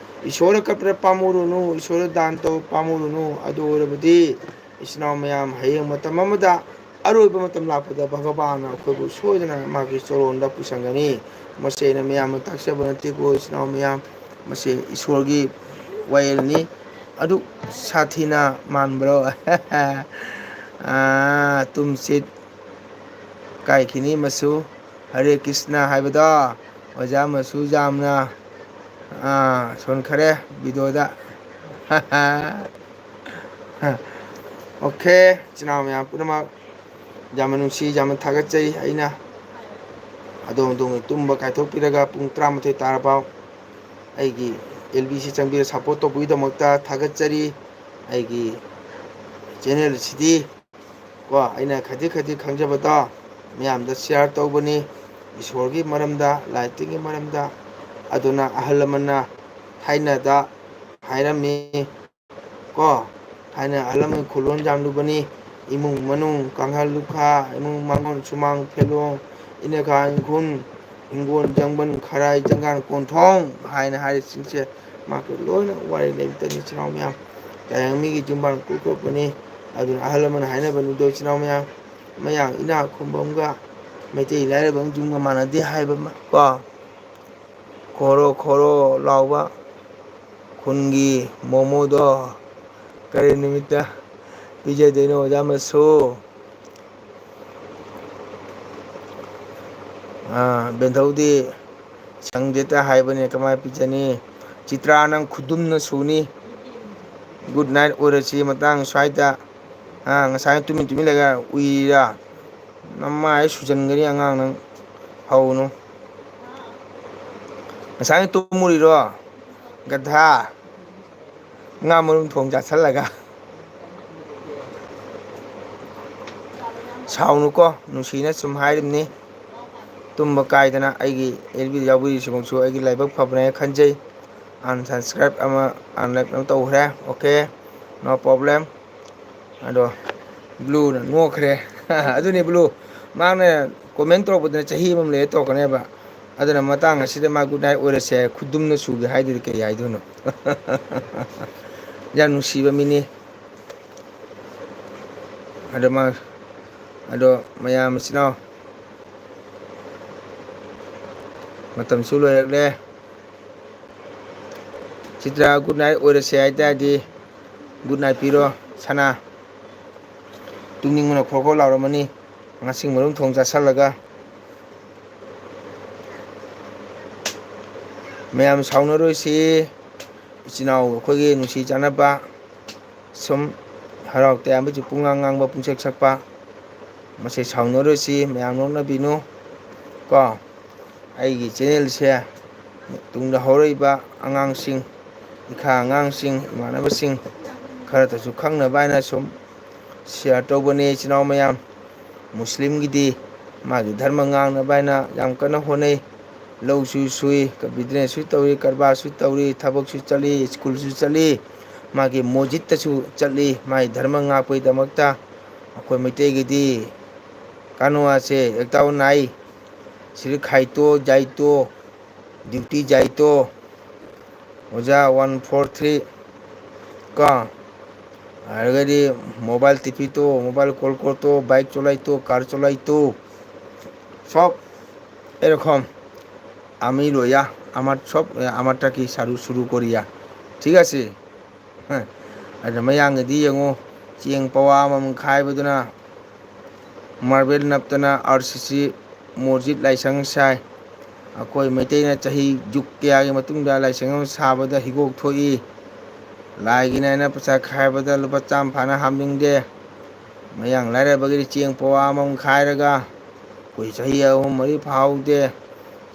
ꯏꯁꯣꯔꯗ ꯀꯠꯄꯗ ꯄꯥꯝꯃꯨꯔꯨꯅꯨ, ꯏꯁꯣꯔꯗ ꯗꯥꯟ ꯇꯧꯕ ꯄꯥꯝꯃꯨꯔꯨꯅꯨ꯫ ꯑꯗꯨ ꯑꯣꯏꯔꯕꯗꯤ ꯏꯆꯤꯟ ꯏꯅꯥꯎ ꯃꯌꯥꯝ, ꯍꯌꯦꯡ ꯃꯇꯝ ꯑꯃꯗ ꯑꯔꯣꯏꯕ ꯃꯇꯝ ꯂꯥꯛꯄꯗ ꯚꯒꯕꯥꯟꯅ ꯑꯩꯈꯣꯏꯕꯨ ꯁꯣꯏꯗꯅ ꯃꯥꯒꯤ ꯆꯣꯔꯣꯟꯗ ꯄꯨꯁꯟꯒꯅꯤ꯫ ꯃꯁꯤ ꯑꯩꯅ ꯃꯌꯥꯝꯅ ꯇꯥꯛꯆꯕ ꯅꯠꯇꯦꯀꯣ, ꯏꯆꯤꯟ ꯏꯅꯥꯎ ꯃꯌꯥꯝ, ꯃꯁꯤ ꯏꯁꯣꯔꯒꯤ ꯋꯥꯌꯦꯜꯅꯤ꯫ ꯑꯗꯨꯛ ꯁꯥꯊꯤꯅ ꯃꯥꯟꯕ꯭ꯔꯣ? ꯑꯥ, ꯇꯨꯝꯁꯤꯠ ꯀꯥꯏꯈꯤꯅꯤ ꯃꯁꯨ꯫ ꯍꯔꯦ ꯀ꯭ꯔꯤꯁꯅ ꯍꯥꯏꯕꯗꯣ ꯑꯣꯖꯥ ꯃꯁꯨ ꯌꯥꯝꯅ, ꯑꯥ, ꯁꯣꯟꯈꯔꯦ ꯚꯤꯗꯤꯑꯣꯗ꯫ ꯑꯣꯀꯦ, ꯏꯆꯤꯟ ꯏꯅꯥꯎ ꯃꯌꯥꯝ ꯄꯨꯝꯅꯃꯛ ꯌꯥꯝꯅ ꯅꯨꯡꯁꯤ, ꯌꯥꯝꯅ ꯊꯥꯒꯠꯆꯩ꯫ ꯑꯩꯅ ꯑꯗꯣꯝ ꯑꯗꯣꯝꯒꯤ ꯇꯨꯝꯕ ꯀꯥꯏꯊꯣꯛꯄꯤꯔꯒ ꯄꯨꯡ ꯇꯔꯥꯃꯥꯊꯣꯏ ꯇꯥꯔꯐꯥꯎ ꯑꯩꯒꯤ ꯑꯦꯜ ꯕꯤꯁꯤ ꯆꯪꯕꯤꯔ ꯁꯞꯄꯣꯔꯠ ꯇꯧꯕꯒꯤꯗꯃꯛꯇ ꯊꯥꯒꯠꯆꯔꯤ꯫ ꯑꯩꯒꯤ ꯆꯦꯅꯦꯜꯁꯤꯗꯤ ꯀꯣ, ꯑꯩꯅ ꯈꯖꯤꯛ ꯈꯖꯤꯛ ꯈꯪꯖꯕꯗꯣ ꯃꯌꯥꯝꯗ ꯁꯤꯌꯥꯔ ꯇꯧꯕꯅꯤ꯫ ꯏꯁꯣꯔꯒꯤ ꯃꯔꯝꯗ, ꯂꯥꯏ ꯇꯤꯟꯒꯤ ꯃꯔꯝꯗ꯫ ꯑꯗꯨꯅ ꯑꯍꯜ ꯂꯃꯟꯅ ꯊꯥꯏꯅꯗ ꯍꯥꯏꯔꯝꯃꯤ ꯀꯣ, ꯊꯥꯏꯅ ꯑꯍꯜ ꯂꯃꯟ ꯈꯨꯂꯣꯟ ꯌꯥꯝꯂꯨꯕꯅꯤ꯫ ꯏꯃꯨꯡ ꯃꯅꯨꯡ, ꯀꯥꯡꯍꯜ ꯂꯨꯈꯥ, ꯏꯃꯨꯡ ꯃꯅꯨꯡ, ꯁꯨꯃꯥꯡ ꯐꯦꯂꯣꯡ, ꯏꯅꯦꯈꯥ ꯏꯪꯈꯨꯜ, ꯍꯤꯡꯒꯣꯜ ꯖꯪꯒꯜ, ꯈꯔꯥꯏ ꯖꯪꯒꯥꯜ, ꯀꯣꯟꯊꯣꯡ ꯍꯥꯏꯅ ꯍꯥꯏꯔꯤꯁꯤꯡꯁꯦ ꯃꯥꯒꯤ ꯂꯣꯏꯅ ꯋꯥꯔꯤ ꯂꯩꯕꯇꯅꯤ, ꯏꯆꯤꯟ ꯏꯅꯥꯎ ꯃꯌꯥꯝ꯫ ꯇꯥꯏꯕꯪ ꯃꯤꯒꯤ ꯌꯨꯝꯕꯥꯟ ꯀꯨꯞ ꯀꯨꯞꯄꯅꯤ꯫ ꯑꯗꯨꯅ ꯑꯍꯜ ꯂꯃꯟꯅ ꯍꯥꯏꯅꯕꯅꯤꯗꯣ, ꯏꯆꯤꯟ ꯏꯅꯥꯎ ꯃꯌꯥꯝ, ꯃꯌꯥꯡ ꯏꯅꯥꯛ ꯈꯨꯟꯕ ꯑꯃꯒ ꯃꯩꯇꯩ ꯂꯥꯏꯔꯕ ꯑꯃꯒ ꯌꯨꯝꯒ ꯃꯥꯟꯅꯗꯦ ꯍꯥꯏꯕ ꯑꯃ ꯀꯣ꯫ ꯈꯣꯔꯣ ꯈꯣꯔꯣ ꯂꯥꯎꯕ ꯈꯨꯟꯒꯤ ꯃꯣꯃꯣꯗꯣ ꯀꯔꯤ ꯅꯨꯃꯤꯠꯇ ꯄꯤꯖꯗꯣꯏꯅꯣ, ꯑꯣꯖꯥ ꯃꯁꯨ? ꯑꯥ, ꯕꯦꯟꯊꯧꯗꯤ ꯁꯪꯗꯦꯇ ꯍꯥꯏꯕꯅꯦ, ꯀꯃꯥꯏꯅ ꯄꯤꯖꯅꯤ? ꯆꯤꯇ꯭ꯔꯥ, ꯅꯪ ꯈꯨꯗꯨꯝꯅ ꯁꯨꯅꯤ꯫ ꯒꯨꯗ ꯅꯥꯏꯠ ꯑꯣꯏꯔꯁꯤ ꯃꯇꯥꯡ ꯁ꯭ꯋꯥꯏꯗ꯫ ꯑꯥ, ꯉꯁꯥꯏ ꯇꯨꯃꯤꯟ ꯇꯨꯃꯤꯟ ꯂꯩꯒ ꯎꯏꯔꯤꯔꯥ? ꯅꯃꯥꯏ ꯁꯨꯖꯟꯒꯅꯤ ꯑꯉꯥꯡ ꯅꯪ꯫ ꯍꯧꯅꯨ꯫ ꯉꯁꯥꯏ ꯇꯨꯝꯃꯨꯔꯤꯔꯣ? ꯒꯙꯥ꯫ ꯉꯥ ꯃꯔꯨꯝ ꯊꯣꯡ ꯆꯥꯁꯜꯂꯒ꯫ ꯁꯥꯎꯅꯨꯀꯣ, ꯅꯨꯡꯁꯤꯅ ꯁꯨꯝ ꯍꯥꯏꯔꯤꯕꯅꯤ꯫ ꯇꯨꯝꯕ ꯀꯥꯏꯗꯅ ꯑꯩꯒꯤ ꯑꯦꯜ ꯕꯤꯗ ꯌꯥꯎꯕꯤꯔꯤꯁꯤꯃꯛꯁꯨ ꯑꯩꯒꯤ ꯂꯥꯏꯕꯛ ꯐꯕꯅꯦ ꯈꯟꯖꯩ꯫ Unsubscribe ꯑꯃ, unlike ꯑꯃ ꯇꯧꯈ꯭ꯔꯦ꯫ Okay, no problem꯫ ꯑꯗꯣ ꯕ꯭ꯂꯨꯅ ꯅꯣꯛꯈ꯭ꯔꯦ꯫ ꯑꯗꯨꯅꯤ ꯕ꯭ꯂꯨ, ꯃꯥꯅ comment ꯇꯧꯔꯛꯄꯗꯨꯅ ꯆꯍꯤ ꯑꯃꯃꯝ ꯂꯩꯔ ꯇꯧꯔꯛꯀꯅꯦꯕ꯫ ꯑꯗꯨꯅ ꯃꯇꯥꯡ ꯑꯁꯤꯗ ꯃꯥ good night ꯑꯣꯏꯔꯁꯦ ꯍꯥꯏ ꯈꯨꯗꯨꯝꯅ ꯁꯨꯒꯦ ꯍꯥꯏꯗꯨꯗꯤ ꯀꯩ ꯍꯥꯏꯗꯣꯏꯅꯣ? ꯌꯥꯝ ꯅꯨꯡꯁꯤꯕ ꯃꯤꯅꯤ꯫ ꯑꯗꯣ ꯃꯥ, ꯑꯗꯣ ꯃꯌꯥꯝ ꯃꯆꯤꯟ ꯃꯅꯥꯎ, ꯃꯇꯝꯁꯨ ꯂꯣꯏꯔꯛꯂꯦ꯫ Chitra, good night ꯑꯣꯏꯔꯁꯦ ꯍꯥꯏꯇꯥꯔꯗꯤ good night ꯄꯤꯔꯣ꯫ ꯁꯅꯥ, ꯇꯨꯝꯅꯤꯡꯕꯅ ꯈ꯭ꯔꯣ ꯈ꯭ꯔꯣ ꯂꯥꯎꯔꯝꯃꯅꯤ, ꯉꯁꯤꯡ ꯃꯔꯨꯝ ꯊꯣꯡ ꯆꯥꯁꯜꯂꯒ꯫ ꯃꯌꯥꯝ ꯁꯥꯎꯅꯔꯣꯏꯁꯤ, ꯏꯆꯤꯟ ꯏꯅꯥꯎ ꯑꯩꯈꯣꯏꯒꯤ ꯅꯨꯡꯁꯤ ꯆꯥꯟꯅꯕ, ꯁꯨꯝ ꯍꯔꯥꯎ ꯇꯌꯥꯝꯕꯁꯨ ꯄꯨꯡꯉꯥꯡ ꯉꯥꯡꯕ, ꯄꯨꯡꯁꯛ ꯁꯛꯄ, ꯃꯁꯤ ꯁꯥꯎꯅꯔꯣꯏꯁꯤ, ꯃꯌꯥꯝ ꯅꯣꯛꯅꯕꯤꯅꯨ ꯀꯣ꯫ ꯑꯩꯒꯤ channelꯁꯦ ꯇꯨꯡꯗ ꯍꯧꯔꯛꯏꯕ ꯑꯉꯥꯡꯁꯤꯡ, ꯏꯈꯥ ꯑꯉꯥꯡꯁꯤꯡ, ꯏꯃꯥꯟꯅꯕꯁꯤꯡ ꯈꯔꯇꯁꯨ ꯈꯪꯅꯕ ꯍꯥꯏꯅ ꯁꯨꯝ share ꯇꯧꯕꯅꯦ, ꯏꯆꯤꯟ ꯏꯅꯥꯎ ꯃꯌꯥꯝ꯫ ꯃꯨꯁꯂꯤꯝꯒꯤꯗꯤ ꯃꯥꯒꯤ ꯙꯔꯃ ꯉꯥꯡꯅꯕ ꯍꯥꯏꯅ ꯌꯥꯝ ꯀꯟꯅ ꯍꯣꯠꯅꯩ꯫ ꯂꯧꯁꯨ ꯁꯨꯏ, businessꯁꯨ ꯇꯧꯏ, ꯀꯔꯕꯥꯔꯁꯨ ꯇꯧꯏ, ꯊꯕꯛꯁꯨ ꯆꯠꯂꯤ, ꯁ꯭ꯀꯨꯜꯁꯨ ꯆꯠꯂꯤ, ꯃꯥꯒꯤ ꯃꯁꯖꯤꯠꯇꯁꯨ ꯆꯠꯂꯤ, ꯃꯥꯒꯤ ꯙꯔꯃ ꯉꯥꯛꯄꯒꯤꯗꯃꯛꯇ꯫ ꯑꯩꯈꯣꯏ ꯃꯩꯇꯩꯒꯤꯗꯤ ꯀꯥꯅꯣ ꯑꯁꯦ ꯑꯦꯛꯇꯥꯎ ꯅꯥꯏ, ꯁꯤꯔꯤ ꯈꯥꯏꯇꯣ, ꯖꯥꯏꯇꯣ, duty ꯖꯥꯏꯇꯣ, ꯑꯣꯖꯥ one four three ꯀꯣ, ꯑꯗꯨꯗꯒꯤꯗꯤ mobile টিপিতো, mobile call করতো, bike চলাইতো, car চলাইতো, সব এরকম। আমি লইয়া আমার সব, আমারটা কি সারু শুরু করিয়া, ঠিক আছে? ꯍ, ꯑꯗ ꯃꯌꯥꯡꯒꯤꯗꯤ ꯌꯦꯡꯉꯨ, ꯆꯦꯡ ꯄꯋꯥ ꯑꯃꯃꯝ ꯈꯥꯏꯕꯗꯨꯅ, marble ꯅꯞꯇꯅ, ꯑꯥꯔ ꯁꯤ ꯁꯤ ꯃꯁꯖꯤꯠ ꯂꯥꯏꯁꯪ ꯁꯥꯏ꯫ ꯑꯩꯈꯣꯏ ꯃꯩꯇꯩꯅ ꯆꯍꯤ ꯖꯨꯛ ꯀꯌꯥꯒꯤ ꯃꯇꯨꯡꯗ ꯂꯥꯏꯁꯪ ꯑꯃ ꯁꯥꯕꯗ ꯍꯤꯒꯣꯛ ꯊꯣꯛꯏ꯫ ꯂꯥꯏꯒꯤꯅꯦꯅ ꯄꯩꯁꯥ ꯈꯥꯏꯕꯗ ꯂꯨꯄꯥ ꯆꯥꯝꯃ ꯐꯥꯅ ꯍꯥꯞꯅꯤꯡꯗꯦ꯫ ꯃꯌꯥꯡ ꯂꯥꯏꯔꯕꯒꯤꯗꯤ ꯆꯦꯡ ꯄꯋꯥ ꯑꯃꯃꯝ ꯈꯥꯏꯔꯒ ꯑꯩꯈꯣꯏ ꯆꯍꯤ ꯑꯍꯨꯝ ꯃꯔꯤ ꯐꯥꯍꯧꯗꯦ꯫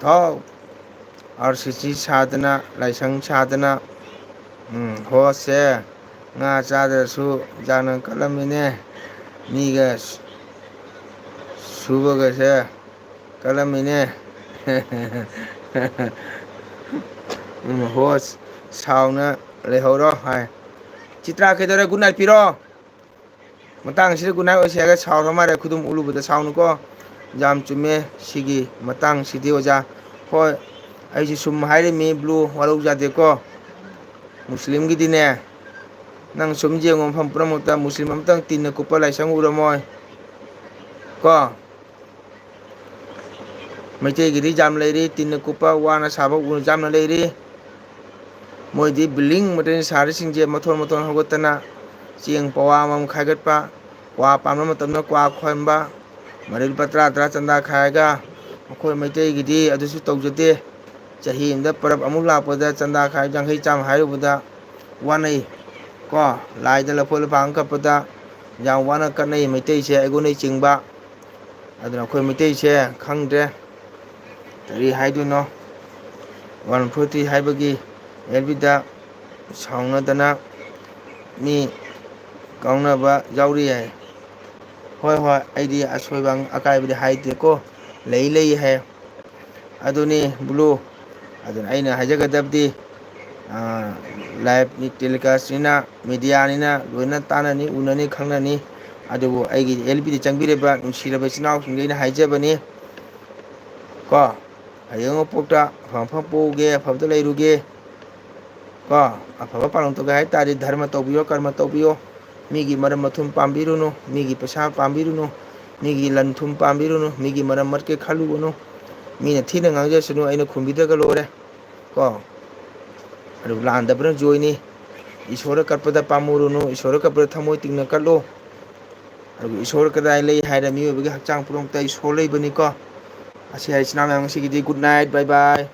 ꯊꯣꯛ ꯑꯥꯔ ꯁꯤ ꯁꯤ ꯁꯥꯗꯅ, ꯂꯥꯏꯁꯪ ꯁꯥꯗꯅ, ꯎꯝ, ꯍꯣꯁꯁꯦ ꯉꯥ ꯆꯥꯗ꯭ꯔꯁꯨ ꯌꯥꯝꯅ ꯀꯜꯂꯝꯃꯤꯅꯦ꯫ ꯃꯤꯒ ꯁꯨꯕꯒꯁꯦ ꯀꯜꯂꯝꯃꯤꯅꯦ꯫ ꯎꯝ, ꯍꯣ, ꯁꯥꯎꯅ ꯂꯩꯍꯧꯔꯣ ꯍꯥꯏ꯫ ꯆꯤꯇ꯭ꯔꯥ ꯀꯩꯗꯧꯔꯦ? ꯒꯨꯗ ꯅꯥꯏꯠ ꯄꯤꯔꯣ꯫ ꯃꯇꯥꯡꯁꯤꯗ ꯒꯨꯗ ꯅꯥꯏꯠ ꯑꯣꯏꯁꯦ ꯍꯥꯏꯔꯒ ꯁꯥꯎꯔ ꯃꯥꯜꯂꯦ, ꯈꯨꯗꯨꯝ ꯎꯠꯂꯨꯕꯗ ꯁꯥꯎꯅꯨꯀꯣ꯫ ꯌꯥꯝ ꯆꯨꯝꯃꯦ ꯁꯤꯒꯤ ꯃꯇꯥꯡꯁꯤꯗꯤ ꯑꯣꯖꯥ꯫ ꯍꯣꯏ, ꯑꯩꯁꯨ ꯁꯨꯝ ꯍꯥꯏꯔꯤꯃꯤ ꯕ꯭ꯂꯨ, ꯋꯥꯔꯧ ꯌꯥꯗꯦꯀꯣ꯫ ꯃꯨꯁꯂꯤꯝꯒꯤꯗꯤꯅꯦ, ꯅꯪ ꯁꯨꯝ ꯌꯦꯡꯉꯣ, ꯃꯐꯝ ꯄꯨꯝꯅꯃꯛꯇ ꯃꯨꯁꯂꯤꯝ ꯑꯃꯇꯪ ꯇꯤꯟꯅ ꯀꯨꯞꯄ ꯂꯥꯏꯁꯪ ꯎꯔꯝꯃꯣꯏ ꯀꯣ꯫ ꯃꯩꯇꯩꯒꯤꯗꯤ ꯌꯥꯝ ꯂꯩꯔꯤ, ꯇꯤꯟꯅ ꯀꯨꯞꯄ ꯋꯥꯅ ꯁꯥꯕ ꯎꯅ ꯌꯥꯝꯅ ꯂꯩꯔꯤ꯫ ꯃꯣꯏꯗꯤ ꯕꯤꯜꯗꯤꯡ ꯃꯇꯦꯟ ꯁꯥꯔꯤꯁꯤꯡꯁꯦ ꯃꯊꯣꯟ ꯃꯊꯣꯟ ꯍꯧꯒꯠꯇꯅ ꯆꯦꯡ ꯄꯋꯥ ꯑꯃꯃꯝ ꯈꯥꯏꯒꯠꯄ, ꯀ꯭ꯋꯥ ꯄꯥꯟꯕ ꯃꯇꯝꯗ ꯀ꯭ꯋꯥ ꯈꯣꯟꯕ, ꯃꯔꯤ ꯂꯨꯄꯥ ꯇꯔꯥ ꯇꯔꯥ ꯆꯟꯗꯥ ꯈꯥꯏꯔꯒ, ꯃꯈꯣꯏ ꯃꯩꯇꯩꯒꯤꯗꯤ ꯑꯗꯨꯁꯨ ꯇꯧꯖꯗꯦ꯫ ꯆꯍꯤ ꯑꯃꯗ ꯄꯔꯕ ꯑꯃꯨꯛ ꯂꯥꯛꯄꯗ ꯆꯟꯗꯥ ꯈꯥꯏ ꯌꯥꯡꯈꯩ ꯆꯥꯝꯃ ꯍꯥꯏꯔꯨꯕꯗ ꯋꯥꯅꯩ ꯀꯣ꯫ ꯂꯥꯏꯗ ꯂꯐꯣꯏ ꯂꯐꯥꯡ ꯀꯠꯄꯗ ꯌꯥꯝ ꯋꯥꯅ ꯀꯠꯅꯩ ꯃꯩꯇꯩꯁꯦ, ꯑꯩꯉꯣꯟꯗꯩ ꯆꯤꯡꯕ꯫ ꯑꯗꯨꯅ ꯑꯩꯈꯣꯏ ꯃꯩꯇꯩꯁꯦ ꯈꯪꯗ꯭ꯔꯦ, ꯀꯔꯤ ꯍꯥꯏꯗꯣꯏꯅꯣ꯫ ꯋꯥꯟ ꯐꯣꯔꯇꯤ ꯍꯥꯏꯕꯒꯤ ꯑꯦꯜ ꯕꯤꯗ ꯁꯥꯎꯅꯗꯅ ꯃꯤ ꯀꯥꯎꯅꯕ ꯌꯥꯎꯔꯤ ꯍꯥꯏ꯫ ꯍꯣꯏ, ꯍꯣꯏ, ꯑꯩꯗꯤ ꯑꯁꯣꯏꯕ ꯑꯀꯥꯏꯕꯗꯤ ꯍꯥꯏꯗꯦꯀꯣ, ꯂꯩ ꯂꯩ ꯍꯥꯏ꯫ ꯑꯗꯨꯅꯤ ꯕ꯭ꯂꯨ꯫ ꯑꯗꯨꯅ ꯑꯩꯅ ꯍꯥꯏꯖꯒꯗꯕꯗꯤ, ꯂꯥꯏꯚ ꯇꯦꯂꯤꯀꯥꯁꯅꯤꯅ, ꯃꯦꯗꯤꯌꯥꯅꯤꯅ ꯂꯣꯏꯅ ꯇꯥꯟꯅꯅꯤ, ꯎꯅꯅꯤ, ꯈꯪꯅꯅꯤ꯫ ꯑꯗꯨꯕꯨ ꯑꯩꯒꯤ ꯑꯦꯜ ꯕꯤꯗ ꯆꯪꯕꯤꯔꯤꯕ ꯅꯨꯡꯁꯤꯔꯕ ꯏꯆꯤꯟ ꯏꯅꯥꯎꯁꯤꯡꯗ ꯑꯩꯅ ꯍꯥꯏꯖꯕꯅꯤ ꯀꯣ, ꯍꯌꯦꯡ ꯃꯄꯣꯛꯇ ꯑꯐ ꯑꯐꯕ ꯄꯣꯛꯎꯒꯦ, ꯑꯐꯕꯗ ꯂꯩꯔꯨꯒꯦ ꯀꯣ꯫ ꯑꯐꯕ ꯄꯥꯎꯂꯣꯝ ꯇꯧꯒꯦ ꯍꯥꯏ ꯇꯥꯔꯗꯤ ꯙꯔꯃ ꯇꯧꯕꯤꯌꯣ, ꯀꯔꯃ ꯇꯧꯕꯤꯌꯣ꯫ ꯃꯤꯒꯤ ꯃꯔꯝ ꯃꯊꯨꯝ ꯄꯥꯝꯕꯤꯔꯨꯅꯨ, ꯃꯤꯒꯤ ꯄꯩꯁꯥ ꯄꯥꯝꯕꯤꯔꯨꯅꯨ, ꯃꯤꯒꯤ ꯂꯟ ꯊꯨꯝ ꯄꯥꯝꯕꯤꯔꯨꯅꯨ, ꯃꯤꯒꯤ ꯃꯔꯝ ꯃꯠꯀꯦ ꯈꯜꯂꯨꯒꯅꯨ꯫ ꯃꯤꯅ ꯊꯤꯅ ꯉꯥꯡꯖꯁꯅꯨ, ꯑꯩꯅ ꯈꯨꯝꯕꯤꯗ꯭ꯔꯒ ꯂꯣꯏꯔꯦ ꯀꯣ꯫ ꯑꯗꯨ ꯂꯥꯟꯗꯕꯅ ꯖꯣꯏꯅꯤ꯫ ꯏꯁꯣꯔꯗ ꯀꯠꯄꯗ ꯄꯥꯝꯃꯨꯔꯨꯅꯨ, ꯏꯁꯣꯔꯗ ꯀꯠꯄꯗ ꯊꯃꯣꯏ ꯇꯤꯡꯅ ꯀꯠꯂꯨ꯫ ꯑꯗꯨꯒ ꯏꯁꯣꯔ ꯀꯗꯥꯏ ꯂꯩ ꯍꯥꯏꯔ ꯃꯤꯑꯣꯏꯕꯒꯤ ꯍꯛꯆꯥꯡ ꯄꯨꯝꯅꯃꯛꯇ ꯏꯁꯣꯔ ꯂꯩꯕꯅꯤꯀꯣ꯫ ꯑꯁꯤ ꯍꯥꯏ ꯏꯆꯤꯟ ꯏꯅꯥꯎ ꯃꯌꯥꯝ, ꯉꯁꯤꯒꯤꯗꯤ good night, bye bye꯫